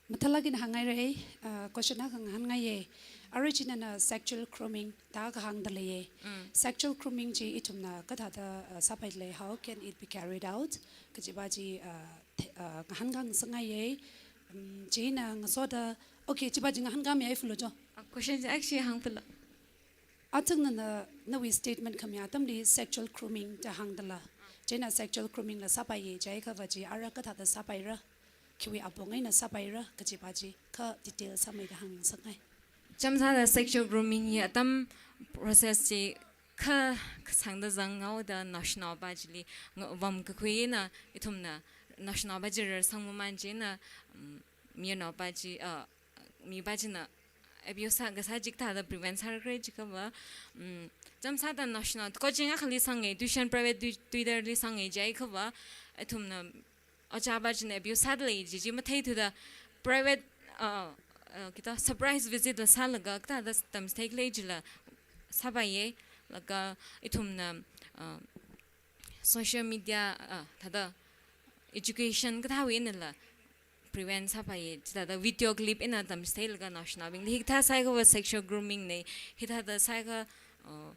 Mathālāk eina hāngngairai, uh, question akha ngahānngaiya. Arui china na sexual grooming da kahāngda leiya. Mm. Sexual grooming chi ithumna kathāda, uh, sāpailei, how can it be carried out? Kajipa chi, uh, the-, uh, ngahānkāngasakngaiya. Um, china ngasoda, okay, chipa chi ngahānkāmiya filo jo. Ah, question chi actually hāngpilo. Athang nana, nawui statement khami atamli sexual grooming da hāngdala. China sexual grooming la sāpaiya jiakhava chi ara kathāda sāpaira, khiwui apong eina sāpaira, kajipa chi kha detail sāmeida hāngngasakngai. Chāmsāda sexual grooming hi atam process chi kha, kha sāngda zanghaoda naoshinaopa chili nga-, vamkakhui eina ithumna naoshinaopa chi rarsangmamān chieina, um, mayarnaopa chi, uh, mipa china abuse sā kasā chi kathāda prevent sāra khala jiakhava, um, chāmsāda naoshinao coaching akhali sanga, tuition private tui-, tutor li sanga jiakhava, ithumna ojāpa china abuse sādalei chi chi matheithuda private, uh, uh, kita surprise visit la sālaga kathāda tamchitheikhala chila sāpaiya, laga ithumna, uh, social media, uh, thāda education kathāwui einala prevent sāpaiya, chithāda video clip eina tamchitheilaga naoshinaobingli hikathā sāiakhava sexual grooming nei, hithāda sāiakha, uh,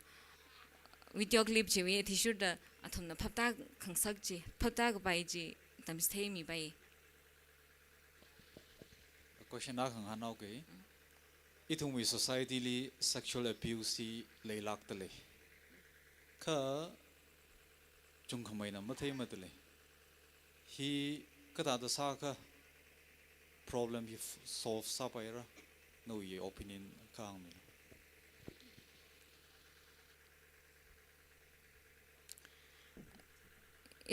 video clip chiwui athishurda athumna phaptākhangasak chi, phaptākapai chi tamchitheimipai. Question akha ngahānhaoke. Ithumwui society li sexual abuse hi leilākdalei. Kha tungkhameina matheimatale. Hi kathāda sākha problem hi f-, solve sāpaira, nawui opinion kahāng mi.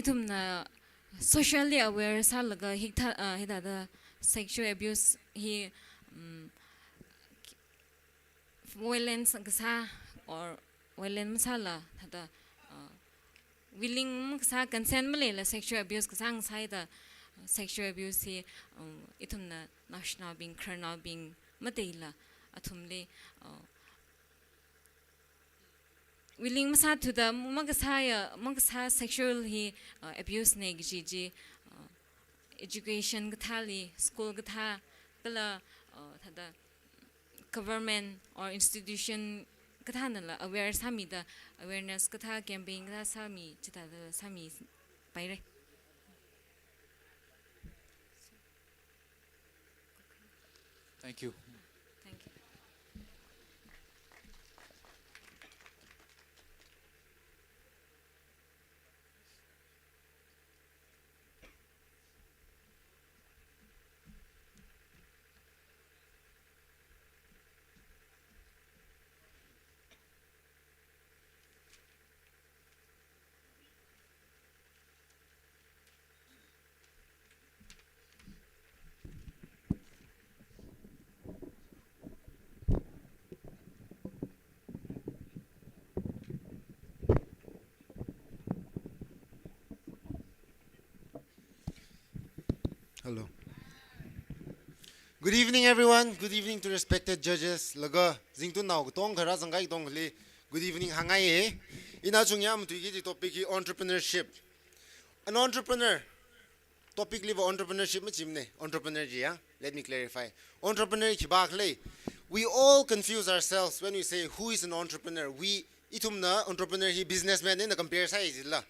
Ithumna socially aware sālaga hithā, ah, hithāda sexual abuse hi, um, violence kasā or violence masāla thāda, uh, willing kasā consent maleila sexual abuse kasā ngasāida, uh, sexual abuse hi, um, ithumna naoshinaobing, khararnaobing matheila athumli, uh, willing masāthuda makasāya, makasā sexual hi, uh, abuse na kaji chi, uh, education kathāli, school kathā, kala, uh, thāda government or institution kathānala aware sāmida, awareness kathā campaign kathā sāmi, chithāda sāmipaira. Thank you. Thank you. Hello. Good evening, everyone. Good evening to respected judges. Laga zingtunnao katongkha rāzangkahai katongkhali good evening hāngngaiye. Ina chungya matuiki kaji topic hi entrepreneurship. An entrepreneur. Topic liva entrepreneurship machimane. Entrepreneur jiya. Let me clarify. Entrepreneur khipākhala. We all confuse ourselves when we say, "Who is an entrepreneur?" We, ithumna entrepreneur hi businessman eina compare sāi jila.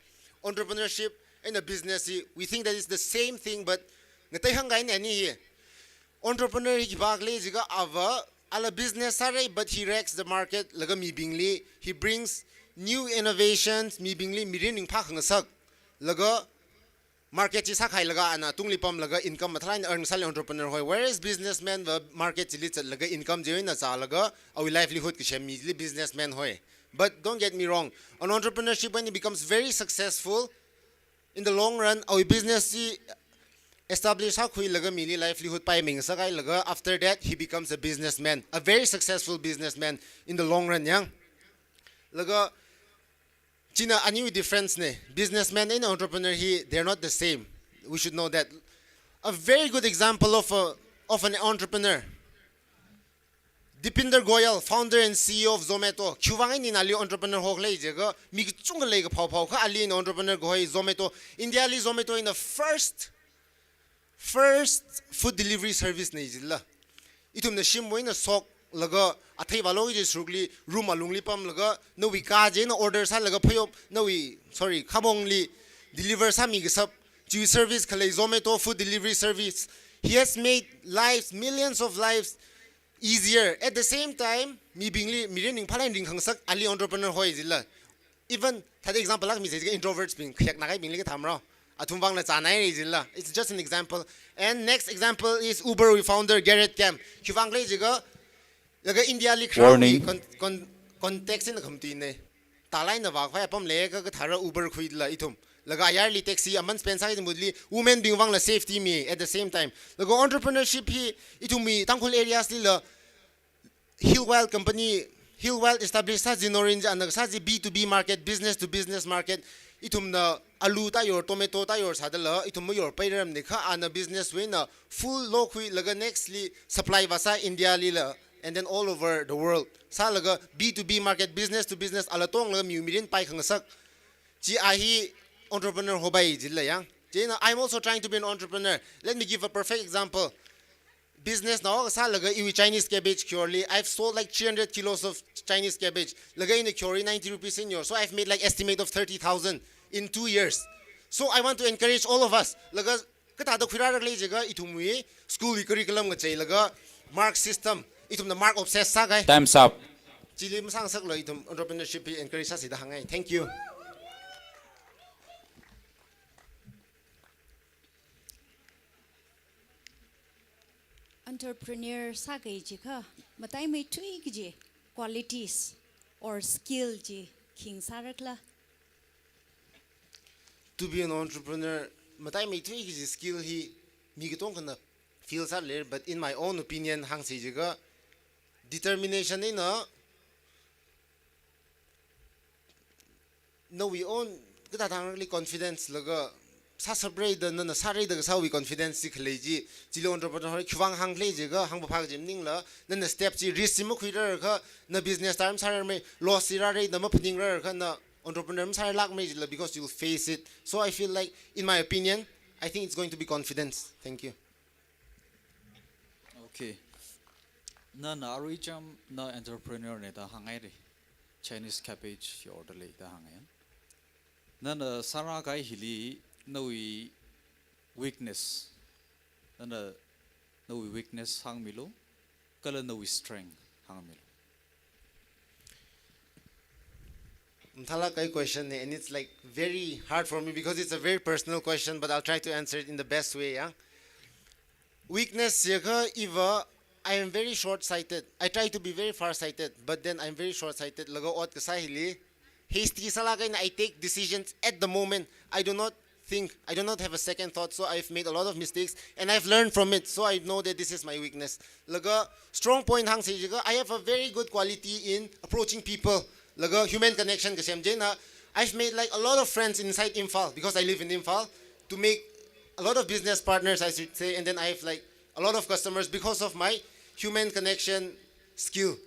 Entrepreneurship eina business hi, we think that it's the same thing, but ngatei hāngkahai ani hi. Entrepreneur hi khipākhala jiakha ava, ala business sāra, but he wrecks the market, laga mibingli, he brings new innovations, mibingli mirin ringphā khangasak, laga market chi sākhailaga ana tungli pamlaga income mathālāk eina earn sāli entrepreneur hoi. Whereas businessman va market chili zatlaga income chi eina zālaga awui livelihood kasem mili businessman hoi. But don't get me wrong, an entrepreneurship, when it becomes very successful, in the long run, awui business chi establish sākhuilaga mili livelihood paimi ngasakailaga, after that, he becomes a businessman, a very successful businessman in the long run, yang. Laga, china aniwui difference ne. Businessman and entrepreneur hi, they're not the same. We should know that. A very good example of a, of an entrepreneur. Deepinder Goyal, founder and C E O of Zomato. Khiwuivang eina ali entrepreneur hokhala jiakha, mi kachungkha leikaphao phaokha ali eina entrepreneur kahoi Zomato. India li Zomato eina first, first food delivery service na jila. Ithumna shimwui eina shoklaga, athei vālu kaji sarukli, room alungli pamlaga, nawui ka chi eina order sālaga phayop, nawui, sorry, khamongli deliver sāmi kasā. Chi service khalei Zomato food delivery service. He has made lives, millions of lives easier. At the same time, mibingli mirin ringphālāk eina ringkhangasak ali entrepreneur hoi jila. Even, thāda example lāk mi jiakha introverts bing, khayākna kahaibingli kathā mara. Athumwui vangla chānai jila. It's just an example. And next example is Uber wui founder Garrett Camp. Khiwuivangkhala jiakha, laga India li kharā Warning. Con-, con-, context eina khamtui ne. Talai na vak phai apam leikha kathāra Uber khuila ithum. Laga ayarli taxi aman spend sāki mutli women bingwui vangla safety mi at the same time. Laga entrepreneurship hi ithumwui Tangkhul areas lila Hill Wild company, Hill Wild establish sā jinorin ja ana sā ji B two B market, business to business market. Ithumna alu tayor, tomato tayor sādala, ithum mayor pairam ne kha ana business wui eina full lokhuilaga nextli supply vāsā India lila, and then all over the world. Sālaga B two B market, business to business, ala tonglaga miwui mirin pai khangasak. Chi a hi entrepreneur hobai jila yang. Chieina, I'm also trying to be an entrepreneur. Let me give a perfect example. Business nao kasālaga iwui Chinese cabbage kyorli, I've sold like three hundred kilos of Chinese cabbage. Laga ina kyorli ninety rupees eina yor. So I've made like estimate of thirty thousand in two years. So I want to encourage all of us. Laga kathāda khuirāra khala jiakha ithumwui school wui curriculum ngacheilaga mark system, ithumna mark obsess sākahai. Time's up. Chili masāngasaklu, ithum entrepreneurship hi encourage sāsida hāngngai. Thank you. Entrepreneur sākahai chiakha, mataimeithui kaji qualities or skill chi khi sārakhala? To be an entrepreneur, mataimeithui kaji skill hi mi katongkhana feel sālei, but in my own opinion, hāngsa chiakha, determination eina nawui own kathāda hāngli confidence laga sāshapra da, nana sāra da kasāwui confidence chi khalei chi, chili entrepreneur hoi khiwuivang hāngkhala jiakha, hāngphāphā kaji maningla, nana step chi risk chi makhuirarkha, na business tara masārarmei, loss chi rāra da maphaningrarkha, na entrepreneur masārarlākmei jila, because you'll face it. So I feel like, in my opinion, I think it's going to be confidence. Thank you. Okay. Nana arui cham na entrepreneur na da hānghaira. Chinese cabbage yorda lei da hānghai. Nana sārākahai hili nawui weakness. Nana nawui weakness hāngmilu, kala nawui strength hāngmilu. Mathālākkahai question ne, and it's, like, very hard for me because it's a very personal question, but I'll try to answer it in the best way, yeah? Weakness jiakha iva, I am very short-sighted. I try to be very far-sighted, but then I'm very short-sighted. Laga ot kasā hili, hasty sālāk eina I take decisions at the moment. I do not think, I do not have a second thought, so I've made a lot of mistakes, and I've learned from it, so I know that this is my weakness. Laga strong point hāngsa chiakha, I have a very good quality in approaching people. Laga human connection kasem chieina, I've made, like, a lot of friends inside Imphal, because I live in Imphal, to make a lot of business partners, I should say, and then I have, like, a lot of customers because of my human connection skill.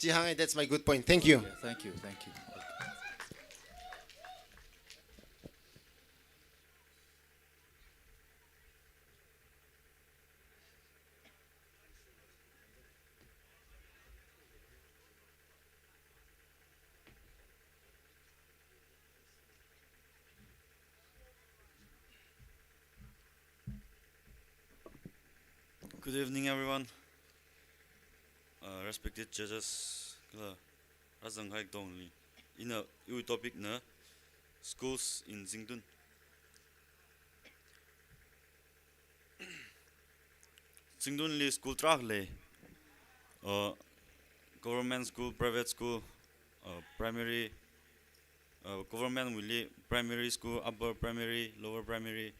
Chi hānghai, that's my good point. Thank you. Yeah, thank you, thank you. Good evening, everyone. Uh, respected judges, kala rāzangkahai katongli. Ina, iwui topic na schools in Zingtun. Zingtunli school tarākha lei. Uh, government school, private school, uh, primary, uh, government wuili primary school, upper primary, lower primary,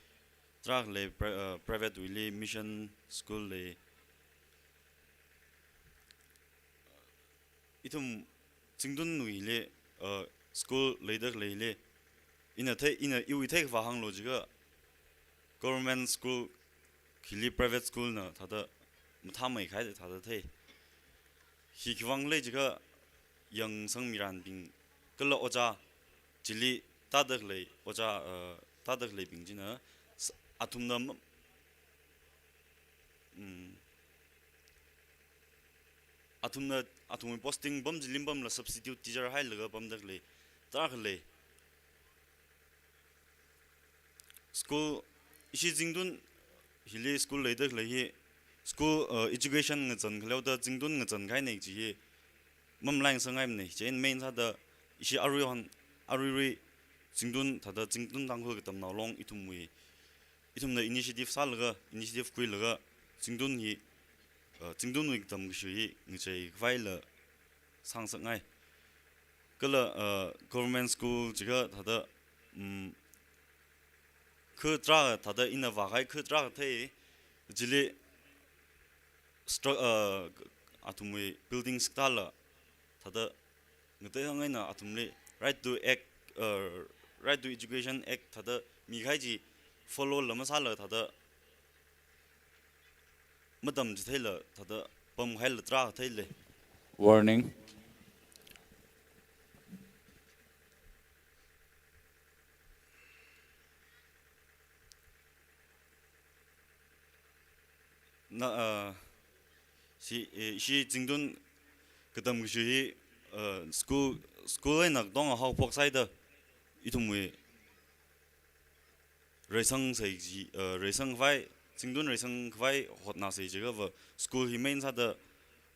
tarākha lei, pri-, uh, private wuili mission school lei. Ithum Zingtunwuili, uh, school leida khaleili, ina thei, ina iwui theikhavā hānglu jiakha, government school hili private school na thāda mathāmeikahai thāda thei. Hi khiwuivang lei jiakha, yangsang miranbing kala ojā, chili tāda khalei ojā, uh, tāda khaleibing china, s-, athumna ma-, mm, athumna, athumwui posting pam chili mapamla substitute teacher hailaga pamda khalei tarākha lei. School, ishi Zingtun hili school leida khalei hi, school, uh, education ngazan khaleoda Zingtun ngazankahaina kaji hi mamalaingasakngaimana. Chieina main sāda ishi aruihon, aruirui Zingtun thāda Zingtun Tangkhul Katamnao Long ithumwui, ithumna initiative sālaga, initiative khuilaga, Zingtun hi, uh, Zingtunwui katam kashui hi ngacheikhavai la sāngasakngai. Kala, uh, government school jiakha thāda, um, kha tarākha thāda ina vākahai kha tarākha thei, chili stru-, uh, athumwui buildings katāla thāda ngateihang eina athumli Right to Act, uh, Right to Education Act thāda mikahai chi follow la masāla thāda matamchitheila thāda pamkahaila tarākha theilei. Warning. Na, uh, si, eh, ishi Zingtun katam kashui hi, uh, school, school eina katonga haophok sāhaida ithumwui reisangsa kaji, uh, reisangkhavai, Zingtun reisangkhavai hotnāsa jiakhava school hi main sāda,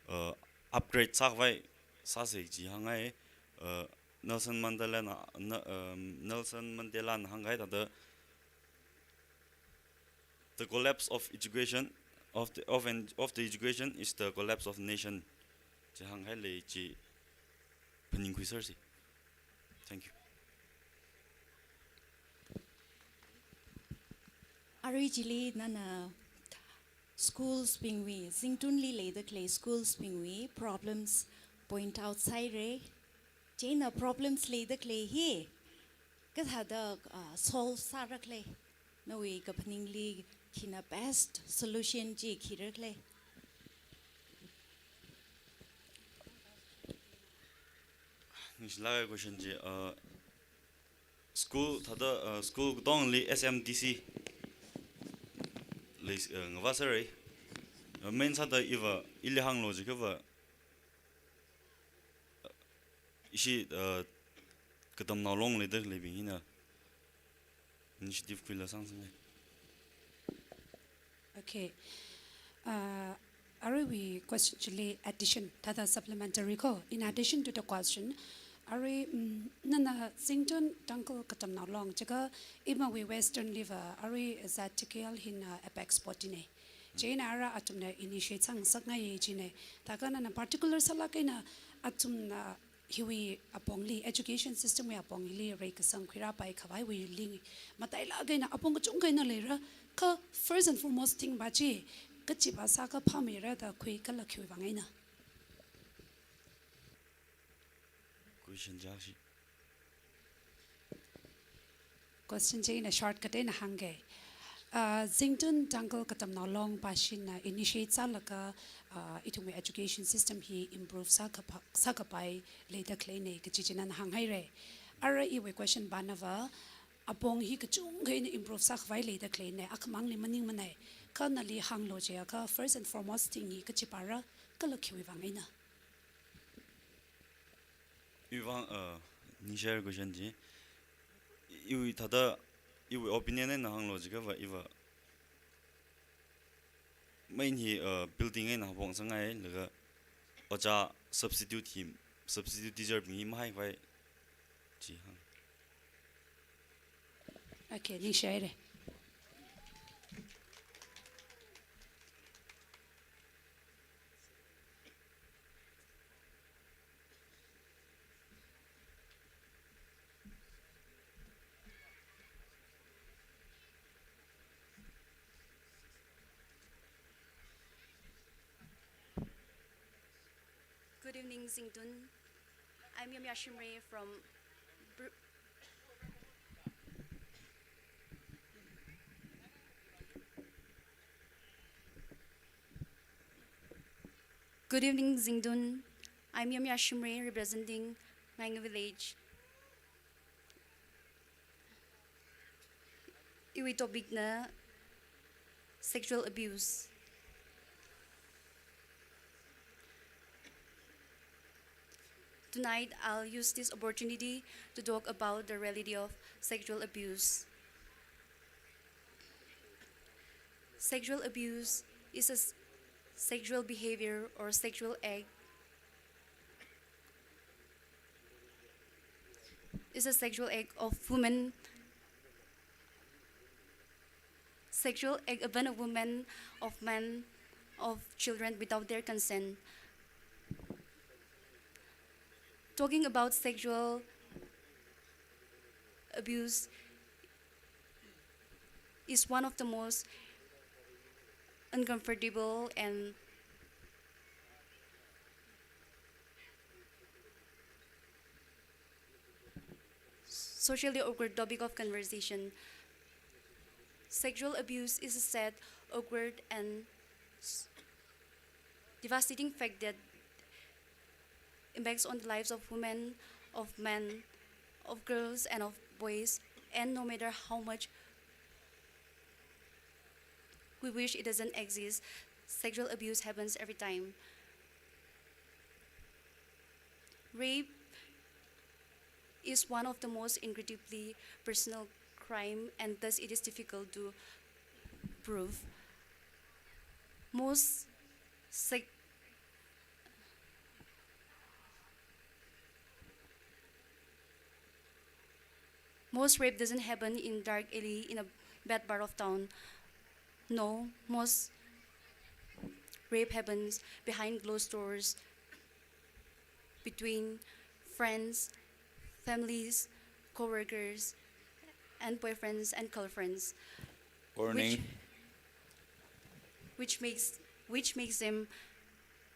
uh, upgrade sākhavai sāsa kaji hāngngai, uh, Nelson Mandela na, na, um, Nelson Mandela na hāngkahai thāda, "The collapse of education, of the, of an, of the education is the collapse of the nation. Chi hānghailei chi phaningkhuisersi. Thank you. Arui chili nana schools bingwui, Zingtunli leida khalei schools bingwui problems point out sāhaira. Chieina problems leida khalei hi kathāda, ah, solve sāra khala? Nawui kaphaningli khina best solution chi khira khala? Ningshilāka question chi, uh, school thāda, uh, school katongli S M D C lei, uh, ngavāserra. Uh, main sāda iva, ili hānglu jiakhava, ishi, uh, katamnao long leida khaleibing hina initiative khuilaga sāngasakngai. Okay. Uh, aruiwui question chili addition, thāda supplementary ko. In addition to the question, arui, mm, nana Zingtun Tangkhul Katamnao Long, chiakha imawui Western liva, arui Z T K L hina apex body nei. Chieina ara athumna initiate sāngasakngai china. Thākha nana particular sālāk eina athumna hiwui apongli, education system wui apong hili reikasang khuirāpai khavaiwuili matailāk eina apong kachungkha eina leira, kha first and foremost thing va chi, kachiva sākha phāmeira da khui kala khiwui vang eina? Question chi akha shi. Question chi ina shortcut eina hāngga. Ah, Zingtun Tangkhul Katamnao Long pashina initiate sālaga, ah, ithumwui education system hi improve sākapa-, sākapai leida khaleinei kachi chi nana hānghaira. Ara iwui question va nava, apong hi kachungkha eina improve sākhavai leida khaleinei, akhamangli maningmanei. Kha nali hānglu jiakha first and foremost thing hi kachivara kala khiwui vang eina? Iwui vang, uh, ningshire question chi. Iwui thāda, iwui opinion eina hānglu jiakhava iva main hi, uh, building eina haophok sāngai, laga ojā substitute hi, substitute teacher bing hi mahaikhavai chi hāng. Okay, ningshire. Good evening, Zingtun. I'm Yomya Shimray from Br-, Good evening, Zingtun. I'm Yomya Shimray, representing Ngainga Village. Iwui topic na sexual abuse. Tonight, I'll use this opportunity to talk about the reality of sexual abuse. Sexual abuse is a s-, sexual behavior or sexual act, is a sexual act of women, sexual act upon a woman, of men, of children without their consent. Talking about sexual abuse is one of the most uncomfortable and socially awkward topic of conversation. Sexual abuse is a sad, awkward, and s-, devastating fact that impacts on the lives of women, of men, of girls, and of boys, and no matter how much we wish it doesn't exist, sexual abuse happens every time. Rape is one of the most incredibly personal crime, and thus it is difficult to prove. Most sec-, most rape doesn't happen in dark alley in a bad part of town. No, most rape happens behind closed doors between friends, families, co-workers, and boyfriends and girlfriends, Warning. Which, which makes which makes them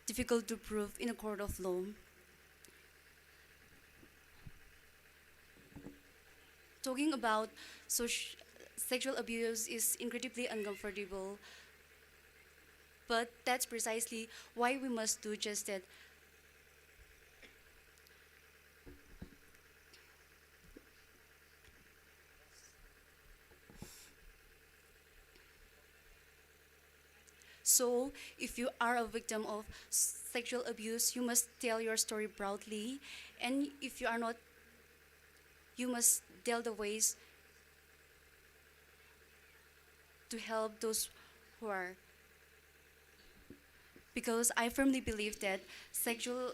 difficult to prove in a court of law. Talking about soc- sexual abuse is incredibly uncomfortable, but that's precisely why we must do just that. So, if you are a victim of sexual abuse, you must tell your story proudly. And if you are not, you must tell the ways to help those who are. Because I firmly believe that sexual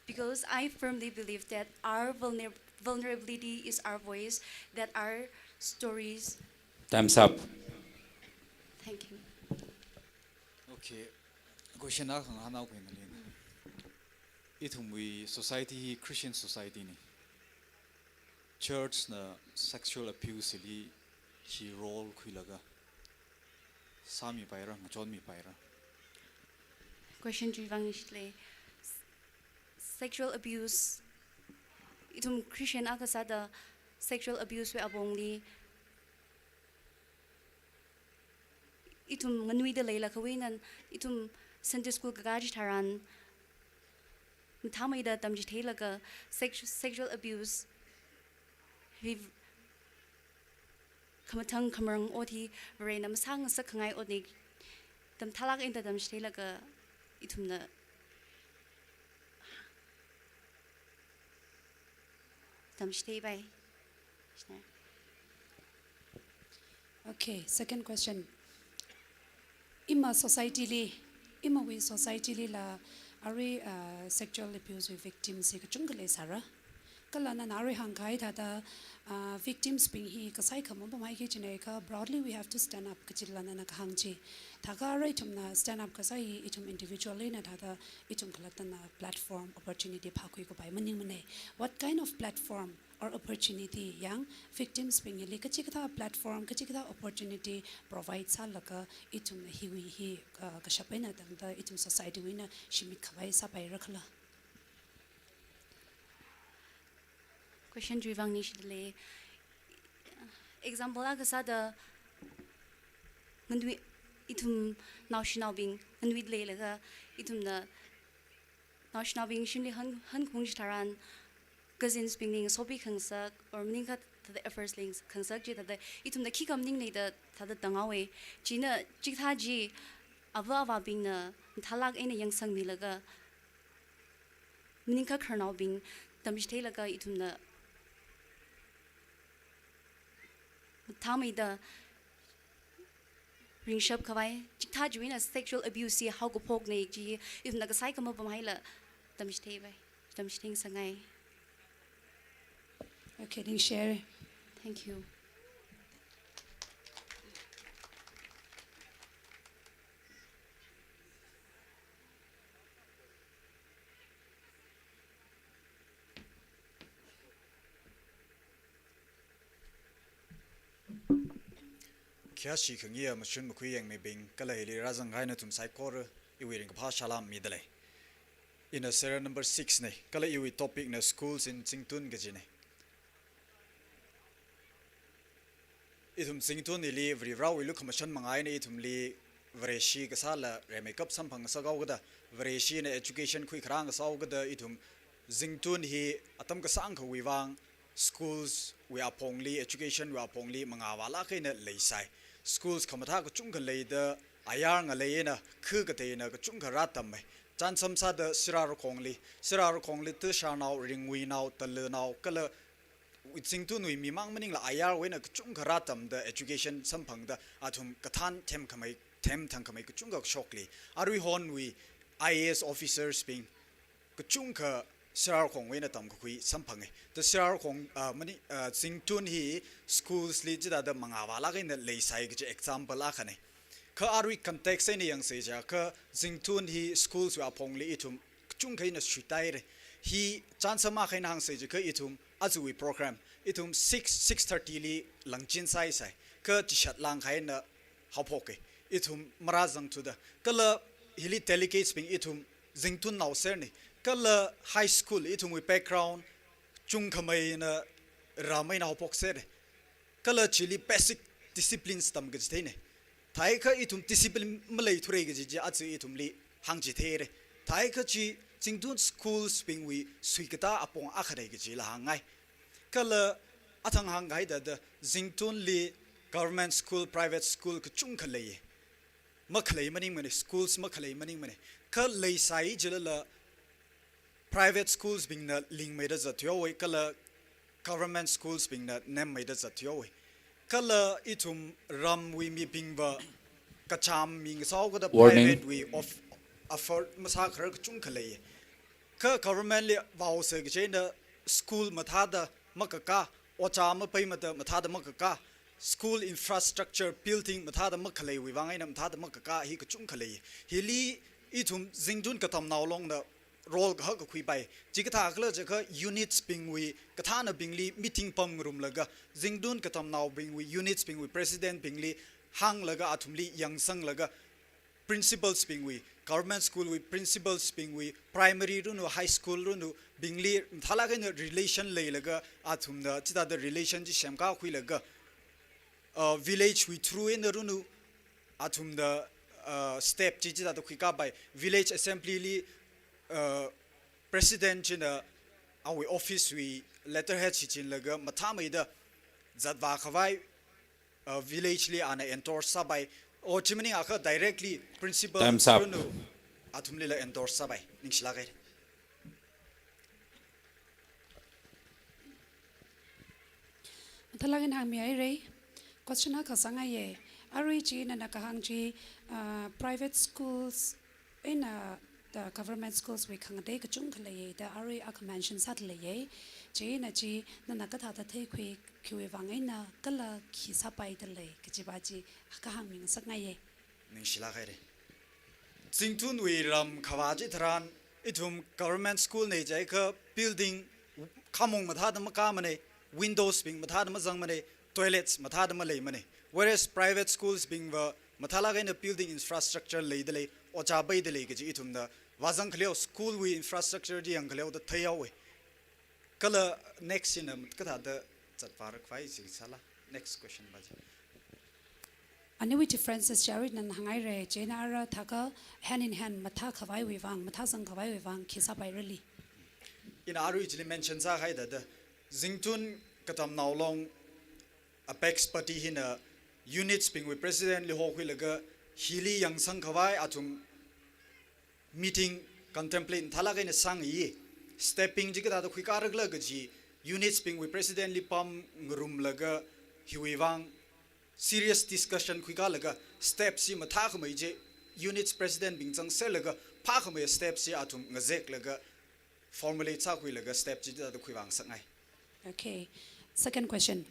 because I firmly believe that our vulner- vulnerability is our voice, that our stories. Time's up. Thank you. Okay. Question akha hānghaoki nalina. Ithumwui society hi Christian society na. Church na sexual abuse li hi role khuilaga sāmipaira, ngachonmipaira. Question three vang nishile. Sexual abuse. Ithum Christian akha sāda sexual abuse wui apongli ithum nganuida leilakhawui eina ithum Sunday school kakā chitharan mathāmeida tamchitheilaga sex- sexual abuse hi khamathang khamarang ot hi Varena masāngasakkhangai ot na. Tamthālāk eina tamchitheilaga ithumna tamchitheipai. Okay, second question. Ima society li, imawui society lila arui uh, sexual abuse wui victims hi kachungkha leisāra. Kala nana arui hāngkahai thāda uh, victims bing hi kasai kha mapamhaiki kajina kha broadly we have to stand up kajila nana kahāng chi. Thākha arui ithumna stand up kasā hi ithum individually na thāda ithum khalattana platform opportunity phākhui kapai maningmana. What kind of platform or opportunity yang victims bingli kachikathā platform, kachikathā opportunity provide sālaga ithumna hiwui hi uh, kashap eina tangda ithum society wui eina shimit khavai sāpaira khala? Question three vang nishile. Example akha sāda nganui ithum naoshinaobing nganuida leilaga ithumna naoshinaobing shimli han han khung chitharan cousins bingli ngasopi khangasak or maningkha thāda efforts li khangasak chi thāda ithumna khikha maningla da thāda tānghaowa. China chikathā chi ava avābingna mathālāk eina yangsangmilaga maningkha khararnaobing tamchitheilaga ithumna mathāmeida ringshap khavai chikathā chiwui eina sexual abuse hi haokaphokna chi ithumna kasai kha mapamhaila tamchitheipai, tamchitheingasakngai. Okay, ningshire. Thank you. Khayāshi khangayi mashun makhui yangmibing, kala hili rāzangkahai nathum saikora, iwui ringkaphā salām midalei. Ina serial number six na, kala iwui topic na schools in Zingtun kajina. Ithum Zingtun hili Varivarāwui lukhamashan manga eina ithumli Vareshi kasāla rimeikap samphangngasakhaokida, Vareshina education khuikharā ngasakhaokida ithum Zingtun hi atam kasāngkhawui vang schools wui apongli, education wui apongli mangāvālāk eina leisai. Schools khamathā kachungkha leida ayar ngalei eina kha kateina kachungkha rātammei. Chānsam sāda Sirarakhongli, Sirarakhongli Tusharnao, Ringuinao, Talanao, kala Zingtunwui mimang maningla ayarwui eina kachungkha rātamda education samphangda athum kathān themkhamei, themthangkhamei kachungkha shokli. Aruihonwui I A S officers bing kachungkha Sirarakhongwui eina tamkakhui samphanga. Da Sirarakhong, ah, mani, ah, Zingtun hi schools li chithāda mangāvālāk eina leisai kaji example akhana. Kha arui context eina yangsei jiakha Zingtun hi schools wui apongli ithum kachungkha eina shuitaire. Hi chance makha eina hangsei jiakha ithum aruiwui program ithum six, six thirty li langchin saisai. Kha chishat langkha eina haophoke. Ithum marāzangthuda. Kala hili delegates bing ithum Zingtunnao serne. Kala high school ithumwui background chungkhamei eina ram eina haophok serne. Kala chili basic disciplines tamkachitheine. Thākha ithum discipline maleithurei kaji chi aja ithumli hāngchitheire. Thākha chi Zingtun schools bingwui suikatā apong akhare kajila hāngngai. Kala athang hāngkahai thāda Zingtunli government school, private school kachungkha leiye. Makhalei maningmane, schools makhalei maningmane. Kha leisai jilala private schools bingna lingmeida zatthuihaowe, kala government schools bingna nemmeida zatthuihaowe. Kala ithum ramwui mibingva kachām mi ngasāhaokada Warning. Private wui of afford masākharar kachungkha leiye. Kha government li vaose kaji eina school mathāda makakā, ojā mapeimada mathāda makakā, school infrastructure building mathāda makhaleiwui vang eina mathāda makakā hi kachungkha lei. Hili ithum Zingtun Katamnao Longna role kahak kakhuipai. Chikathā khala jiakha units bingwui kathānabingli meeting pamngarumlaga, Zingtun Katamnaobingwui units bingwui president bingli hānglaga athumli yangsanglaga, principals bingwui, government school wui principals bingwui, primary runu, high school runu, bingli mathālāk eina relation leilaga athumna chithāda relation chi semkakhuilaga, uh, village wui through eina runu, athumna, uh, step chi chithāda khuikāpai, village assembly li, uh, president china awui office wui letterhead shichinlaga mathāmeida zatvākhavai, uh, village li ana endorse sāpai. O chi maningakha directly principal Time's up. Runu athumlila endorse sāpai. Ningshilāke. Mathālāk eina hāngmihaire. Question akha sāngaiye. Arui chi nana kahāng chi, uh, private schools eina the government schools wui khangatei kachungkha leiye da arui akha mention sāda leiye. Chieina chi nana kathāda theikhui, khiwui vang eina kala khi sāpaida lei kajiva chi kahāng mingasakngaiye. Ningshilākhaire. Zingtunwui ram khavā chitharan ithum government school nei jiakha building khamong mathāda makāmane, windows bing mathāda mazangmane, toilets mathāda maleimane. Whereas private schools bingva mathālāk eina building infrastructure leida lei, ojā peida lei kaji ithumna vāzang khaleo, school wui infrastructure chi yang khaleoda theihaowe. Kala next eina kathāda zatvārakhavai chi sāla. Next question va chi. Aniwui differences chi arui nana hāngaire, chieina ara thākha hand in hand mathākhavaiwui vang, mathāzangkhavaiwui vang khi sāpairali. Ina arui chili mention sākahai thāda, Zingtun Katamnao Long apex party hina units bingwui president li hokhuilaga hili yangsangkhavai athum meeting contemplate mathālāk eina sāngayi. Stepping chi kathāda khuikārakhala kaji units bingwui president li pamngarumlaga hiwui vang serious discussion khuikālaga step chi mathākhamei chi units president bing zangserlaga phākhamei step chi athum ngazeklaga formulate sākhuilaga step chi thāda khuivāngasakngai. Okay. Second question.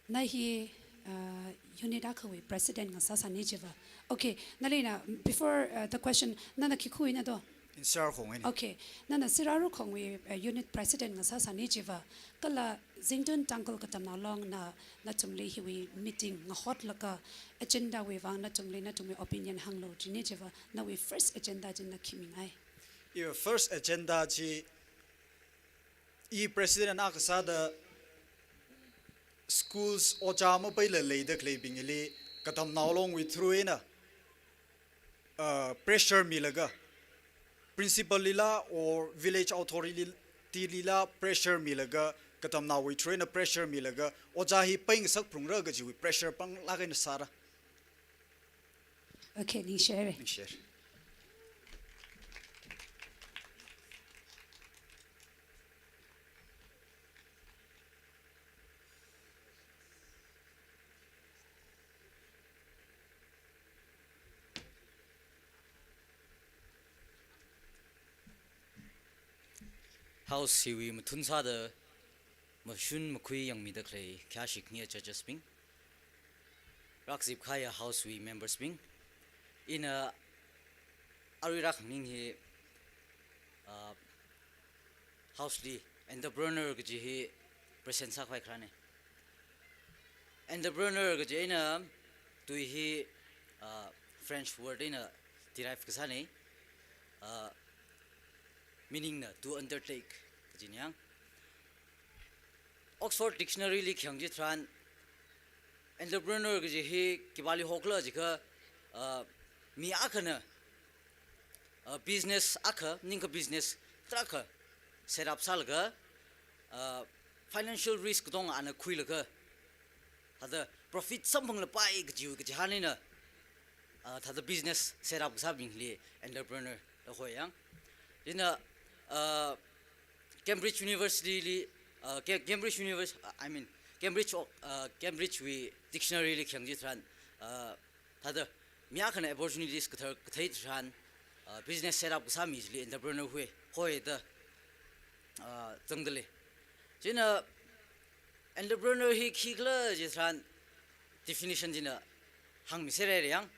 Na hi, uh, unit akhawui president ngasāsāni jiva. Okay, nalina, before, uh, the question, nana khi khuina do? Insar Khongwui ni. Okay, nana Sirarakhongwui, uh, unit president ngasāsāni jiva. Kala Zingtun Tangkhul Katamnao Longna nathumli hiwui meeting ngahotlaga agenda wui vang nathumli nathumwui opinion hānglu jini jiva. Nawui first agenda chi na khi mingai? Iwui first agenda chi, i president akha sāda schools ojā mapeila leida khaleibingli Katamnao Longwui through eina, uh, pressure milaga, principal lila or village authority lila pressure milaga, Katamnaowui through eina pressure milaga, ojā hi peingasakphalungra kajiwui pressure panglāk eina sāra. Okay, ningshire. Ningshire. House hiwui mathun sāda mashun makhui yangmida khalei khayāshi khani judges bing. Rakzip kahai house wui members bing. Ina arui rākhangning hi, uh, house li entrepreneur kaji hi present sākhavai kharāne. Entrepreneur kaji eina tui hi, uh, French word eina derive kasāne. Uh, meaning na to undertake kajine yang. Oxford Dictionary li khayang chitharan, entrepreneur kaji hi khipāli hokhala jiakha, uh, mi akhana, uh, business akha, ningkha business tarākha set up sālaga, uh, financial risk katonga ana khuilaga, thāda profit samphanglapai kaji, kaji hāngna, uh, thāda business set up kasābingli entrepreneur da hoi yang. Chieina, uh, Cambridge University li, uh, Ca-, Cambridge Univers-, uh, I mean, Cambridge, uh, Cambridge wui dictionary li khayang chitharan, uh, thāda mi akhana opportunities kathar kathei tharan, uh, business set up kasā mi chili entrepreneur hoi, hoi da, uh, zangdalei. Chieina entrepreneur hi khikhala chitharan definition china hāngmiserhaira yang.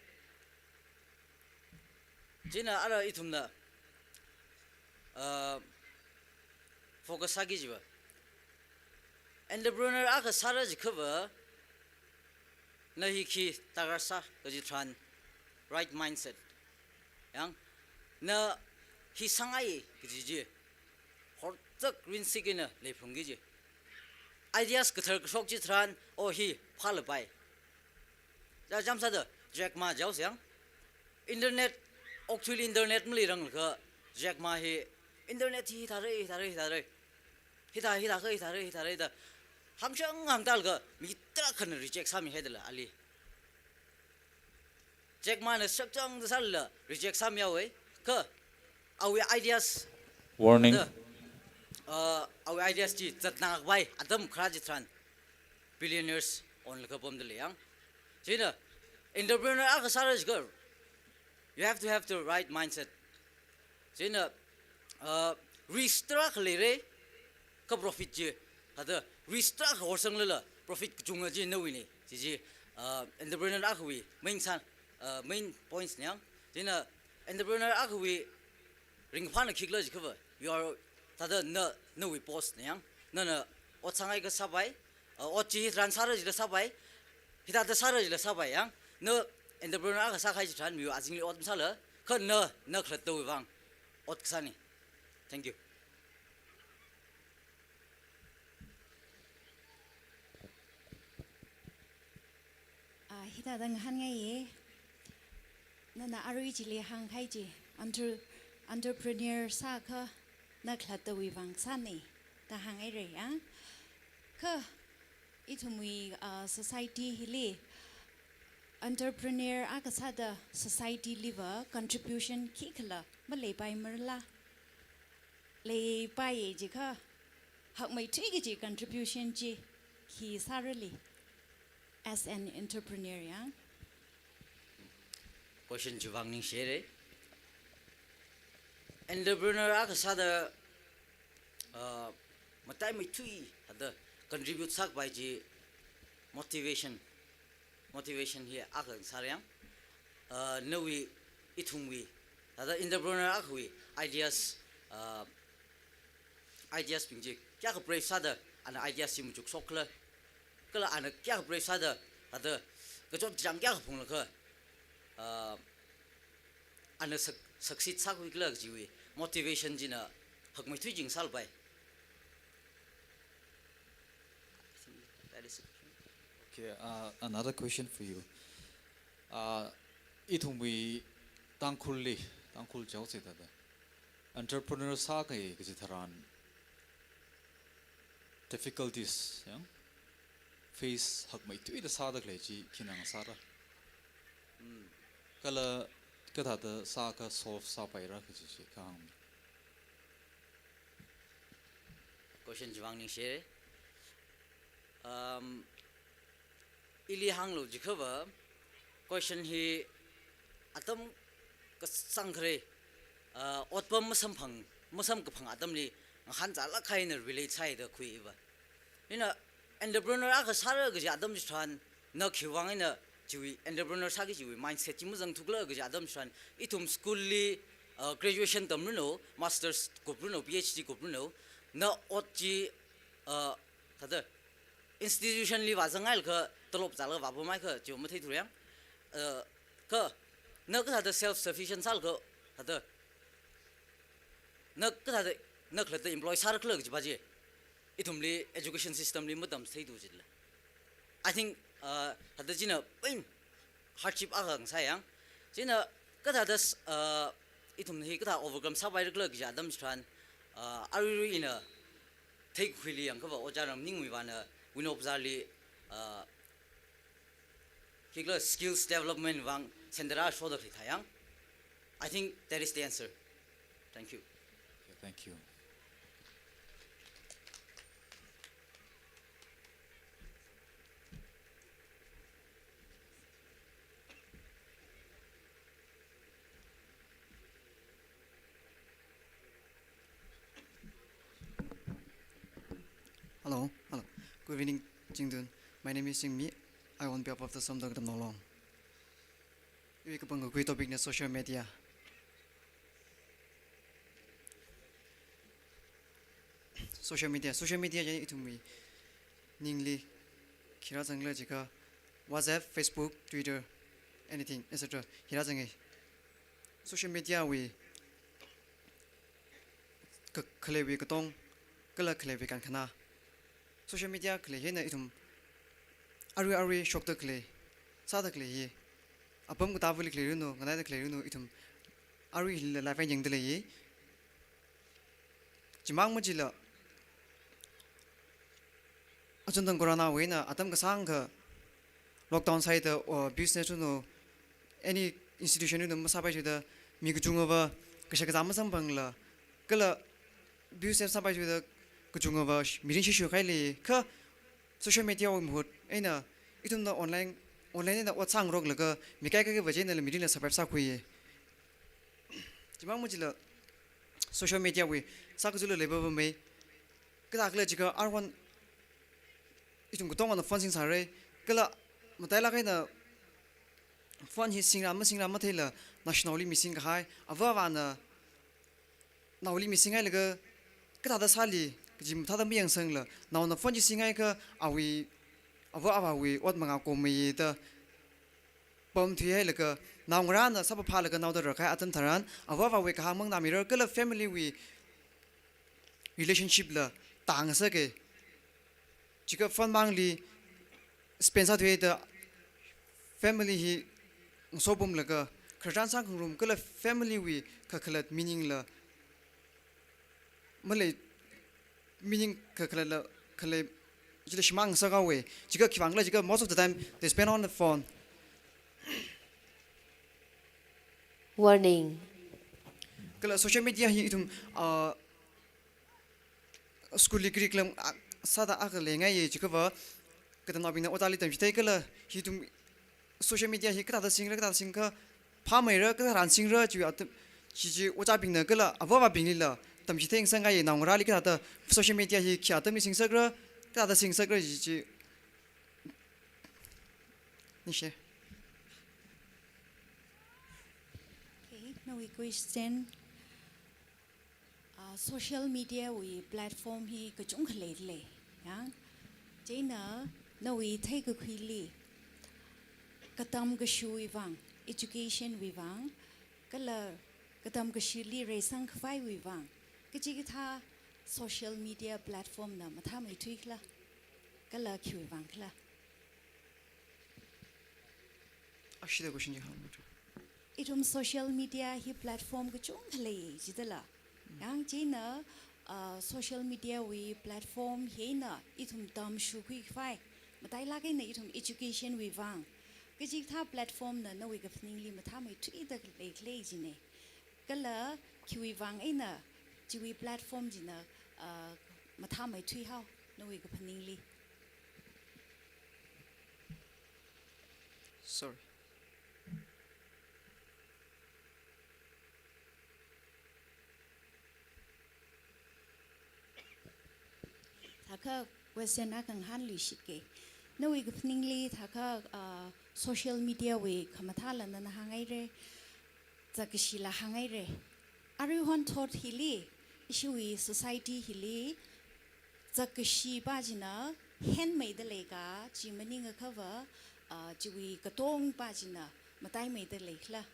Chieina ara ithumna, uh, focus sāki kajiva, entrepreneur akha sāra jiakhava, na hi khi tarākha sā kaji tharan right mindset. Yang, na hi sāngai kaji chi hortak rinsik eina leiphungki kaji. Ideas kathar kashok chitharan, oh hi phālapai. Chānjam sāda Jack Ma jihaosa yang. Internet, okathuili internet maleiranglaga Jack Ma hi internet hi hithāra, hithāra, hithāra. Hithā, hithākha, hithāra, hithāra da hāngshang hāngtālaga mi tarākhana reject sāmihaidala ali. Jack Ma na shakchang sālala reject sāmihaowa. Kha awui ideas, warning, da, uh, awui ideas chi zatnakhavai atam kharā chitharan billionaires onlaga pamdalei yang. Chieina entrepreneur akha sāra jiakha, you have to have the right mindset. Chieina, uh, risk tarākha leira, kha profit chi, thāda risk tarākha horsanglala profit kachunga chi nawuine. Chi chi, uh, entrepreneur akhawui main san, uh, main points ne yang. Chieina entrepreneur akhawui ringkaphāna khikhala jiakhava, you are, thāda na, nawui boss ne yang. Nana ot sāngaikha sāpai, uh, ot chi hithāran sāra jila sāpai, hithāda sāra jila sāpai yang. Na entrepreneur akha sākahai chitharan miwui azingli ot masāla, kha na, na khalattawui vang ot kasāne. Thank you. Ah, hithāda ngahānngaiye. Nana arui chili hāngkahai chi, entre-, entrepreneur sākha na khalattawui vang sāne da hānghaira yang. Kha ithumwui, ah, society hili entrepreneur akha sāda society liva contribution khikhala maleipaimara la? Leipaiye jiakha, hakmeithui kaji contribution chi khi sārali as an entrepreneur yang? Question chiwui vang ningshire. Entrepreneur akha sāda, uh, mataimeithui hada contribute sākapai chi motivation. Motivation hi akha sāra yang. Uh, nawui, ithumwui, thāda entrepreneur akhawui ideas, uh, ideas bing chi kayākha brave sāda ana ideas chi machukshok khala, kala ana kayākha brave sāda, thāda kachot kachāng kayākha phunglaga, uh, ana suc-, succeed sākhui khala kajiwui motivation china hakmeithui chi ngasālapai. I think that is it. Okay, uh, another question for you. Uh, ithumwui Tangkhulli, Tangkhul jihaosa thāda entrepreneur sākahai kaji tharan difficulties yang face hakmeithuida sāda khalei chi khinang sāra. Mm. Kala kathāda sākha solve sāpaira kaji chi kahāng. Question chiwui vang ningshire. Um, ili hānglu jiakhava, question hi atam kasāng khare, uh, otpam masamphang, masamkaphang atamli ngahānzālāk eina relate sāhaida khuiva. Ina entrepreneur akha sāra kaji atam chitharan, na khiwui vang eina chiwui entrepreneur sāki chiwui mindset chi mazangthukla kaji atam chitharan, ithum school li, uh, graduation tamranu, masters kupranu, P H D kupranu, na ot chi, uh, thāda institution li vāzanghailaga tolop zālaga vāpamhaikha chiwui matheithura yang. Uh, kha, na kathāda self sufficient sālaga, thāda, na kathāda, na khalatta employ sārakhala kajipa chi ithumli education system li matamchitheithu jila. I think, uh, thāda china pain hardship akha ngasā yang. China kathāda s-, uh, ithum hi kathā overcome sāpairakhala kaji atam chitharan, uh, aruirui ina theikakhuili yangkhavai ojā Ramningwui vāna Wino Bazar li, uh, khikhala skills development vang center akha shoda theithai yang. I think that is the answer. Thank you. Okay, thank you. Hello, hello. Good evening, Chingdun. My name is Singmi. I on behalf of the Samdang Katamnao Long. Iwui kapangkakhui topic na social media. Social media, social media ya ithumwui ningli khi rāzangla jiakha WhatsApp, Facebook, Twitter, anything, et cetera. Hi rāzanga. Social media wui ka-, khaleiwui katong, kala khaleiwui kankhana. Social media khalei hina ithum arui arui shokda khalei, sāda khalei hi, apam katāvali khaleiranu, nganaida khaleiranu, ithum arui hila live eina yangda lei. Chimang machila, achon tang corona wui eina atam kasāngkha lockdown sāhaida, or business ranu, any institution ranu masāpaithuda, mi kachungava kashak kazā masamphangla, kala business sāpaithuda kachungava sh-, mirin shishu khaili, kha social media wui mahut eina ithumna online, online eina ot sāngaroklaga mi kaikha kava china la mirinla survive sākhuiya. Chimang machila social media wui sākazula leipapamei. Kathākhala jiakha arui ithum katongana phone singsāra. Kala matailāk eina phone hi singra masingra matheila naoshinaoli mi singkahai. Avā avāna naoli mi singhailaga kathāda sāli kaji mathāda mayangsangla, naona phone chi singhaikha awui, avā avāwui ot mangā komei da pamthuihailaga, naongarāna sāphaphālaga naoda rākahai atam tharan, avā avāwui kahāng manganāmira kala family wui relationship la tāngasaka. Jiakha phone mangli spend sāthuida family hi ngasopamlaga, khararchan sākhangarum kala family wui kakhalat meaning la malei, meaning kakhalatla khalei, chila shimāng sākhavai. Jiakha khiwuivang khala jiakha most of the time they spend on the phone. Warning. Kala social media hi ithum, ah, school li curriculum, ah, sāda akha leingaiya jiakhava, katamnaobingna ojāli tamchithei kala hi ithum social media hi kathāda singra, kathāda singkha phāmeira, kathāda rānsingra, chi atam, chi chi ojābingna kala avā avābinglila tamchithei ngasakngaiya, naongarāli kathāda social media hi khi atamli singsakra, kathāda singsakra chi chi. Ningshi. Okay, nawui question. Ah, social media wui platform hi kachungkha leilei. Yang, chieina nawui theikakhuili, katam kashiwui vang, education wui vang, kala katam kashili reisang khavaiwui vang, kachikathā social media platform na mathāmeithui khala, kala khiwuivang khala. Ashida question ji hānglu. Ithum social media hi platform kachungkha lei jidala. Yang chieina, ah, social media wui platform hina ithum tamshukhui khavai, matailāk eina ithum education wui vang, kachikathā platform na nawui kaphaningli mathāmeithuida leikhala jina. Kala khiwuivang eina chiwui platform china, ah, mathāmeithuihao nawui kaphaningli. Sorry. Thākha question akha ngahānluishitke. Nawui kaphaningli thākha, ah, social media wui khamathāla nana hānghaira, zakashila hānghaira. Aruihon thot hili, ishiwui society hili, zakashipa china henmeida leika, chi maningakha va, ah, chiwui katongpa china mataimeida leikhala.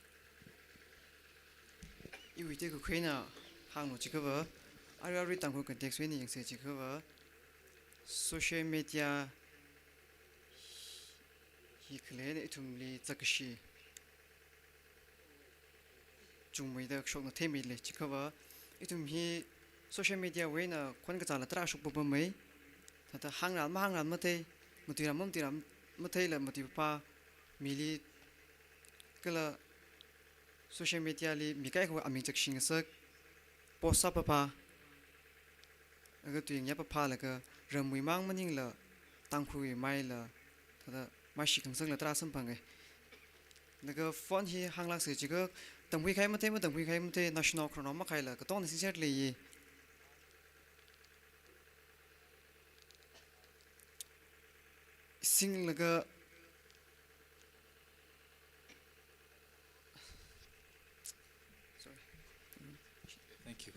Iwui tekakhui eina hānglu jiakha va, arui arui Tangkhul context wui eina yangsa jiakha va, social media hi khalei eina ithumli zakkashi chungmeida kashokna theimei lei jiakha va, ithum hi social media wui eina khon kazāla tarāshok papamei, thāda hāngrar mahāngrar mathei, matuirar mamatuirar matheila matuipapa mili kala social media li mi kaikhawui aming zakkashingasak, post sāpapa, laga tui ngayā paphalaga ramwui mang maningla Tangkhulwui maila thāda maishi khangasakla tarā samphanga. Laga phone hi hānglāksa jiakha tamkhui kahai mathei, matamkhui kahai mathei, naoshinao khararnao makhaila katongna sincere leiya. Singlaga, sorry. Thank you.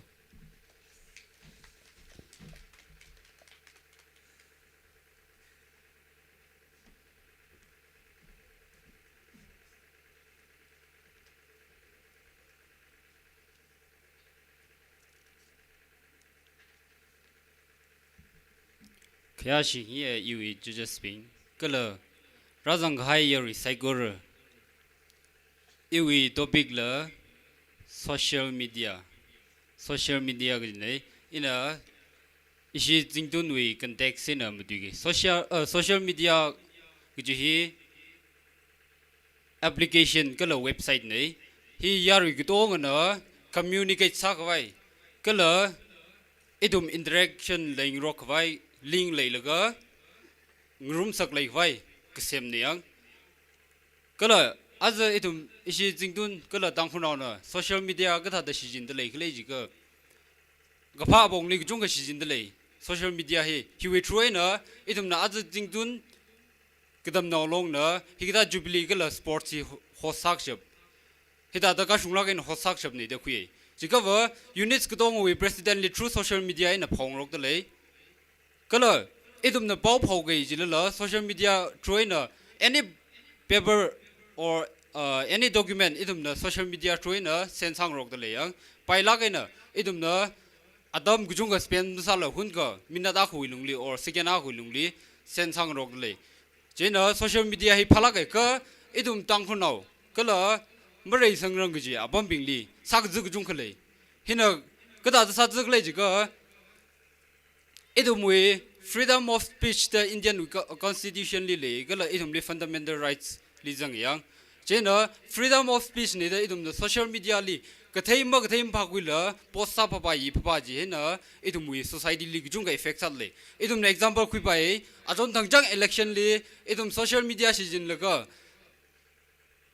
Khayāshi hi, eh, iwui judges bing, kala rāzang kahai yarui saikora. Iwui topic la social media. Social media kajina, ina ishi Zingtunwui context eina matuiki. Social, uh, social media kaji hi application kala website na. Hi yarui katongana communicate sākhavai, kala ithum interaction leingarok khavai, link leilaga ngarumsak leikhavai kasemna yang. Kala aja ithum ishi Zingtun kala Tangkhulnaona social media kathāda shichinda leikhala jiakha, kaphā apongli kachungkha shichinda lei. Social media hi, hiwui through eina ithumna aja Zingtun Katamnao Longna hikathā jubilee kala sports hi ho-, host sākashap. Hithāda kashunglāk eina host sākashapna da khuiya. Jiakha va units katongawui president li through social media eina phongarokda lei. Kala ithumna pao phaoki jilala social media through eina any paper or, uh, any document ithumna social media through eina send sāngarokda lei yang. Pailāk eina ithumna atam kachungkha spend masāla hunka minute akhawui lungli or second akhawui lungli send sāngarokda lei. Chieina social media hi phālāka, kha ithum Tangkhulnao kala mareisangrang kaji apambingli sākazi kachungkha lei. Hina kathāda sāzikhala jiakha, ithumwui freedom of speech da Indian wui co-, constitution li lei, kala ithumli fundamental rights li zanga yang. Chieina freedom of speech na da ithumna social media li kathei makathei maphākhuila post sāphapā yipapā chi hina ithumwui society li kachungkha effect sālei. Ithumna example khuipai, achon thangchang election li ithum social media shichinlaga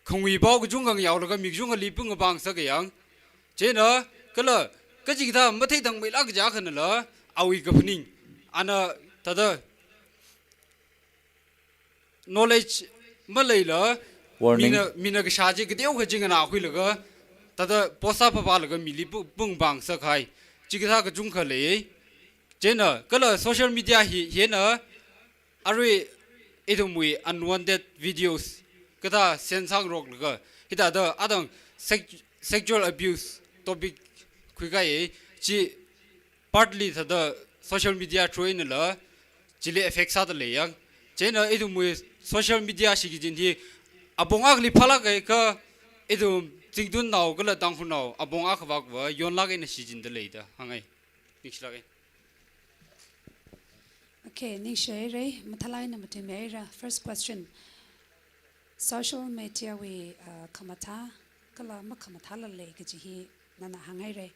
khangui pao kachungkha yaolaga mi kachungkhali pung abang sāka yang. Chieina kala kachikathā matheithangmeilāk kaja khanala awui kaphaning, ana thāda knowledge maleila, warning, mina, mina kashā chi kateokha chingana khuilaga thāda post sāphapālaga mili pu-, pung abang sākahai. Chikathā kachungkha lei. Chieina kala social media hi, hina arui ithumwui unwanted videos kathā send sāngaroklaga, hithāda atang sex-, sexual abuse topic khuikahai chi partly thāda social media through einala chili effect sāda lei yang. Chieina ithumwui social media shikachin hi apong akhali phālāka, kha ithum Zingtunnao kala Tangkhulnao apong akhavak va yonlāk eina shichinda lei da hāngngai. Ningshilāka. Okay, ningshihaira, mathālāk eina matuimihaira. First question. Social media wui, uh, khamathā kala makhamathāla lei kaji hi nana hānghaira.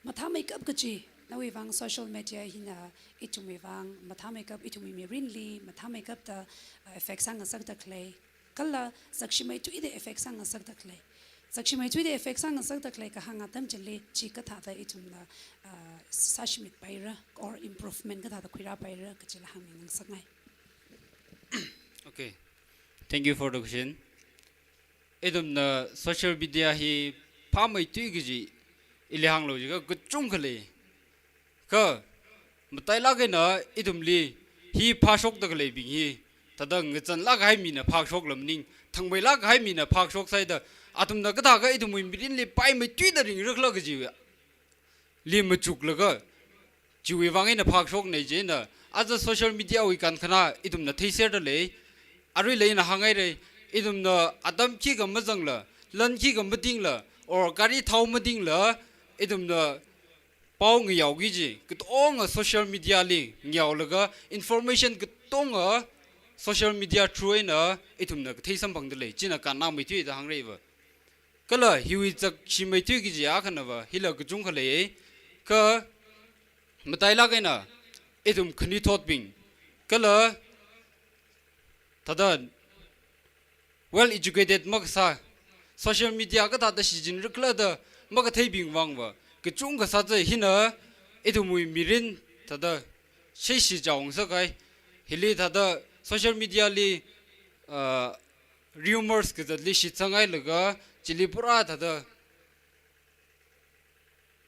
Mathāmeikap kaji, nawui vang social media hina ithumwui vang mathāmeikap, ithumwui mirinli mathāmeikapta, uh, effect sāngasakda khalei, kala zakshimeithuida effect sāngasakda khalei. Zakshimeithuida effect sāngasakda khalei kahāng atam chili chi kathāda ithumna, uh, sāshimit paira or improvement kathāda khuirā paira kajila hāngmi ngasakngai. Okay. Thank you for the question. Ithumna social media hi phāmeithui kaji ili hānglo jiakha kachungkha lei. Kha matailāk eina ithumli hi phāshokda khaleibing hi thāda ngazanlāk kahai mina phāshokla maning, thangmeilāk kahai mina phāshok sāhaida, athumna kathākha ithumwui mirinli paimeithuida ringra khala kaji li machuklaga, chiwui vang eina phāshoknei. Chieina aja social media wui kankhana ithumna theiserda lei. Aruila ina hānghaira, ithumna atam khikha mazangla, lan khikha matingla, or gari thao matingla, ithumna pao ngayaoki kaji katonga social media li ngayaolaga, information katonga social media through eina ithumna kathei samphangda lei. China kannāmeithui da hāngreiva. Kala hiwui zakshimeithui kaji akhanava hila kachungkha lei. Kha matailāk eina ithum khanuithotbing, kala thāda well educated makasā, social media kathāda shichinra khala da makatheibing vangva kachungkha sāzai. Hina ithumwui mirin thāda sheishi chaung sākahai. Hili thāda social media li, ah, rumors kazatli shitsanghailaga, chili pura thāda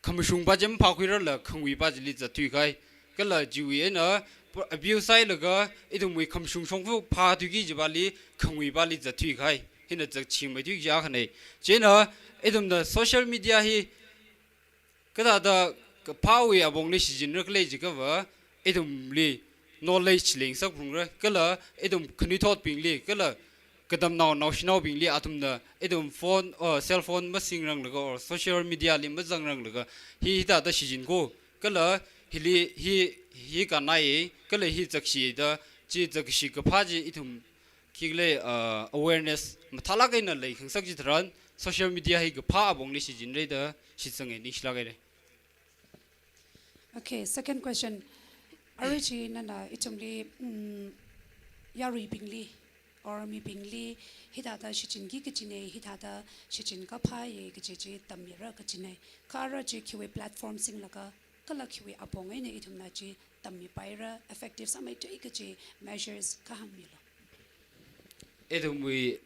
khamashungpa chi maphākhuirarla khangwuipa chili zatthuikahai. Kala chiwui eina abuse sāhailaga ithumwui khamashung shongfa phāthuiki kajipali khangwuipali zatthuikahai. Hina zakshimeithui kaji akhanei. Chieina ithumna social media hi kathāda kaphāwui apongli shichinra khala jiakhava, ithumli knowledge lengsakphungra, kala ithum khanuithotbingli, kala katamnao naoshinaobingli athumna ithum phone, uh, cell phone masingranglaga or social media li mazangranglaga, hi hithāda shichin ko, kala hili hi, hi kannāya, kala hi zakshi da, chi zakshi kaphā chi ithum khikhala, uh, awareness mathālāk eina leikhangasak chitharan, social media hi kaphā apongli shichinra da shitsanga, ningshilāk haira. Okay, second question. Arui chi nana ithumli, mm, yaruibingli, or mibingli, hithāda shichinki kajinei, hithāda shichin kaphāya kaji chi tammira kajinei. Kha ara chi khiwui platform singlaga, kala khiwui apong eina ithumna chi tammipaira, effective sāmeithui kaji measures kahāng milu. Ithumwui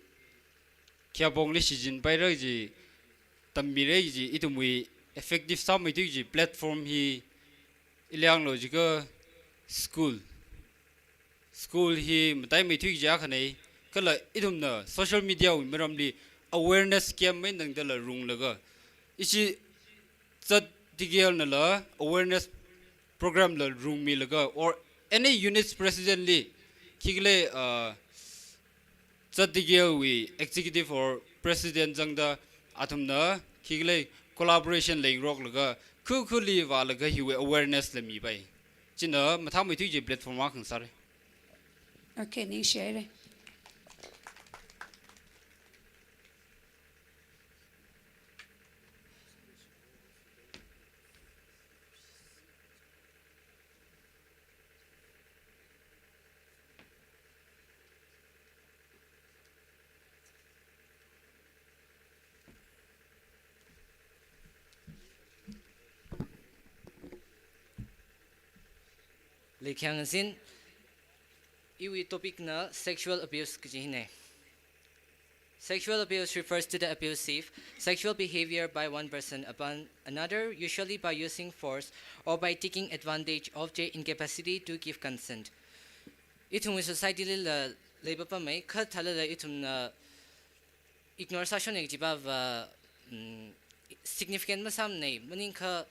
khi apongli shichinpaira kaji, tammira kaji, ithumwui effective sāmeithui kaji platform hi ili hānglo jiakha school. School hi mataimeithui kaji akhanei, kala ithumna social media wui maramli awareness camp eina runglaga, ishi Z D K L nala awareness program la rungmilaga, or any unit's president li, khikhala, uh, Z D K L wui executive or president zangda athumna khikhala collaboration leingaroklaga, khu khuli vālaga hiwui awareness la mipai. China mathāmeithui kaji platform akha sāra. Okay, ningshihaira. Leikhyang zin, iwui topic na sexual abuse kaji hinei. Sexual abuse refers to the abusive sexual behavior by one person upon another, usually by using force or by taking advantage of their incapacity to give consent. Ithumwui society lila leipapamei, kha thālala ithumna ignore sāshonna kajipava, mm, significant masāmanei, maningakha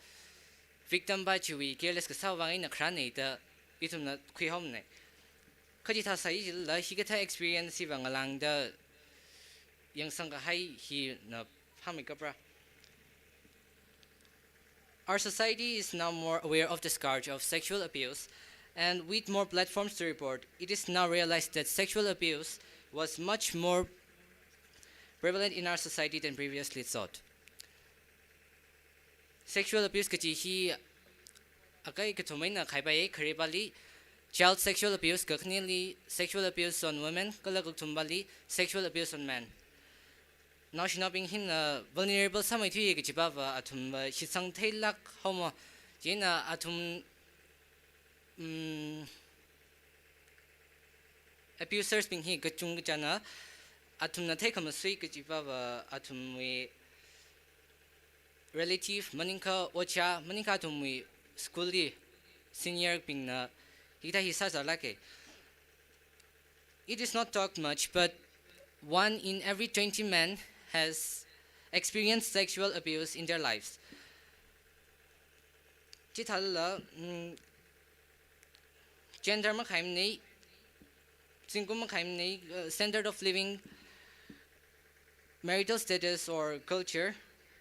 victim pa chiwui careless kasā vang eina kharānei da ithumna khuihaomanei. Kha chithā sāi jilala hikathā experience hiva ngalāngda yangsang kahai hina phāmeikapra. Our society is now more aware of the scourge of sexual abuse, and with more platforms to report, it is now realized that sexual abuse was much more prevalent in our society than previously thought. Sexual abuse kaji hi akai kathum eina khaipai, kharepali child sexual abuse, kakhaneli sexual abuse on women, kala kathumpali sexual abuse on men. Naoshinaobing hina vulnerable sāmeithuiya kajipava athumva shitsang theilāk haomo. Chieina athum, mm, Abusers bing hi kachungkha china athumna theikhamasui kajiva athumwui relative maningkha oja maningkha athumwui school li senior bingna hikathā hi sāzālāka. It is not talked much, but one in every twenty men has experienced sexual abuse in their lives. Chithālala, mm, gender makhaimanei, zingkum makhaimanei, uh, standard of living, marital status or culture,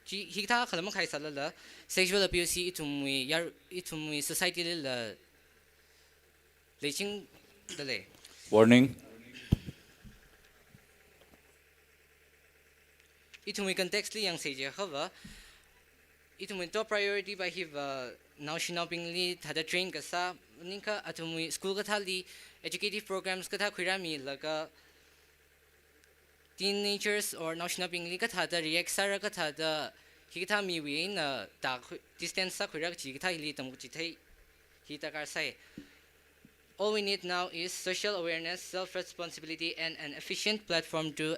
chi hikathā khala makhaisālala, sexual abuse hi ithumwui yar, ithumwui society lila leichingda lei. Warning. Ithumwui context li yangsa chiakhava, ithumwui top priority va hiva naoshinaobingli thāda train kasā, maningkha athumwui school kathāli educative programs kathā khuirāmilaga, teenagers or naoshinaobingli kathāda react sāra, kathāda hikathā miwui eina tākhui, distance sākhuira kaji kathā hili tamkachithei hi darkar sai. All we need now is social awareness, self-responsibility, and an efficient platform to,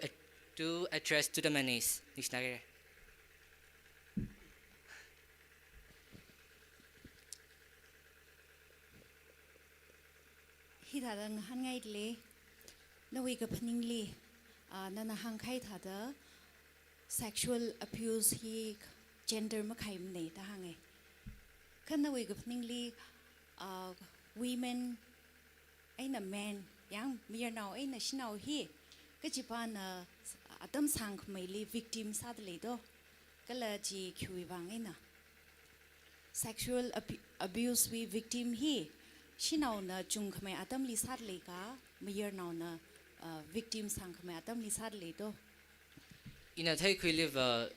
to address to the menace. Ningshina kare. Hithāda ngahānngai lei, nawui kaphaningli, ah, nana hāngkahai thāda sexual abuse hi gender makhaimanei da hānga. Kha nawui kaphaningli, ah, women eina men, yang mayarnao eina shanao hi kachipāna atam sāngkhameili victim sāda lei do, kala chi khiwui vang eina? Sexual abu-, abuse wui victim hi shanaona chungkhamei atamli sāda leika, mayarnaona, uh, victim sāngkhamei atamli sāda lei do? Ina theikhuiliva,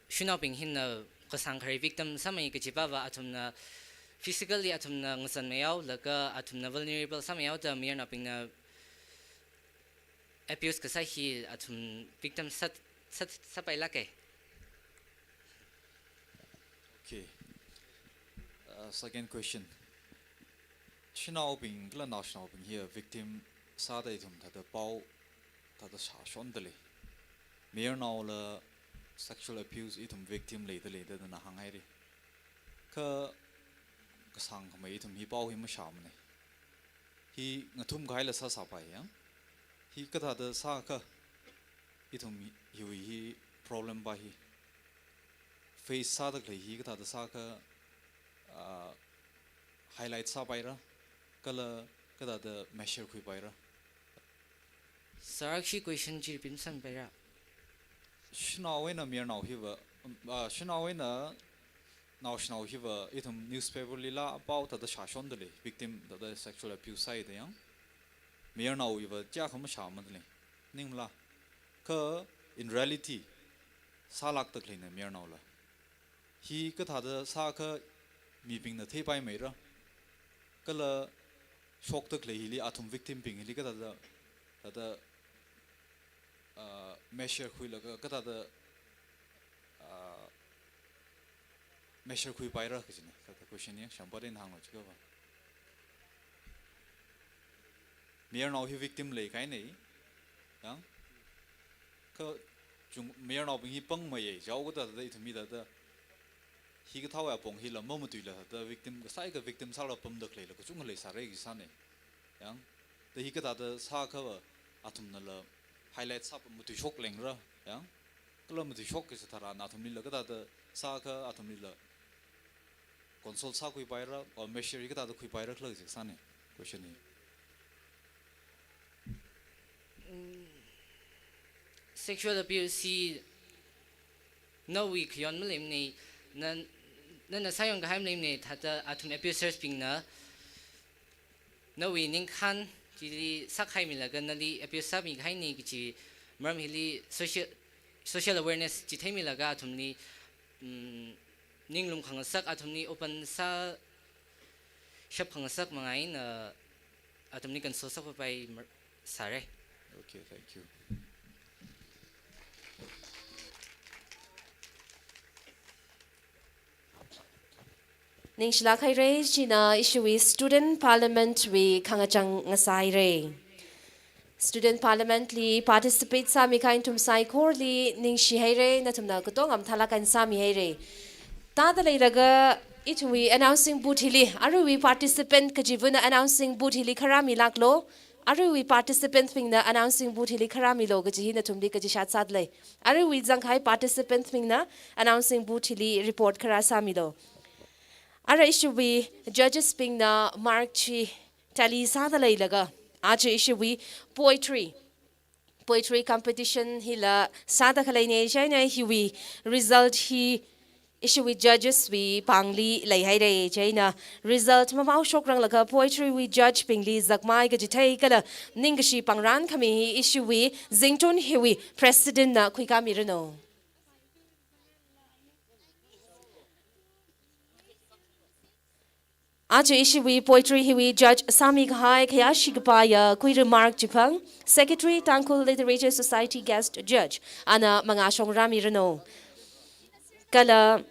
shanaobing hina kasāngkharei victim sāmei kajiva athumna physically athumna ngazanmeihaolaga athumna vulnerable sāmeihaoda mayarnaobingna abuse kasā hi athum victim sā, sā, sāpailāka. Okay. Uh, second question. Shanaobing kala naoshinaobing hi victim sāda ithum thāda pao thāda shāshonda lei. Mayarnaola sexual abuse ithum victim leida lei da nana hānghaira. Kha kasāngkhamei ithum hi pao hi mashāmanei. Hi ngathumkahaila sāsāpai yang. Hi kathāda sākha ithum hi, hiwui hi problem va hi face sāda khalei hi kathāda sākha, ah, highlight sāpaira, kala kathāda measure khuipaira. Sir, akha question chi repeat sāpaira. Shanao eina mayarnao hiva, um, ah, shanao eina naoshinao hiva ithum newspaper lila pao thāda shāshonda lei, victim thāda sexual abuse sāi da yang. Mayarnao hiva chiyākha mashāmada lei. Maningmala? Kha in reality sālākda khaleina mayarnaola. Hi kathāda sākha mibingna theipaimeira, kala shokda khalei hili athum victim bing hili kathāda, thāda, ah, measure khuilaga kathāda, ah, measure khuipaira kajina. Thāda question hi Shampat eina hānglu chiakhava. Mayarnao hi victim leikahainei. Yang. Kha chung mayarnaobing hi pangmeiya, chao kathāda ithum hithāda hikathāwui apong hila mamatuila thāda victim, kasāi ka victim sālaga pamda khaleila kachungkha leisāra kaji sānei. Yang. Da hi kathāda sākhava athumnala highlight sāpam matuishok lengra. Yang. Kala matuishok kasā tharan athumlila kathāda sākha athumlila consult sākhuipaira, or measure hi kathāda khuipaira khala kaji sānei question hi. Mm, sexual abuse hi nawui khayon maleimanei, na, nana sāyon kahai maleimanei, thāda athum abusers bingna nawui ningkhān chili sākhaimilaga nali abuse sāmikahainei kaji maram hili social, social awareness chi theimilaga athumli, mm, ninglum khangasak, athumli open sā, shap khangasak manga eina athumli consult sākhuipai mar-, sāra. Okay, thank you. Ningshilāk haira, china ishiwui Student Parliament wui khangachang ngasāhaira. Student Parliament li participate sāmikahai nathum saikorali ningshihaira, nathumna katonga mathālāk eina sāmihaira. Tāda leilaga ithumwui announcing booth hili, aruiwui participant kachivana announcing booth hili kharā milāklu, aruiwui participant bingna announcing booth hili kharā milu kaji hi nathumli kachishat sādalei. Aruiwui zangkahai participant bingna announcing booth hili report kharā sāmilu. Ara ishiwui judges bingna mark chi tally sāda leilaga, aja ishiwui poetry, poetry competition hila sāda khaleina, chieina hiwui result hi ishiwui judges wui pāngli leihaira, chieina result mavaoshokranglaga poetry wui judge bingli zakmai kachithei kala ningkashi pāngran khami hi ishiwui Zingtun hiwui president na khuikāmiranu. Aja ishiwui poetry hiwui judge sāmikahai khayāshi kapaiya Kuira Mark Chiphang, Secretary Tangkhul Literature Society Guest Judge, ana mangāshong rāmiranu. Kala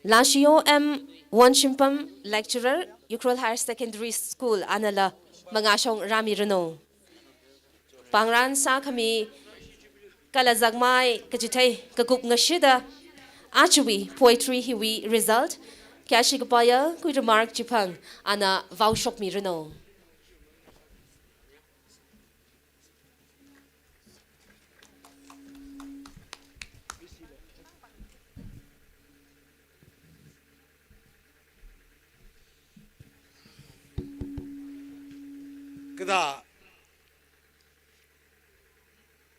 Lashiyo M Wonshimpam, Lecturer, Ukhrul Higher Secondary School, anala mangāshong rāmiranu. Pāngran sākhami kala zakmai kachithei kakup ngashida, ajawui poetry hiwui result khayāshi kapaiya Kuira Mark Chiphang ana vaoshokmiranu. Kathā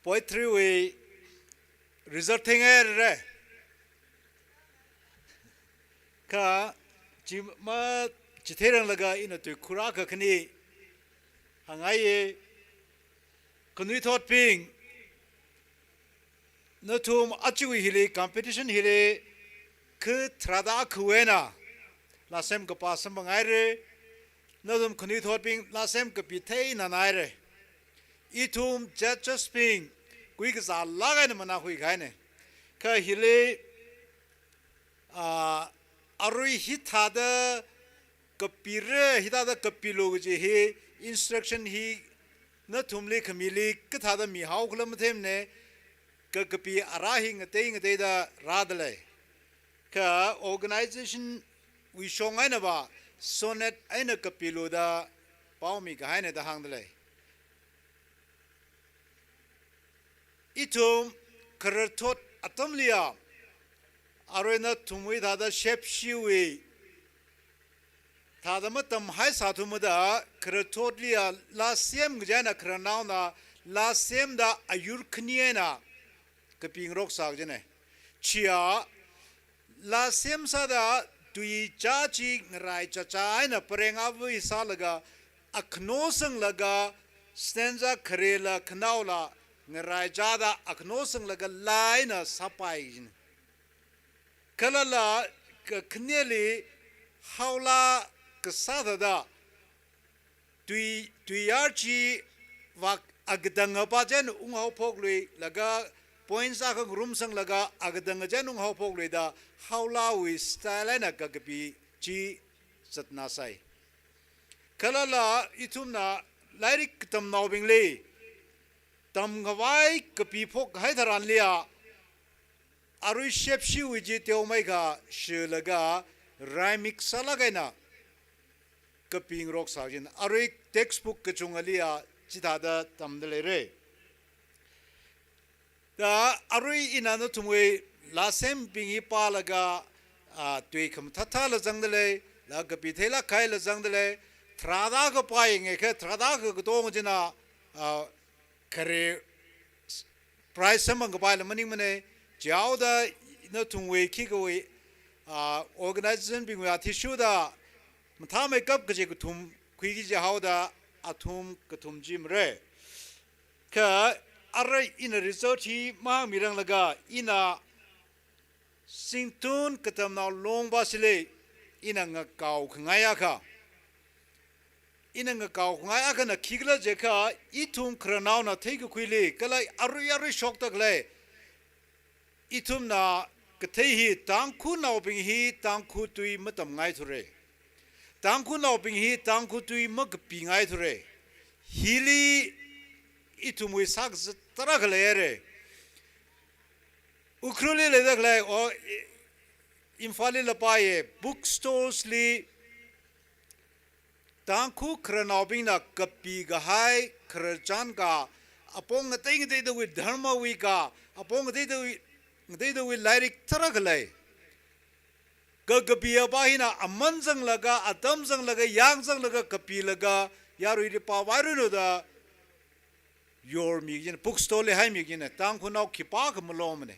poetry wui result theingaira. Kha chi machitheiranglaga ina tui khura kakhane hāngngaiya. Khanuithotbing, nathum ajawui hili competition hili kha tharāda khuwena lāsem kapā samphangngaira. Nathum khanuithotbing lāsem kapi theina naira. Ithum judges bing kui kazā lāk eina manākhuikahaina. Kha hili, ah, arui hithāda kapira, hithāda kapilu kaji hi instruction hi nathumli khamili kathāda mihaokhala matheimana, kha kapi ara hi ngatei ngateida rādalei. Kha organization wui shong einava sonnet eina kapilu da paomikahaina da hāngdalei. Ithum khararthot atamliya, arui nathumwui thāda shepshiwui thāda matamhaisāthumada, khararthotliya lāsem kaji eina khararnaona lāsemda ayur khani eina kapingaroksā kajina. Chiya lāsem sāda tuichā chi ngaraichāchā eina pareng avui sālaga, akhano sanglaga, stanza kharela khanaola ngaraichāda akhano sanglaga laa eina sāpai kajina. Kala laa kakhaneli haolaa kasā thāda tui, tuiyār chi vak akatang apa chieina unghaophokluilaga, points akha ngarumsanglaga akatang chieina unghaophokluida, haolaawui style eina kakapi chi zatnāsai. Kala laa ithumna lairik katamnaobingli tamkhavai kapiphok hai tharanliya, arui shepshiwui chi teomeikha shālaga rhythmic sālāk eina kapingaroksā kajina. Arui textbook kachungaliya chithāda tamda leira. Da arui ina nathumwui lāsembing hi pālaga, ah, tui khamathāthāla zangdalei, laa kapi theilāk kahaila zangdalei, tharāda kapaiya ngaikha, tharāda kakatong china, ah, khare prize samphang kapaila maningmana. Chihaoda nathumwui khikawui, ah, organization bingwui athishurda mathāmeikap kaji kathum khuiki chihaoda athum kathum chi mara. Kha arui ina result hi mahāngmiranglaga ina Zingtun Katamnao Longpasili ina ngakaokhangai akha, ina ngakaokhangai akhana khikhala jiakha, ithum khararnaona theikakhuili kala arui arui shokda khalei ithumna kathei hi, Tangkhulnaobing hi Tangkhul tui matamngaithura. Tangkhulnaobing hi Tangkhul tui makapingaithura. Hili ithumwui sākazā tarākha leira. Ukhrulli leida khalei, o, i-, Imphalli lapa ye, bookstores li Tangkhul khararnaobingna kapi kahai, khararchan ka, apong ngatei ngateidawui dharmawui ka, apong ngateidawui, ngateidawui lairik tarākha lei. Ka kapi apa hina aman zanglaga, atam zanglaga, yang zanglaga, kapilaga, yaruili pāvairanu da yormi kajina, bookstore li haimi kajina, Tangkhulnao khipākha malomana.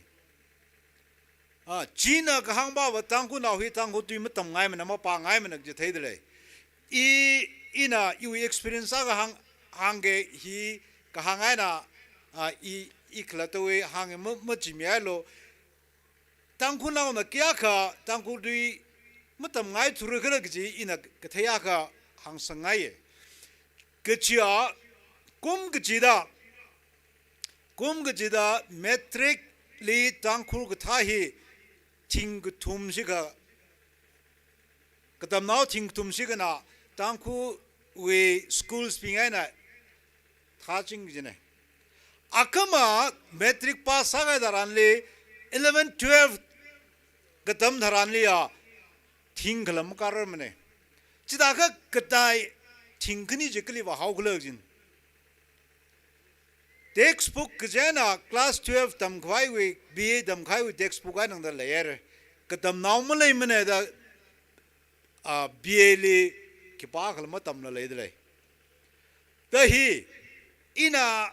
Ah, china kahāng pava Tangkhulnao hi Tangkhul tui matamngaimana, mapāngaimana kaji theida lei. I, ina iwui experience akha hāng, hāngga hi kahāng eina, ah, i, i khalattawui hāngga ma, majimihailo. Tangkhulnaona kayākha Tangkhul tui matamngaithura khala kaji ina kathei akha hāngsangngaiya. Kachiya, kum kachida, kum kachida matric li Tangkhul kathā hi thing kathum shikha, katamnao thing kathum shikhana Tangkhulwui schools bing eina thāching kajina. Akhama matric pass sākahai tharanli, eleven, twelve katam tharanli ya thing khala makararmana. Chithākha katei thing khani chi kali vāhao khala kajina. Textbook kajina class twelve tamkhavaiwui, B A tamkhavaiwui textbook eina tangda leira. Katamnao maleimana da, ah, B A li khipākhala matamla leida lei. Da hi, ina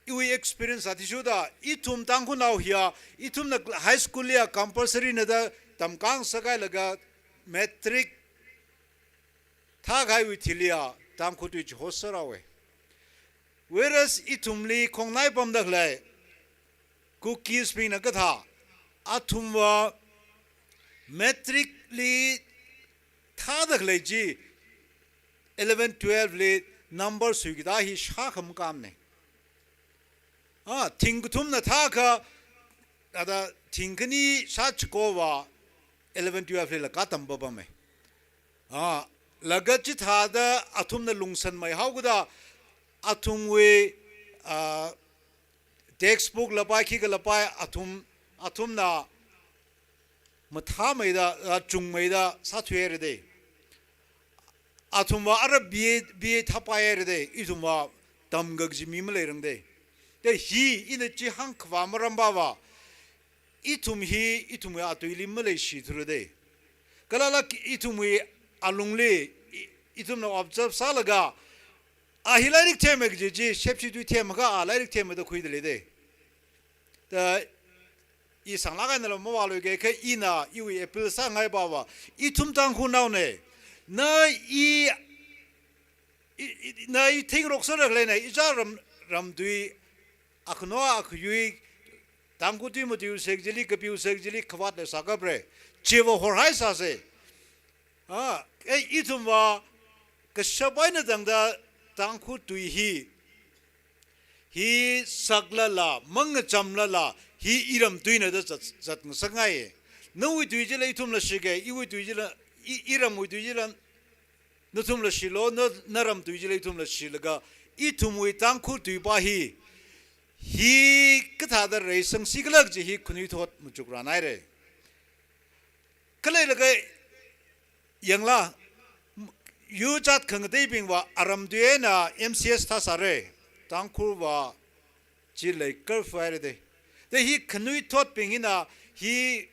iwui experience athishurda, ithum Tangkhulnao hiya, ithumna high school liya compulsory na da tamkāng sākahailaga matric thākahaiwui thili ya Tangkhul tui chihosāra we. Whereas ithumli khongnai pamda khalei Kukis bingna kathā, athumva matric li thāda khalei chi, eleven, twelve li number suikida hi shākha makamana. Ah, thing kathumna thākha, ada thing khani shāchikova eleven, twelve lila katam papama. Ah, laga chithāda athumna lungsanmei haokida, athumwui, ah, textbook lapai, khikha lapai, athum, athumna mathāmeida, ah, chungmeida sāthuihaira da. Athumva ara B A, B A thāpaihaira da, ithumva tamkak chi mi maleirang da. Da hi ina chi hāngkhavā maram pava, ithum hi, ithumwui atuili maleishithura da. Kalala ithumwui alungli, i-, ithumna observe sālaga, a hi lairik themma kaji chi, shepshi tui themma kha, a lairik themma da khuida lei da. Da, i sanglāk einala mavāluikei kha ina iwui appeal sāngai pava, ithum Tangkhulnaona, na i, i, i, na i thingrok sāra khaleina, ichā ram, ramtui, akhano akhayui, Tangkhul tui matuiwui sek chili, kapiwui sek chili, khavāt leisā kapra, chiva horhaisāsa. Ah, eh, ithumva kashap eina tangda Tangkhul tui hi, hi saklala, mangachamlala, hi iram tuina da zat, zatngasakngai. Nawui tui chila ithumla shika, iwui tui chila, i, iramwui tui chila nathumla shilo, na, naram tui chila ithumla shilaga, ithumwui Tangkhul tui pa hi, hi kathāda reisangsi khala kaji hi khanuithot machukranhaira. Khaleilaga yangla, yur jat khangateibingva aram tui eina M C S thāsāra, Tangkhulva chi leikar phaira da. Da hi khanuithotbing hina hi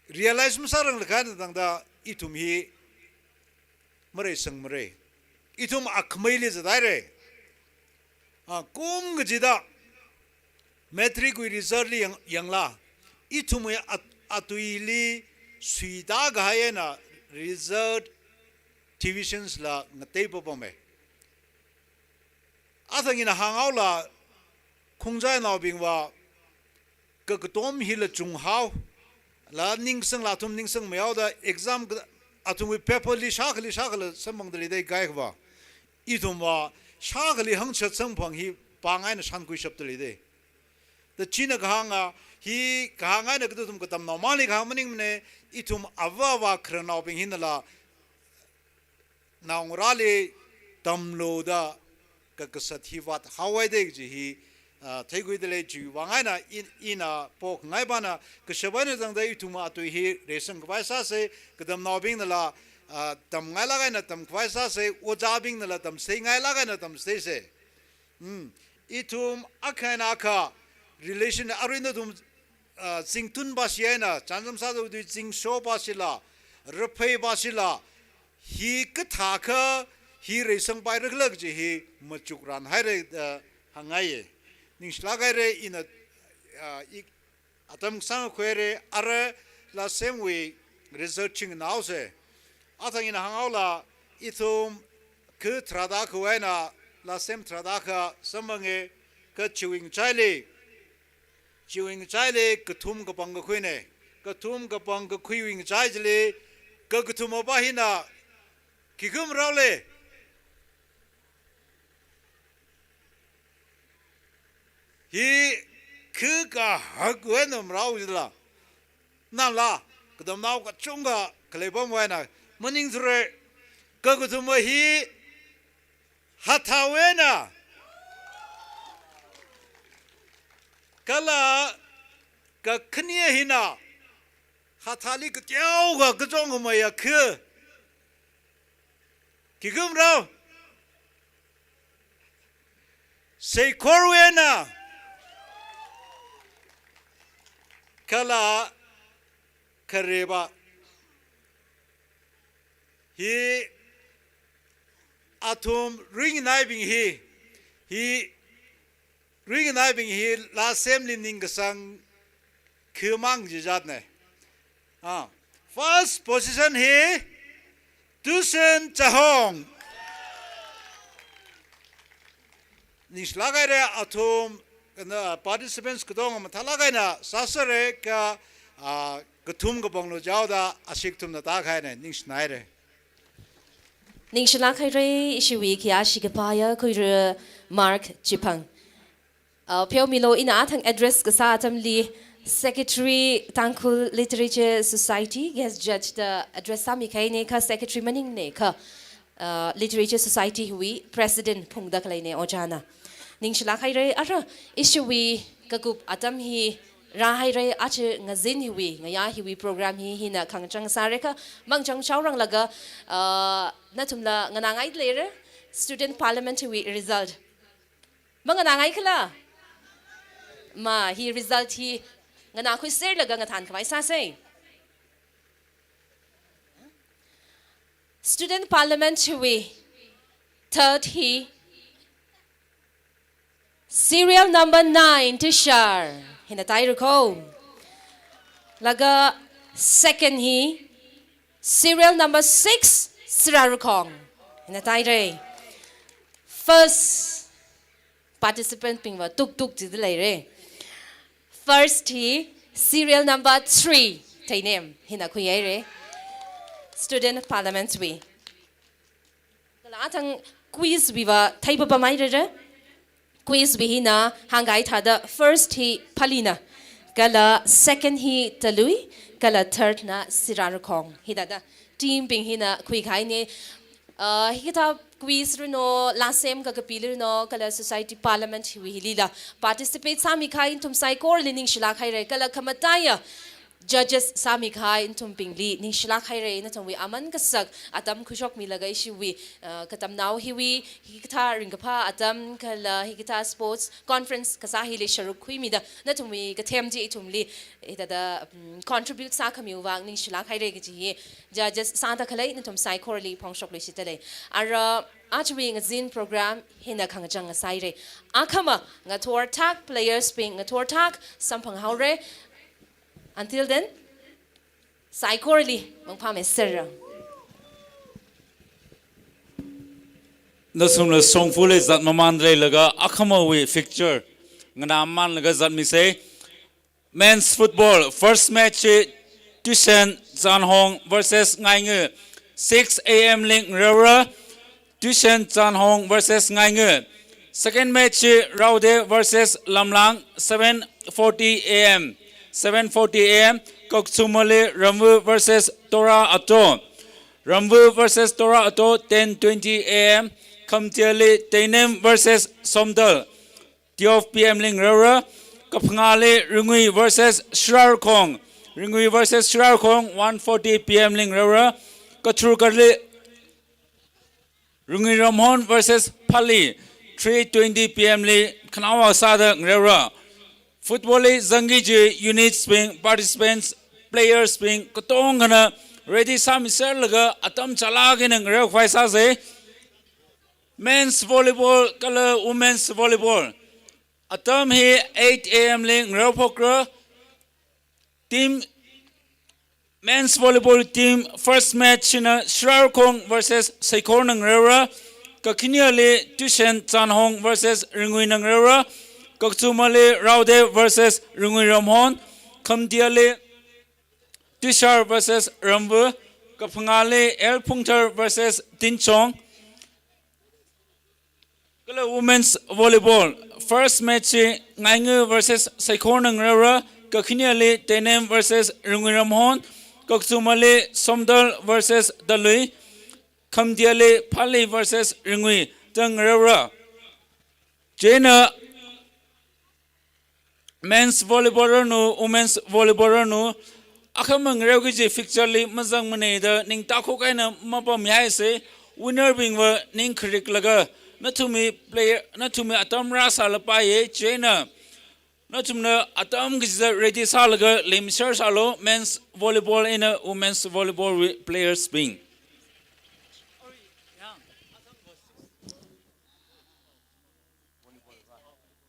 realize masāranglakha eina tangda ithum hi mareisangmara. Ithum akhameili zathaira. Ah, kum kachida matric wui result li yang, yangla, ithumwui at-, atuili suitākahai eina result divisions la ngatei papama. Athang ina hānghaola, Khongjainaobingva, ka, kakatom hila chunghao, la ningsangla athum ningsangmeihaoda exam ka, athumwui paper li shākhali shākhala samphangda lei da kaikhava. Ithumva shākhali hangchat samphang hi pāng eina shānkhuishapda lei da. Da china kahānga, hi kahāng eina katuthum katamnao mangli kahāng maningmana, ithum avāva khararnaobing hinala, naongarāli tamlu da kakasat hi vāthaowa da kaji hi, ah, theikhuida lei. Chiwui vang eina in, ina pokhangai pana kashap eina zangda ithum atui hi reisangkhavai sāsa, katamnaobingnala, ah, tamngailāk eina tamkhavai sāsa, ojābingnala tamseingailāk eina tamseisa. Hmm. Ithum akha eina akha relation arui nathum, ah, Zingtun pāshi eina, Chānjam sāda tui Zingsho pāshila, Raphei pāshila, hikathā akha hi reisangpaira khala kaji hi machukranhaira da hāngngaiya. Ningshilāk haira, ina, ah, i atam sangkhuira, ara Lasemwui result chingnaosa. Athang ina hānghaola, ithum kha tharāda akhawui eina Lasem tharāda akha samphanga, kha chiwui ngachaili, chiwui ngachaili kathum kapangkakhuina. Kathum kapangkakhuiwui ngachai chili kakathuma pa hina khi khuimaraole? Hi kha kahak eina marao jila. Nala, katamnao kachungkha khalei pamwui eina maningthura. Kakathuma hi Hathawui eina. Kala kakhane hina Hathali kateokha kachongkhameiya kha khi khuimaraole? Seikhorwui eina. Kala khareba. Hi athum ringnaibing hi, hi ringnaibing hi Lasemli ningkasang khamang jijatna. Ah, first position hi Tusen Chahong. Ningshilāk haira, athum, na, participants katonga mathālāk eina sāsera ka, ah, kathum kapanglu jaoda ashee kathumna tākahaina. Ningshinaira. Ningshilāk haira, ishiwui khayāshi kapaiya khuira Mark Chiphang. Uh, pheomilo, ina athang address kasā atamli Secretary Tangkhul Literature Society guest judge da address sāmikahaina kha Secretary maningna kha, uh, Literature Society hiwui President phungda khaleina ojāna. Ningshilāk haira, ara ishiwui kakup atam hi rāhaira, aja ngazin hiwui, ngayā hiwui program hi hina khangachang sāra kha, mangachang shaoranglaga, uh, nathumla nganāngaida leira, Student Parliament hiwui result. Manganāngai khala? Ma, hi result hi nganākhuiserlaga ngathānkhavai sāsa. Student Parliament hiwui third hi serial number nine Tishar hina tāira kho. Laga second hi serial number six Sirarakhong hina tāira. First participant bingva tuktuk jida leira. First hi serial number three Theinem hina khuihaira. Student Parliament wui. Kala athang quiz wuiva theipapamhaira. Quiz wui hina hāngkahai thāda first hi Phalina, kala second hi Talui, kala third na Sirarakhong. Hithāda team bing hina khuikahaina. Uh, hikathā quiz runo, Lasem kakapi runo, kala Society Parliament hiwui hilila participate sāmikahai nathum saikorali ningshilāk haira, kala khamataiya judges sāmikahai nathumbingli ningshilāk haira, nathumwui aman kasak atam khuishokmilaga ishiwui, uh, katamnao hiwui hikathā ringkaphā atam kala hikathā sports conference kasā hili sharuk khuimida nathumwui kathem chi ithumli, eh, hithāda, um, contribute sākhamiwui vang ningshilāk haira kaji hi judges sāda khalei nathum saikorali phongshokluishitda lei. Ara ajawui ngazin program hina khangachang ngasāhaira. Akhama ngathorthak players bing ngathorthak samphanghaora. Until then, saikorali mangphāmeiserra. Nathumla shongfali zatmamānda leilaga akhamawui fixture nganāmamānlaga zatmisa. Men's football first match hi Tusen Chanhong versus Ngainga, six A M li ngareora. Tusen Chanhong versus Ngainga. Second match hi Raode versus Lamlang, seven forty A M. Seven forty A M, Kokchumali Ramvu versus Tora Ato. Ramvu versus Tora Ato, ten twenty A M. Khamtiali Teinem versus Somdal, twelve P M li ngareora. Kaphangāli Ringui versus Shirarkhong, Ringui versus Shirarkhong, one forty P M li ngareora. Kathurkali Ringui Ramhon versus Pali, three twenty P M li khanaowa sāda ngareora. Football li zangki kaji units bing, participants, players bing katongkhana ready sāmiserlaga atam chālāk eina ngareokhavai sāsa. Men's volleyball kala women's volleyball, atam hi eight A M li ngareophokra. Team, men's volleyball team first match hina Shirarkhong versus Seikhorna ngareora. Kakhaneli Tushen Chanhong versus Ringuina ngareora. Kakachumali Raode versus Ringui Ramhon. Khamtiali Tushar versus Ramvu. Kaphangāli L Phungthar versus Tinchong. Kala women's volleyball, first match hi Ngaingu versus Seikhorna ngareora. Kakhaneli Teinem versus Ringui Ramhon. Kakachumali Somdal versus Dalui. Khamtiali Pali versus Ringui da ngareora. Chieina men's volleyball ranu, women's volleyball ranu, akhama ngareoki kaji fixture li mazangmana da ningtakhok eina mapammihaisa. Winner bingva ning khariklaga nathumwui player, nathumwui atam rāsālapaiya. Chieina nathumna atam kachida ready sālaga leimiser sālu, men's volleyball eina women's volleyball wui players bing.